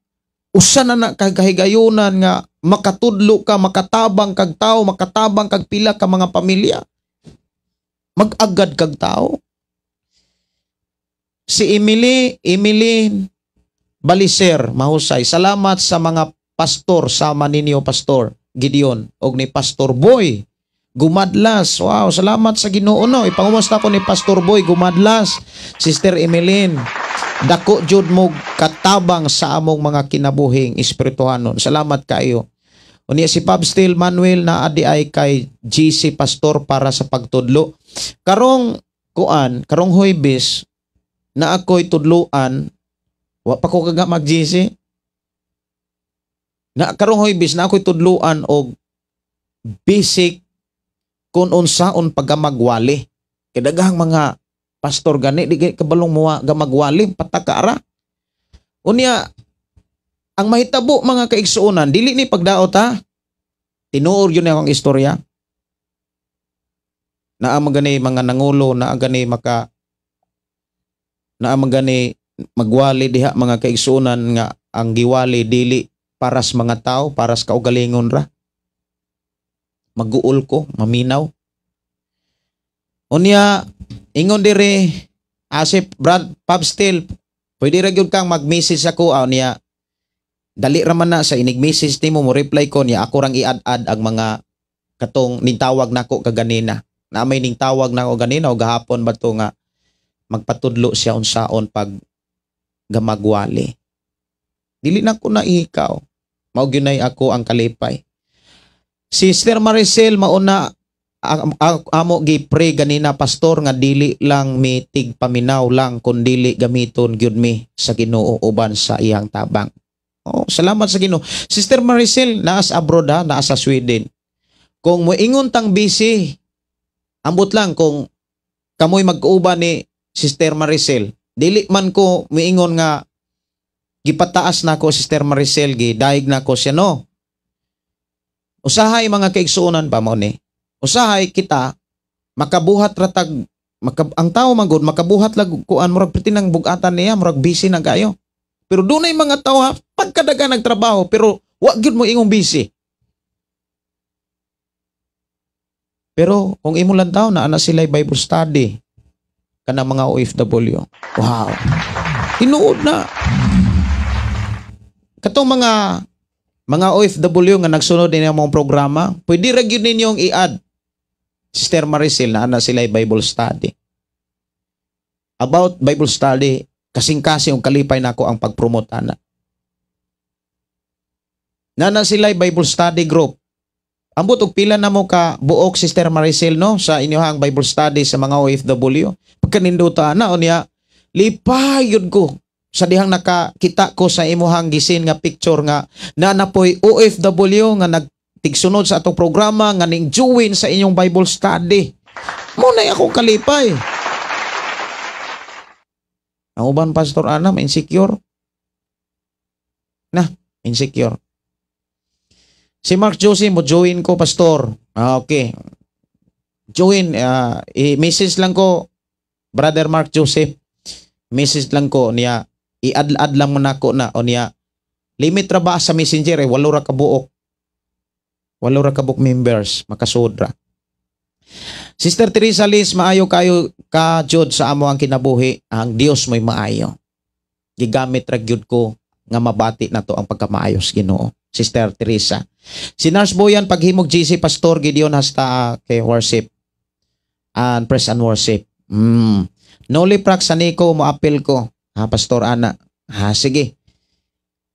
usa na na kagahigayunan nga makatudlo ka, makatabang kag tao, makatabang kag pila ka mga pamilya. Mag-agad kag tao. Si Emily, Emily Baliser, mahusay. "Salamat sa mga pastor, sama ninyo, Pastor Gideon og ni Pastor Boy Gumadlas." Wow, salamat sa Ginoo, no. Ipangumusta ko ni Pastor Boy Gumadlas, Sister Emeline. Dako jud mo katabang sa among mga kinabuhing espirituhanon. Salamat kayo. Unya si Pab Steel Manuel na adi ay kay GC, Pastor, para sa pagtudlo. Karong kuan, karong Huwebes na ako'y tudluan, wa pa ko kaga mag GC. Na karong Huwebes na ako'y tudluan og basic kung unsaon pagkamagwali. Kay daghang mga pastor gani di kay kabalong muwa gamagwali pataka ra. Unya ang mahitabo, mga kaigsuonan, dili ni pagdaot ha. Tinuor yun akong istorya. Naa man gani mga nangulo, naa gani maka naa man gani magwali diha, mga kaigsuonan, nga ang giwali dili paras mga tao, paras kaugalingon ra. Maguol ko, maminaw. Unya, ingon dire, asip Brad Pub Steel, pwede ra gyud kang mag-message ako ah, niya. Dali ra man na sa inig message nimo, mo reply ko niya, ako rang i-add-add ang mga Katong nintawag nako kaganina. Na may nintawag nako ganina o gahapon ba to nga magpatudlo siya unsaon pag gamagwali. Dili na ko naihikaw. Mao gyud ako ang kalipay. Sister Maricel, mauna amo gi-pray ganina, pastor, nga dili lang mi tigpaminaw lang kun dili gamiton gyud mi sa Ginoo uban sa iyang tabang. Oh, salamat sa Ginoo. Sister Maricel, naa sa abroad ha, naa sa Sweden. Kung moingon tang busy, ambot lang kung kamoy mag-uban ni Sister Maricel. Dili man ko miingon nga gipataas nako Sister Maricel, gidayeg nako siya, no. Usahay, mga kaigsuonan pa mo ni. Usahay kita makabuhat ratag maka, ang tao man gud makabuhat lag kuan, murag perti nang bugatan niya, murag busy na kayo. Pero dunay mga tao ha, pagkadaga nagtrabaho pero wa gyud mo ingong busy. Pero kung imo lang tao na ana sila Bible study kanang mga OFW. Wow. Tinuod na. Katong mga OFW nga nagsunod din ang mga programa, pwede ra gyud ninyong i-add Sister Maricel na ana sila Bible study. About Bible study, kasing-kasing og kalipay nako ang pag-promote ana. Nana sila Bible study group. Ambot og pila na mo ka buok, Sister Maricel, no, sa inyohang Bible study sa mga OFW. Pagkaninduta na unya, lipay yun ko sa dihang nakakita ko sa imuhang gisin nga picture nga na napoy OFW nga nagtigsunod sa atong programa nga ning join sa inyong Bible study. Mo na ako kalipay. Ang uban, Pastor Ana, insecure. Na, insecure. Si Mark Jose, mo join ko, pastor. Ah, okay. Join, i-message lang ko, Brother Mark Joseph. Message lang ko niya, i-add-add lang mo nako na o niya. Limit ra ba sa Messenger eh, 8 ra ka buok. 8 ra ka buok members, makasudra. Sister Teresa Liz, maayo kayo ka jud sa amo ang kinabuhi, ang Dios mo'y maayo. Gigamit ra gyud ko nga mabati na to ang pagkamaayos Ginoo. Sister Teresa. Si Nurse Boyan, paghimog GC, Pastor Gideon, hasta kay worship and press and worship. Noli Prax sa Nico, mo appeal ko. Ha, Pastor Ana. Ha, sige.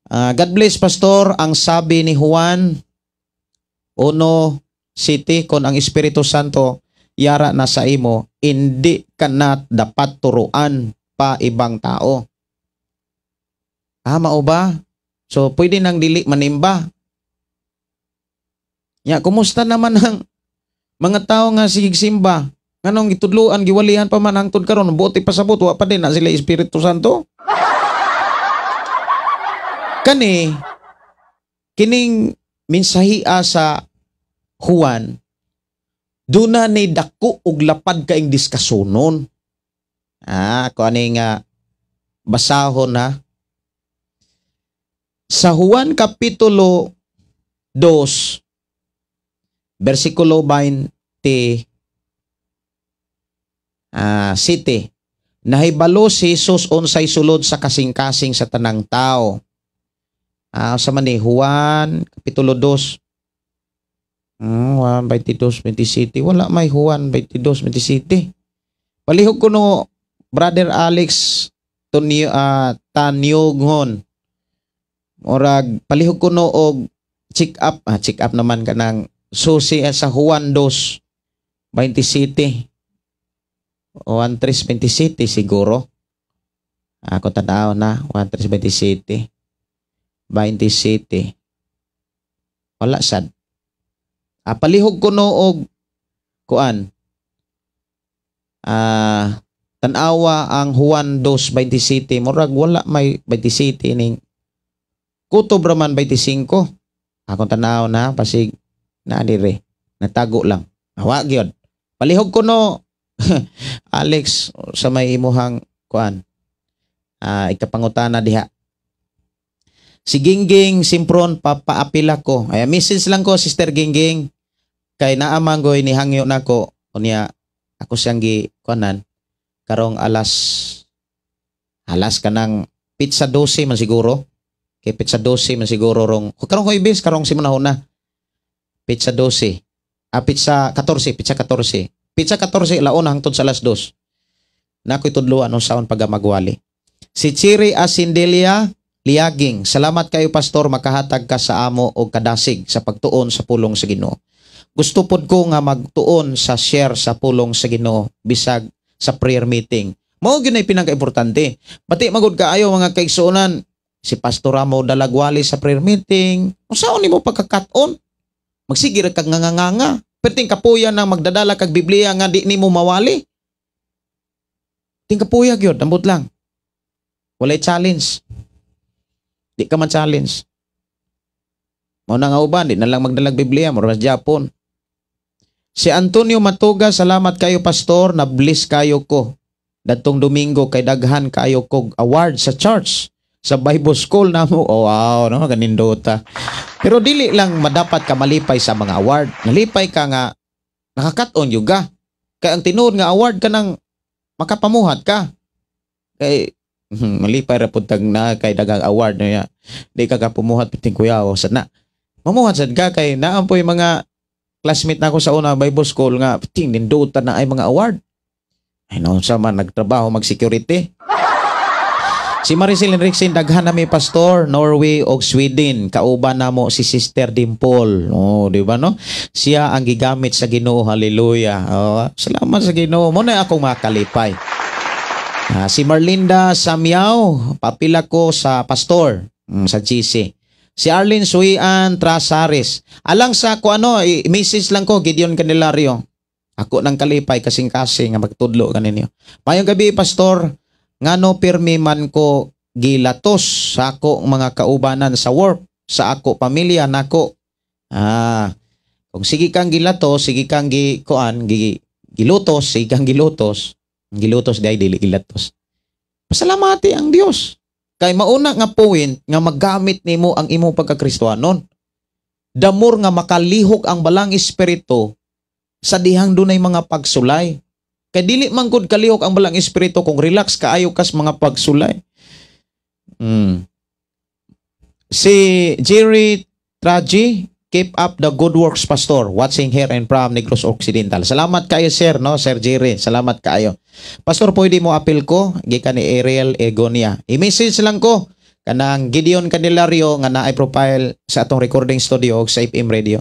God bless, Pastor. Ang sabi ni Juan Uno City, kon ang Espiritu Santo yara na sa imo, hindi ka na dapat turuan pa ibang tao. Ah, mao ba? So, pwede nang dili manimba. Ya, kumusta naman ang mga tao nga sige simba? Nganong gitudluan, giwalihan pa man hangtod karon, buot ipasabot, wa pa din na sila Espiritu Santo? Kani, kining mensahia sa Juan, duna ni dako og lapad kaing diskasunon. Ah, ko ani nga basahon ha. Sa Juan Kapitulo 2, versikulo 20 city, nahibalo si Jesus unsay sulod sa kasing-kasing sa tanang tao. Sa man ni Juan Kapitulo 2. Juan 22, 27. Wala may Juan 22, 27. Palihog ko no, Brother Alex Tonyo, Tanyogon. Orag palihog ko no og check up, check up naman kanang susi sa Juan 2 27. Juan 3 27 siguro. Ako tanaw na Juan 3 27. 27. Wala sad. Palihog ko no og kuan. Tan-awa ang Juan 2:27, murag wala may 27 ning kutob ra man 25. Akong tanaw na pasig na dire natago lang. Awa gyud. Palihog ko no Alex sa may imuhang kuan. Ikapangutana diha. Si Gingging Simpron, papaapila ko. Ay, message lang ko, Sister Gingging. Kay naamang goy ni hangyo nako. Unya ako siyang gi kuanan karong alas kanang pizza 12 man siguro. Kay pizza 12 man siguro rong karong Huwebes, karong simana. Pizza 12. Petsa 14, petsa 14. Petsa 14 alauna hangtod sa alas 2. Na ako'y tudloan unsaon pag magwali. Si Chiri Asindelia Liaging, salamat kayo, Pastor, makahatag ka sa amo og kadasig sa pagtuon sa pulong sa Ginoo. Gusto pod ko nga magtuon sa share sa pulong sa Ginoo bisag sa prayer meeting. Mao gyud nay pinaka-importante. Pati magud kaayo, mga kaigsuonan, si Pastor mo dalagwali sa prayer meeting. Unsaon nimo pagkakat-on? Magsige ra kag nganganga. Perting kapuya nang magdadala kag Biblia nga di nimo mawali. Ting kapuya gyud, ambot lang. Walay challenge. Di ka man challenge. Mao na nga uban, di na lang magdalag Biblia, mura mas Japon. Si Antonio Matuga, salamat kayo, Pastor, na bless kayo ko. Datong Domingo kay daghan kayo kog award sa church sa Bible School namo. Oh wow, no, ganindota. Pero dili lang madapat ka malipay sa mga award. Nalipay ka nga nakakat-on gyud ka. Kay ang tinuod nga award ka nang makapamuhat ka. Kay malipay ra pud tag na kay daghang award niya. Di ka kapumuhat piting kuya o sad na. Mamuhat sad ka kay naa poy mga classmate na ako sa una Bible School nga ting nindutan na ay mga award. Ay no, sa man nagtrabaho mag-security. Si Maricel Enrixin, daghan na mi, Pastor, Norway og Sweden. Kauban namo si Sister Dimple. Oh, di ba, no? Siya ang gigamit sa Ginoo. Hallelujah. Oh, salamat sa Ginoo. Mo na akong makalipay. Ah, si Marlinda Samyaw, papila ko sa pastor sa GC. Si Arlene Suian Trasares. Alang sa ko ano, message lang ko Gideon Candelario. Ako nang kalipay kasing-kasing nga magtudlo kaninyo. Mayong gabi, Pastor, ngano pirmi man ko gilatos sa ako mga kaubanan sa work, sa ako pamilya nako. Ah, kung sige kang gilatos, sige kang gi kuan, gi gilutos, sige kang gilutos, gilutos di ay dili gilatos. Pasalamati ang Dios. Kay mauna nga point nga maggamit nimo ang imong pagkakristohanon. Damor nga makalihok ang Balang Espiritu sa dihang dunay mga pagsulay. Kay dili man gud kalihok ang Balang Espiritu kung relax kaayo kas mga pagsulay. Si Jerry Traji, keep up the good works, Pastor. Watching here and from Negros Occidental. Salamat kayo, sir, no, Sir Jerry. Salamat kayo. Pastor, pwede mo apil ko gikan ni Ariel Egonia. I-message lang ko kanang Gideon Candelario nga naay profile sa atong recording studio og sa FM radio.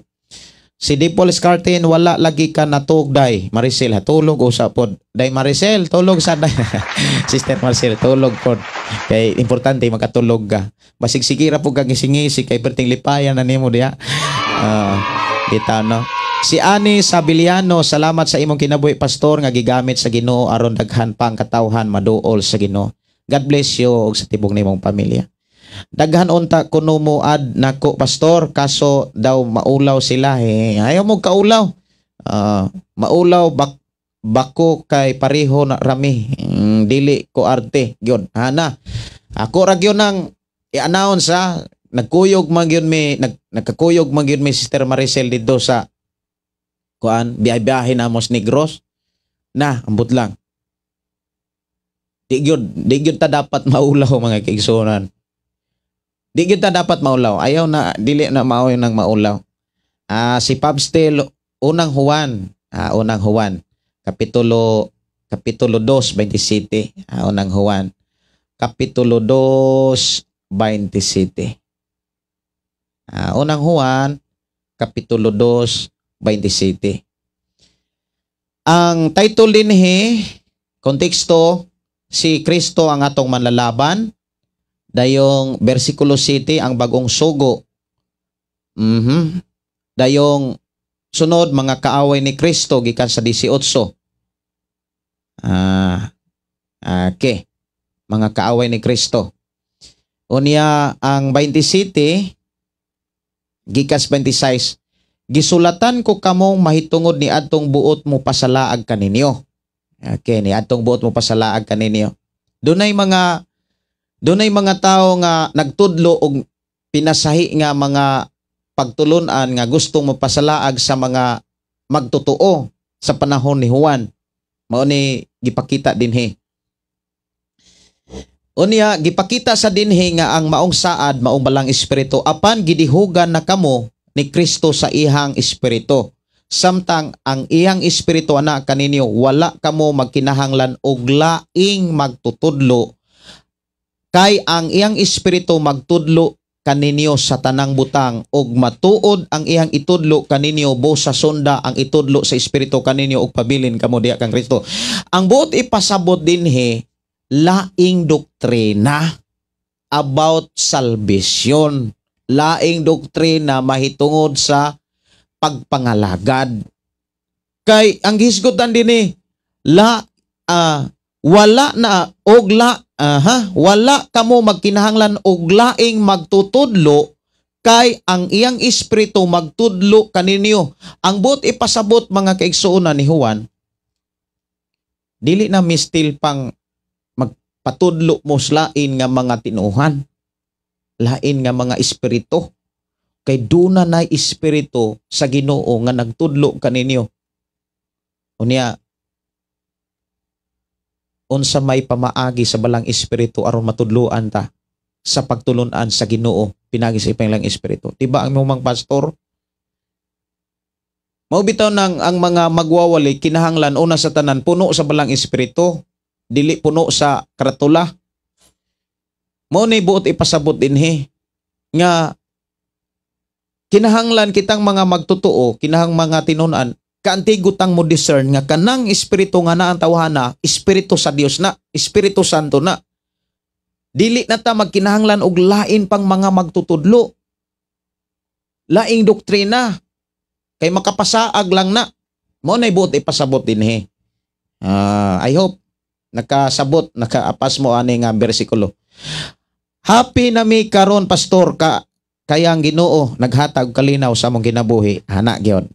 Si Dimple Scartin, wala lagi ka natug, day. Maricel, ha, tulog usa pod. Day Maricel, tulog sa day. Sister Maricel, tulog pod. Kay importante makatulog ka. Basig sige ra pud ka gisingisi kay perting lipayan na nimo diha. Bitaw, no. Si Ani Sabiliano, salamat sa imong kinabuhi, Pastor, nga gigamit sa Ginoo aron daghan pang katawhan maduol sa Ginoo. God bless you ug sa tibok nimong pamilya. Daghan unta kuno mo add nako, Pastor, kaso daw maulaw sila eh. Ayaw mo kaulaw. Ah, maulaw bak bako kay pareho na rami. Dili ko arte gyud. Hana. Ako ra gyud nang i-announce ha. Nagkuyog man gyud mi, nagkakuyog man gyud mi, Sister Maricel, didto sa kuan, biyahe-biyahe na mos Negros. Na, ambot lang. Di gyud ta dapat maulaw, mga kaigsuonan. Di gyud ta dapat maulaw. Ayaw na, dili na mao nang maulaw. Ah, si Pabstel, Unang Juan, Unang Juan, kapitulo 2, 27. Ah, Unang Juan. Kapitulo 2, 27. Ah, Unang Juan, Kapitulo 2, 27. Ang title dinhi, konteksto, si Kristo ang atong manlalaban. Dayong versikulo 7, ang bagong sugo. Dayong sunod, mga kaaway ni Kristo gikan sa 18. Ah, okay. Mga kaaway ni Kristo. Unya ang 27 gikas 26, gisulatan ko kamong mahitungod ni adtong buot mo pasalaag kaninyo. Okay, ni adtong buot mo pasalaag kaninyo. Dunay mga tao nga nagtudlo og pinasahi nga mga pagtulunan nga gustong mapasalaag sa mga magtotoo sa panahon ni Juan. Mao ni gipakita dinhi. Unya gipakita sa dinhi nga ang maong saad maong Balang Espiritu, apan gidihugan na kamo ni Kristo sa ihang espiritu. Samtang ang iyang espiritu ana kaninyo, wala kamo magkinahanglan og laing magtutudlo, kay ang iyang espiritu magtudlo kaninyo sa tanang butang ug matuod ang iyang itudlo kaninyo, busa sunda ang itudlo sa espiritu kaninyo ug pabilin kamo diha kang Kristo. Ang buot ipasabot dinhi, laing doktrina about salvation, laing doktrina mahitungod sa pagpangalagad. Kay ang gihisgutan dinhi, la wala na og la aha, wala kamo magkinahanglan og laing magtutudlo, kay ang iyang espiritu magtudlo kaninyo. Ang buot ipasabot, mga kaigsuonan, ni Juan, dili na mistil pang magpatudlo mo sa lain nga mga tinuhan, lain nga mga espiritu, kay duna na espiritu sa Ginoo nga nagtudlo kaninyo. Unya, unsa may pamaagi sa Balang Espiritu aron matudloan ta sa pagtulunan sa Ginoo pinagi sa ipang espiritu? Diba ang imong pastor? Mao bitaw nang ang mga magwawali kinahanglan una sa tanan puno sa Balang Espiritu, dili puno sa karatula. Mao ni buot ipasabot dinhi nga kinahanglan kitang mga magtotoo, kinahang mga tinunan, kaantigo tang mo discern nga kanang espiritu nga naa ang tawhana, espiritu sa Dios na, Espiritu Santo na. Dili na ta magkinahanglan og lain pang mga magtutudlo. Laing doktrina kay makapasaag lang na. Mao nay buot ipasabot dinhi. I hope nakasabot, nakaapas mo ani nga bersikulo. Happy na mi karon, Pastor, ka kaya ang Ginoo naghatag og kalinaw sa among kinabuhi. Hana gyud.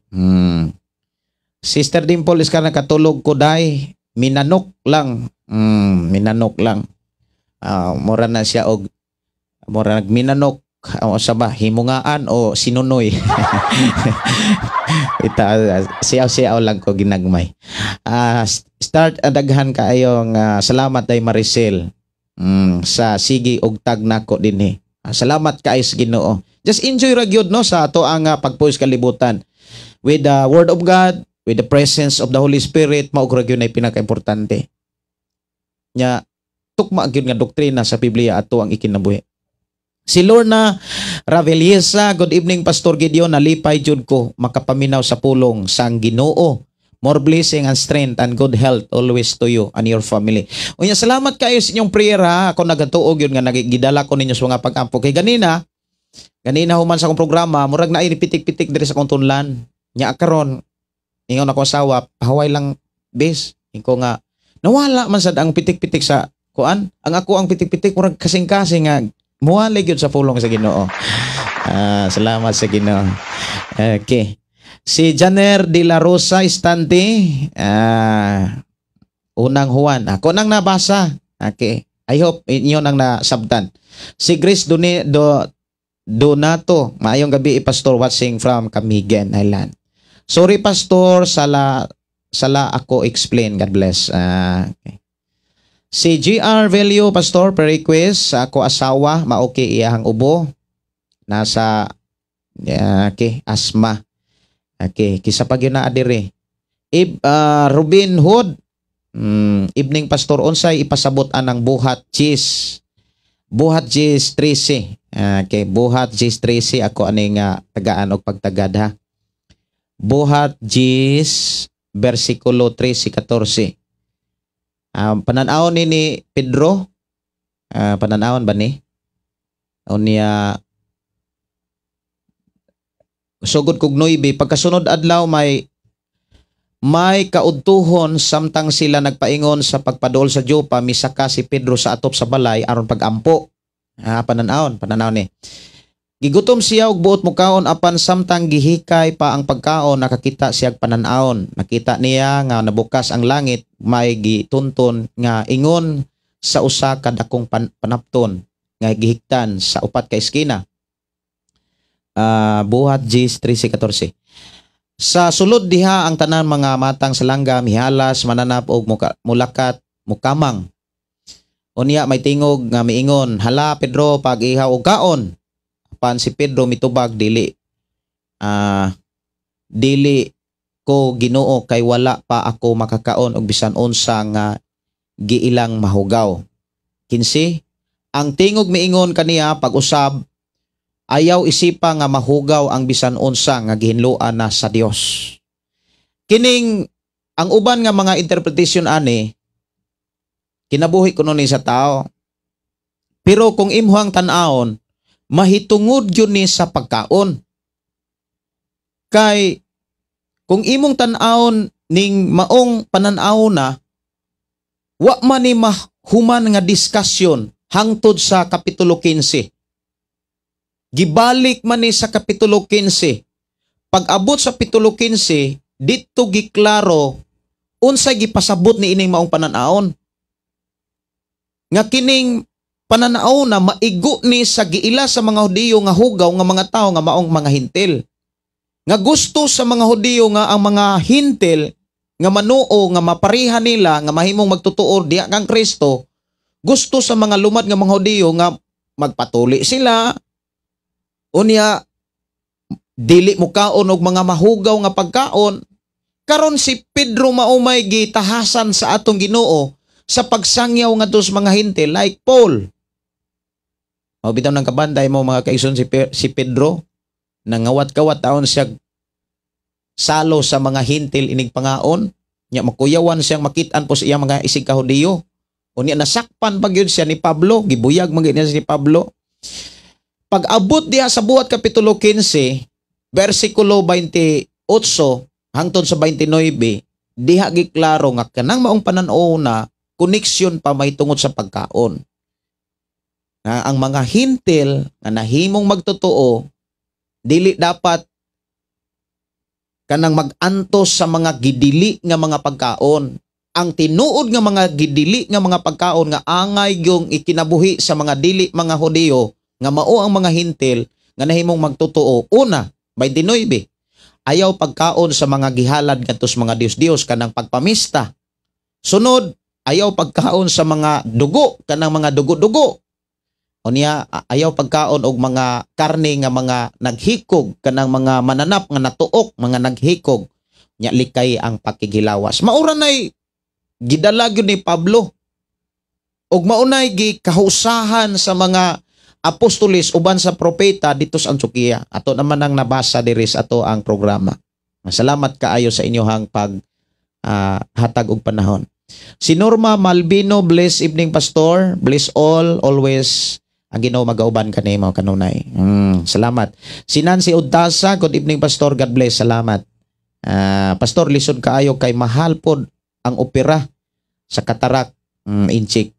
Sister Dimple iskar, nakatulog ko day, minanok lang. Minanok lang. Mura na siya og mura nagminanok o sa ba himungaan o sinunoy. Ita siyaw-siyaw lang ko ginagmay. Start daghan kaayo nga salamat day Maricel sa sige og tag nako dinhi. Salamat kaayo sa Ginoo. Just enjoy ra gyud no sa ato ang pagpuyo sa kalibutan. With the word of God, with the presence of the Holy Spirit, mao ra gyud nay pinakaimportante. Nya tukma gyud nga doktrina sa Biblia ato ang ikinabuhi. Si Lorna Raveliesa, "Good evening, Pastor Gideon, nalipay jud ko makapaminaw sa pulong sang Ginoo. More blessing and strength and good health always to you and your family." Unya, salamat kayo sa inyong prayer ha. Ako nagatuog yun nga nagidala ko ninyo sa mga pag-ampo. Kay ganina, ganina human sa akong programa, murag na pitik-pitik diri sa akong tunlan. Nya karon, ingon ako asawa, "Pahaway lang bes." Inko nga, nawala man sad ang pitik-pitik sa kuan. Ang ako ang pitik-pitik murag kasing-kasing nga muwali gyud sa pulong sa Ginoo. Salamat sa Ginoo. Okay. Si Janer de la Rosa Estante, Unang Juan. Ako nang nabasa. Okay. I hope inyo nang nasabtan. Si Grace Duni, Do, Donato, "Maayong gabi, Pastor, watching from Camiguin Island. Sorry, Pastor, sala sala ako explain. God bless." Okay. Si GR Value, "Pastor, per request sa ako asawa, maoki iyahang ubo. Nasa, yeah, okay, asma." Okay, kisa pa gyud na adire. Ruben Hood, "Evening, Pastor, unsay ipasabot anang Buhat 10? Buhat 10:13." Okay, Buhat 10:13, ako ani nga tagaan og pagtagad ha. Buhat 10 versikulo 13 14. Pananawon ni Pedro, pananawon ba ni? O niya sugod kog 9, "Pagkasunod adlaw may kaudtuhon samtang sila nagpaingon sa pagpadol sa Jopa, misaka si Pedro sa atop sa balay aron pagampo." Pananawon, pananaw ni. "Gigutom siya og buot mukaon, apan samtang gihikay pa ang pagkaon, nakakita siya og panan-awon. Nakita niya nga nabukas ang langit, may gitunton nga ingon sa usa ka dakong panapton nga gihigtan sa upat ka eskina." Buhat 10:13-14. "Sa sulod diha ang tanan mga matang sa langgam mihalas, mananap og mulakat, mukamang. Unya may tingog nga miingon, 'Hala Pedro, pag-ihaw og kaon.' Apan si Pedro mitubag, 'Dili dili ko Ginoo kay wala pa ako makakaon og bisan unsa nga giilang mahugaw. 15. Ang tingog miingon kaniya pag-usab, ayaw isipa nga mahugaw ang bisan unsa nga gihinloan na sa Dios. Kining ang uban nga mga interpretation ani kinabuhi kuno ni sa tao. Pero kung imong tan-awon, mahitungod yun ni sa pagkaon. Kay kung imong tan-awon ning maong panan-aw na, wa man ni mahuman nga diskusyon hangtod sa Kapitulo 15. Gibalik man ni sa Kapitulo 15. Pag-abot sa Kapitulo 15, dito giklaro unsay gipasabot ni ining maong panan-awon. Nga kining pananaw na maigo ni sa giila sa mga Hudiyo nga hugaw nga mga tao nga maong mga Hintil. Nga gusto sa mga Hudiyo nga ang mga Hintil nga manuo nga mapariha nila nga mahimong magtutuor diha kang Kristo, gusto sa mga lumad nga mga Hudiyo nga magpatuli sila. Unya dili mukaon og mga mahugaw nga pagkaon. Karon si Pedro maumay gitahasan sa atong Ginoo sa pagsangyaw ngadto sa mga Hintil like Paul. Mao bitaw nang kabanday mo mga kaigsoon si Pedro nangawat-kawat taon siya salo sa mga Hintil inig pangaon, nya makuyawan siyang makit-an po sa iyang mga isig ka Hudiyo. Unya nasakpan pa gyud siya ni Pablo, gibuyag man gyud niya si Pablo. Pag-abot diha sa buhat Kapitulo 15, versikulo 28 hangtod sa 29, diha giklaro nga kanang maong panan-aw na koneksyon pa may tungod sa pagkaon. Nga ang mga Hintil nga nahimong magtotoo, dili dapat kanang mag-antos sa mga gidili nga mga pagkaon. Ang tinuod nga mga gidili nga mga pagkaon nga angay yung ikinabuhi sa mga dili mga Hudiyo nga mao ang mga Hintil nga nahimong magtotoo. Una, 29, ayaw pagkaon sa mga gihalad ngadto sa mga Dios-Dios kanang pagpamista. Sunod, ayaw pagkaon sa mga dugo kanang mga dugo-dugo. Unya, ayaw pagkaon og mga karne nga mga naghikog kanang mga mananap nga natuok, mga naghikog. Nya likay ang pakighilawas. Maura nay gidala gyud ni Pablo og maunay gikahusahan sa mga apostoles uban sa propeta dito sa Antioquia. Ato naman ang nabasa diri sa ato ang programa. Salamat kaayo sa inyohang pag hatag og panahon. Si Norma Malvino, bless evening pastor, bless all, always ang Ginoo magauban kanimo kanunay. Salamat. Si Nancy Udasa, good evening pastor, God bless, salamat. Pastor, lisod kaayo kay mahal pod ang opera sa katarak, injik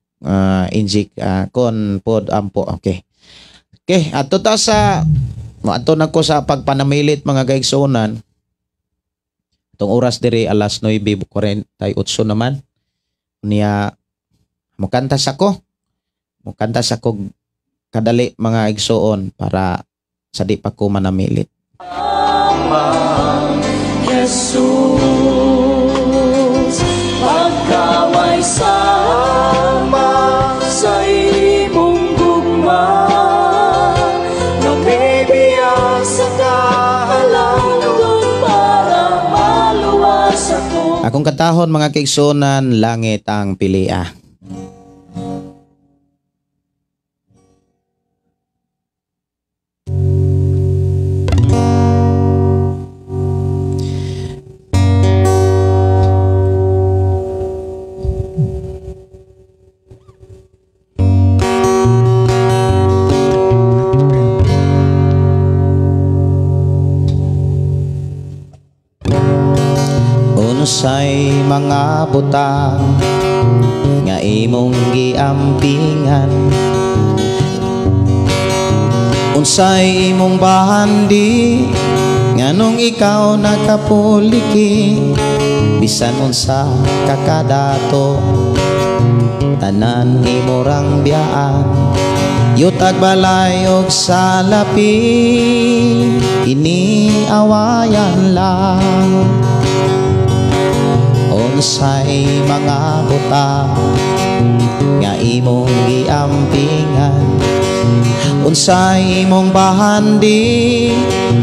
kon pod ampo. Okay. Okay, ato ta sa ato na ko sa pagpanamilit mga kaigsuonan. Itong oras diri alas 9:48 naman. Niya mukantas ako. Mukantas ako kadali mga igsoon para sa di pa ko manamilit. Jesus, pagkaway sama sa imong gugma, namibiya sa kahalangdon para maluwas ako. Akong katahon mga kaigsuonan, langit ang pilia. Unsay mga butang nga imong giampingan, unsay imong bahandi nganong ikaw nakapuliki, bisan unsa kakadato tanan imorang biyaan, yutag balay og salapi ini awayan lang. Unsay mga butang nga imong giampingan, Unsay imong bahandi,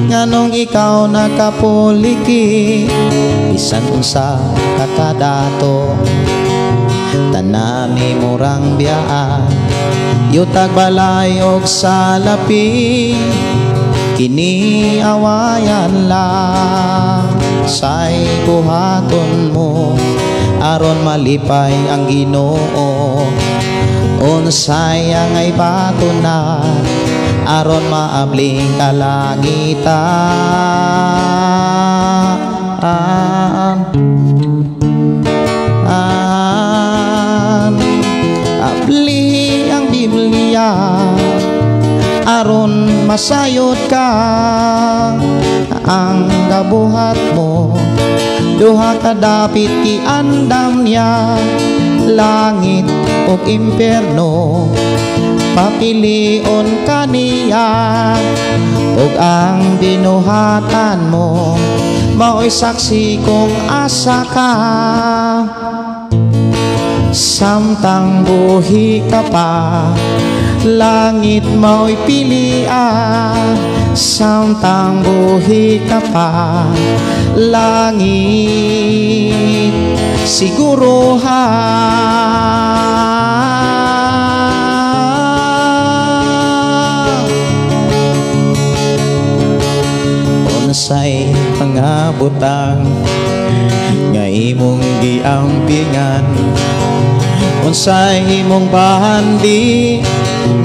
nganong ikaw nakapuliki? Bisan unsa kakadato, tanan murang biyaan. Yutag balay og salapi, kini awayan lang. Say buhaton mo aron malipay ang Ginoo? Unsay angay bato na aron maabling kalangitan? An abli ang Biblia aron masayod ka. Ang gabuhat mo, duha ka dapit giandam niya, langit ug impierno, papilion kaniya. Ug ang binuhatan mo mao'y saksi kung asa ka. Samtang buhi ka pa, langit mao'y pilian. Samtang buhi ka pa, langit siguruhan. Unsay mga butang nga imong giampingan? Unsay imong bahandi,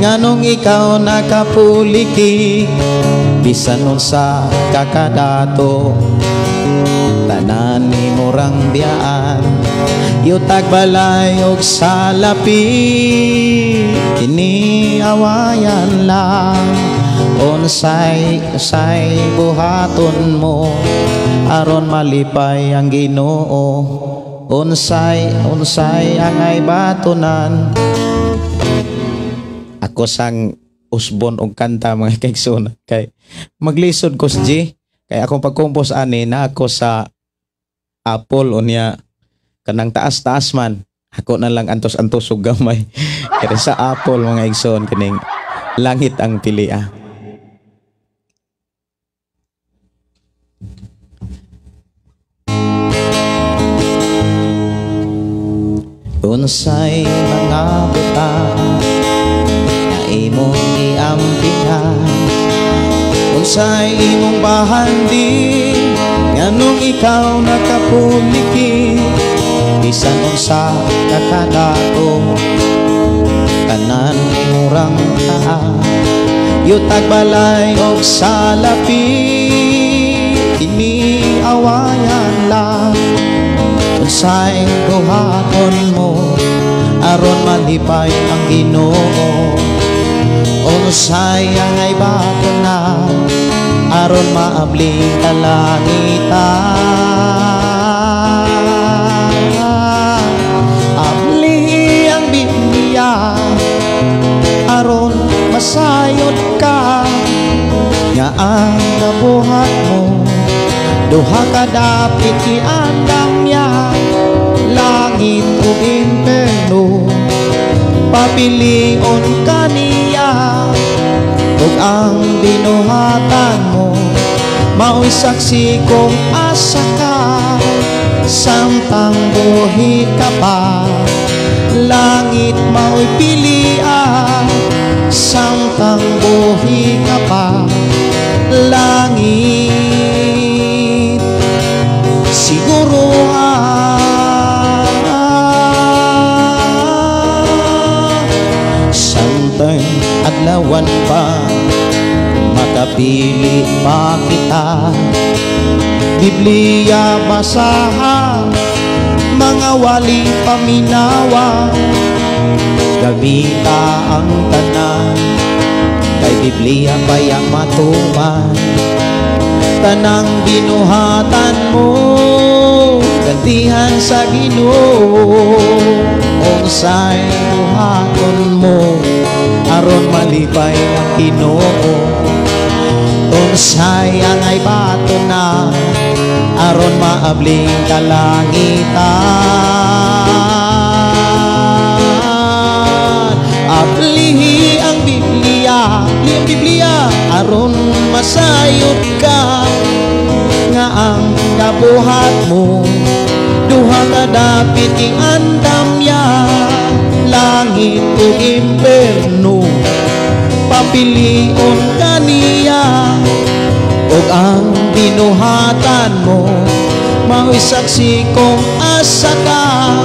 nganong ikaw nakapuliki? Bisan unsa kakadato, tanan murang biyaan. Yutag balay og salapi, kini awayan lang. Unsay say buhaton mo aron malipay ang Ginoo? Unsay unsay angay batunan? Ako sang usbon og kanta, mga kaigsoon, kay maglisod ko sa G, kay akong pagkompose ani na ako sa Apple. Unya kanang taas-taas man, ako na lang antos-antos og gamay. Kaya sa Apple, mga igsoon, kining "Langit ang Pilia". Unsay mga butang nga imong giampingan? Unsay imong bahandi, nganong ikaw nakapuliki? Bisan unsa kakadato, tanan murang taa. Yutag balay og salapi, kini awayan lang. Unsay buhaton mo aron malipay ang Ginoo? Unsay angay bato na aron maabling kalangitan? Abli ang Biblia aron masayod ka nga ang nabuhat mo, duha ka dapit giandam niya, langit ug impierno, papilion kaniya. Ug ang binuhatan mo mao'y saksi kung asa ka. Samtang buhi ka pa, langit mao'y pilian. Samtang buhi ka pa, langit siguruhan. Samtang adlawan pa, makapili pa kita. Biblia basaha, mga wali paminawa. Gamita ang tanan, kay Biblia payang matuman. Tanang binuhatan mo, gantihan sa Ginoo. Unsay buhaton mo aron malipay ang Ginoo? Unsay angay bato na aron maabling kalangitan? Ablihi ang Biblia, imong Biblia aron masayod ka nga ang kabuhat mo duha ka dapit king andamya, langit ug imperno, papilion kaniya. Ug ang binuhatan mo mao'y saksi kung asa ka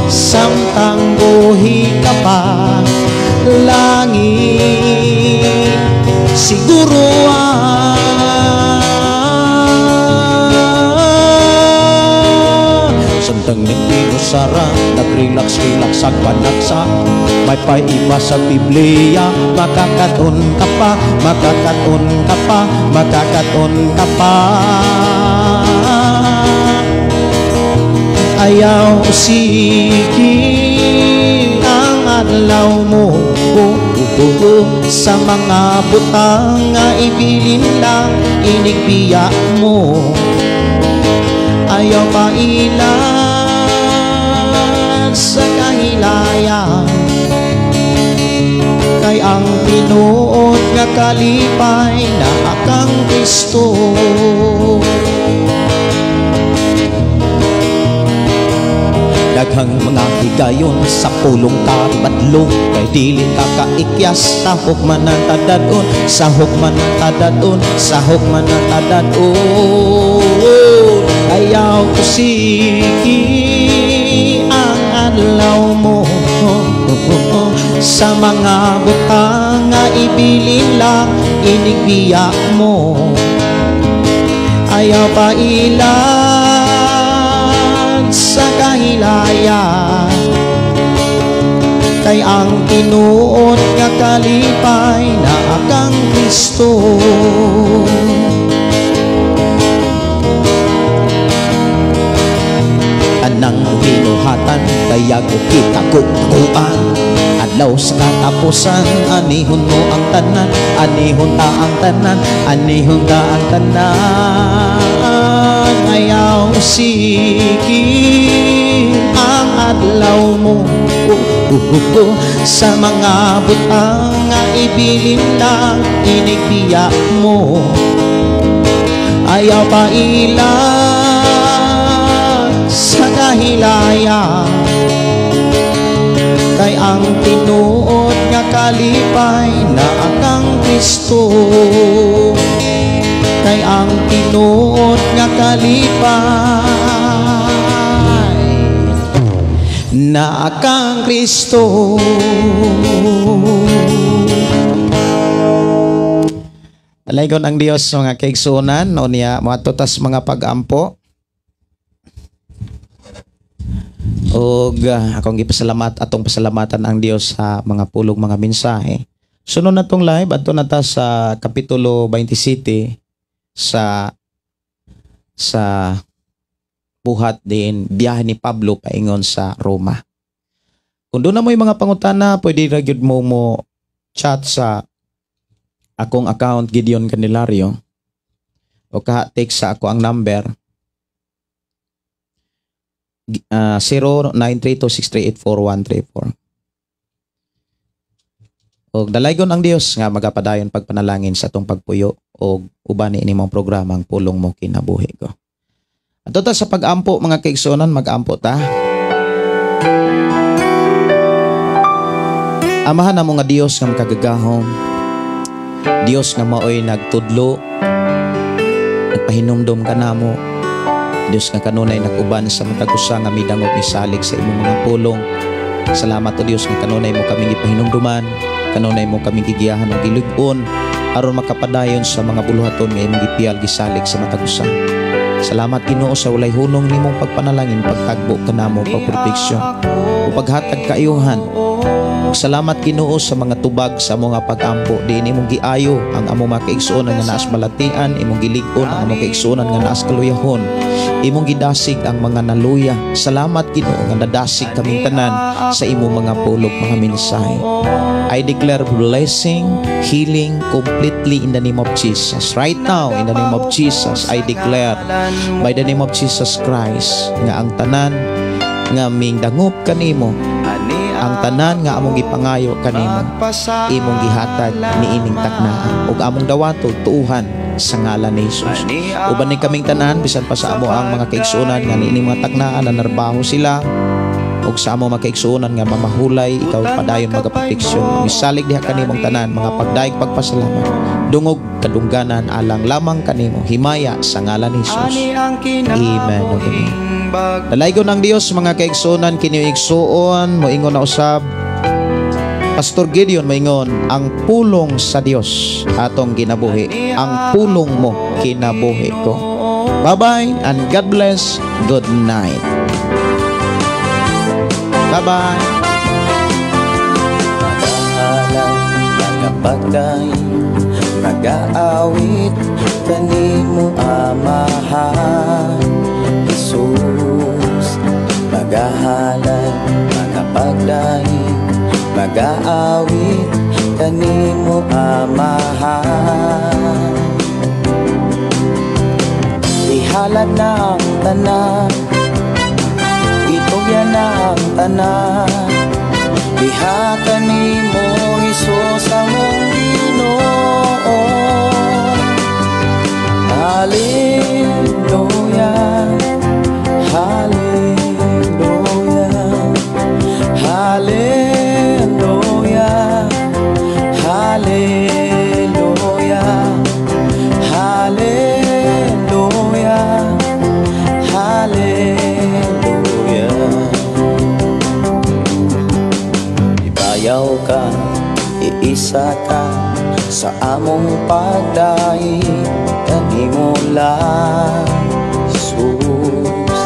samtang buhi ka pa. Langit siguro. Samtang nagtinusara, nagrelax-relax ag panagsa, may paiba sa Biblia, makakaton ka pa, makakaton ka pa, makakaton ka pa. Ayaw usiki ang adlaw mo sa mga butang nga ibilin lang inigbiya mo. Ayaw pailan sa kahilayan, kay ang tinuod nga kalipay na akang Kristo. Daghang mga higayon sa pulong kabadlong, kay dili ka kaikyas, sahok man ang tadadon, sahok man ang tadadon, sahok man ang tadadon. Ayaw kusiki ang adlaw mo sa mga butang nga ibilin lang inigbiya mo. Ayaw pailan sa kahilayan, kay ang tinuod nga kalipay na akang Kristo. Anang binuhatan kaya kita kukuan, adlaw sa katapusan, anihon mo ang tanan, anihon ta ang tanan, anihon ta ang tanan. Ayaw siki ang adlaw mo sa mga butang nga ibilin lang inigbiya mo. Ayaw pailan sa kahilayan, kay ang tinuod nga kalipay na akang Kristo. Kay ang tinuod nga kalipay na akang Kristo. Alaygon ang Dios mga kaigsuonan, no niya moadto tas mga pag-ampo. Og akong gipasalamat, atong pasalamatan ang Dios sa mga pulong mga mensahe. Sunod na tong live adto na ta sa kapitulo 27 sa buhat din biyahe ni Pablo paingon sa Roma. Kung doon na mo yung mga pangutana, pwede ra gyud mo mo chat sa akong account Gideon Candelario o kaha text sa ako ang number 0932638414. Og dalaygon ang Dios nga magapadayon pagpanalangin sa atong pagpuyo og uban ni inimong programang Pulong Mo Kinabuhi Ko. Adto ta sa pag-ampo mga kaigsuonan, mag-ampo ta. Amahan namo nga Dios nga makagagahom, Dios nga maoy nagtudlo, nagpahinumdom kanamo, Dios nga kanunay nag-uban sa matag usa nga midangop ni salig sa imong mga pulong. Salamat o Dios nga kanunay mo kaming gipahinumduman, kanunay mo kaming gigiyahan og gilig-on aron makapadayon sa mga buluhaton nga imong gipiyal gisalig sa matag usa. Salamat Ginoo sa walay hunong nimong pagpanalangin, pagtagbo kanamo, pagproteksyon ug paghatag kaayuhan. Ug salamat Ginoo sa mga tubag sa among pag-ampo, diin imong giayo ang among mga kaigsuonan nga naas balatian, imong gilig-on ang among kaigsuonan nga naas kaluyahon, imong gidasig ang mga naluya. Salamat Ginoo nga nadasig kaming tanan sa imong mga pulog mga mensahe. I declare blessing, healing completely in the name of Jesus. Right now, in the name of Jesus, I declare by the name of Jesus Christ nga ang tanan nga ming dangop kanimo Ang tanan nga among gipangayo kanimo, imong gihatag niining taknaa ug among dawato tuuhan sa ngalan ni Jesus. Uban ni kaming tanan, bisan pa sa amo ang mga kaigsuonan nga niining mga taknaan na narbaho sila ug sa amo mga kaigsuonan nga mamahulay, ikaw padayon magaproteksyon. Misalig diha kanimong tanan mga pagdayeg, pagpasalamat, dungog, kadungganan alang lamang kanimo, himaya sa ngalan ni Jesus. Amen. Amen. Dalaygon ang Dios, mga kaigsuonan. Kini igsuon moingon na usab, Pastor Gideon moingon, ang pulong sa Dios atong ginabuhi. Ang pulong mo, kinabuhi ko. Bye-bye and God bless. Good night. Bye-bye. Magahalay, magapagdaig, magaawit kanimo, Amahan Jesus. Magahalay, magapagdaig, magaawit kanimo, Amahan. Ihalad na ang tanan, itugyan na ang tanan diha kanimo, Hesus among Ginoo. Hallelujah, Hallelujah, Hallelujah, Hallelujah, Hallelujah, Hallelujah. Ibayaw ka, iisa ka sa among pagdaig kanimo lang, Jesus.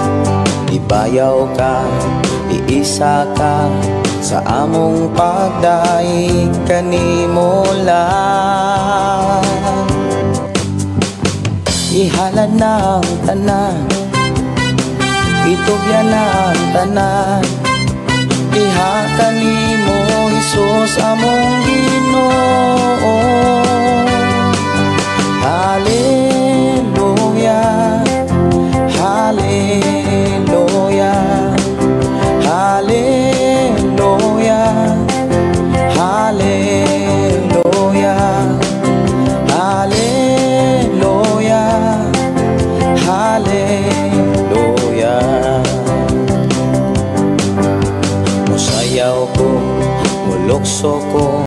Ibayaw ka, iisa ka sa among pagdaig kanimo lang. Ihalad na ang tanan, itugyan na ang tanan diha kanimo, Hesus among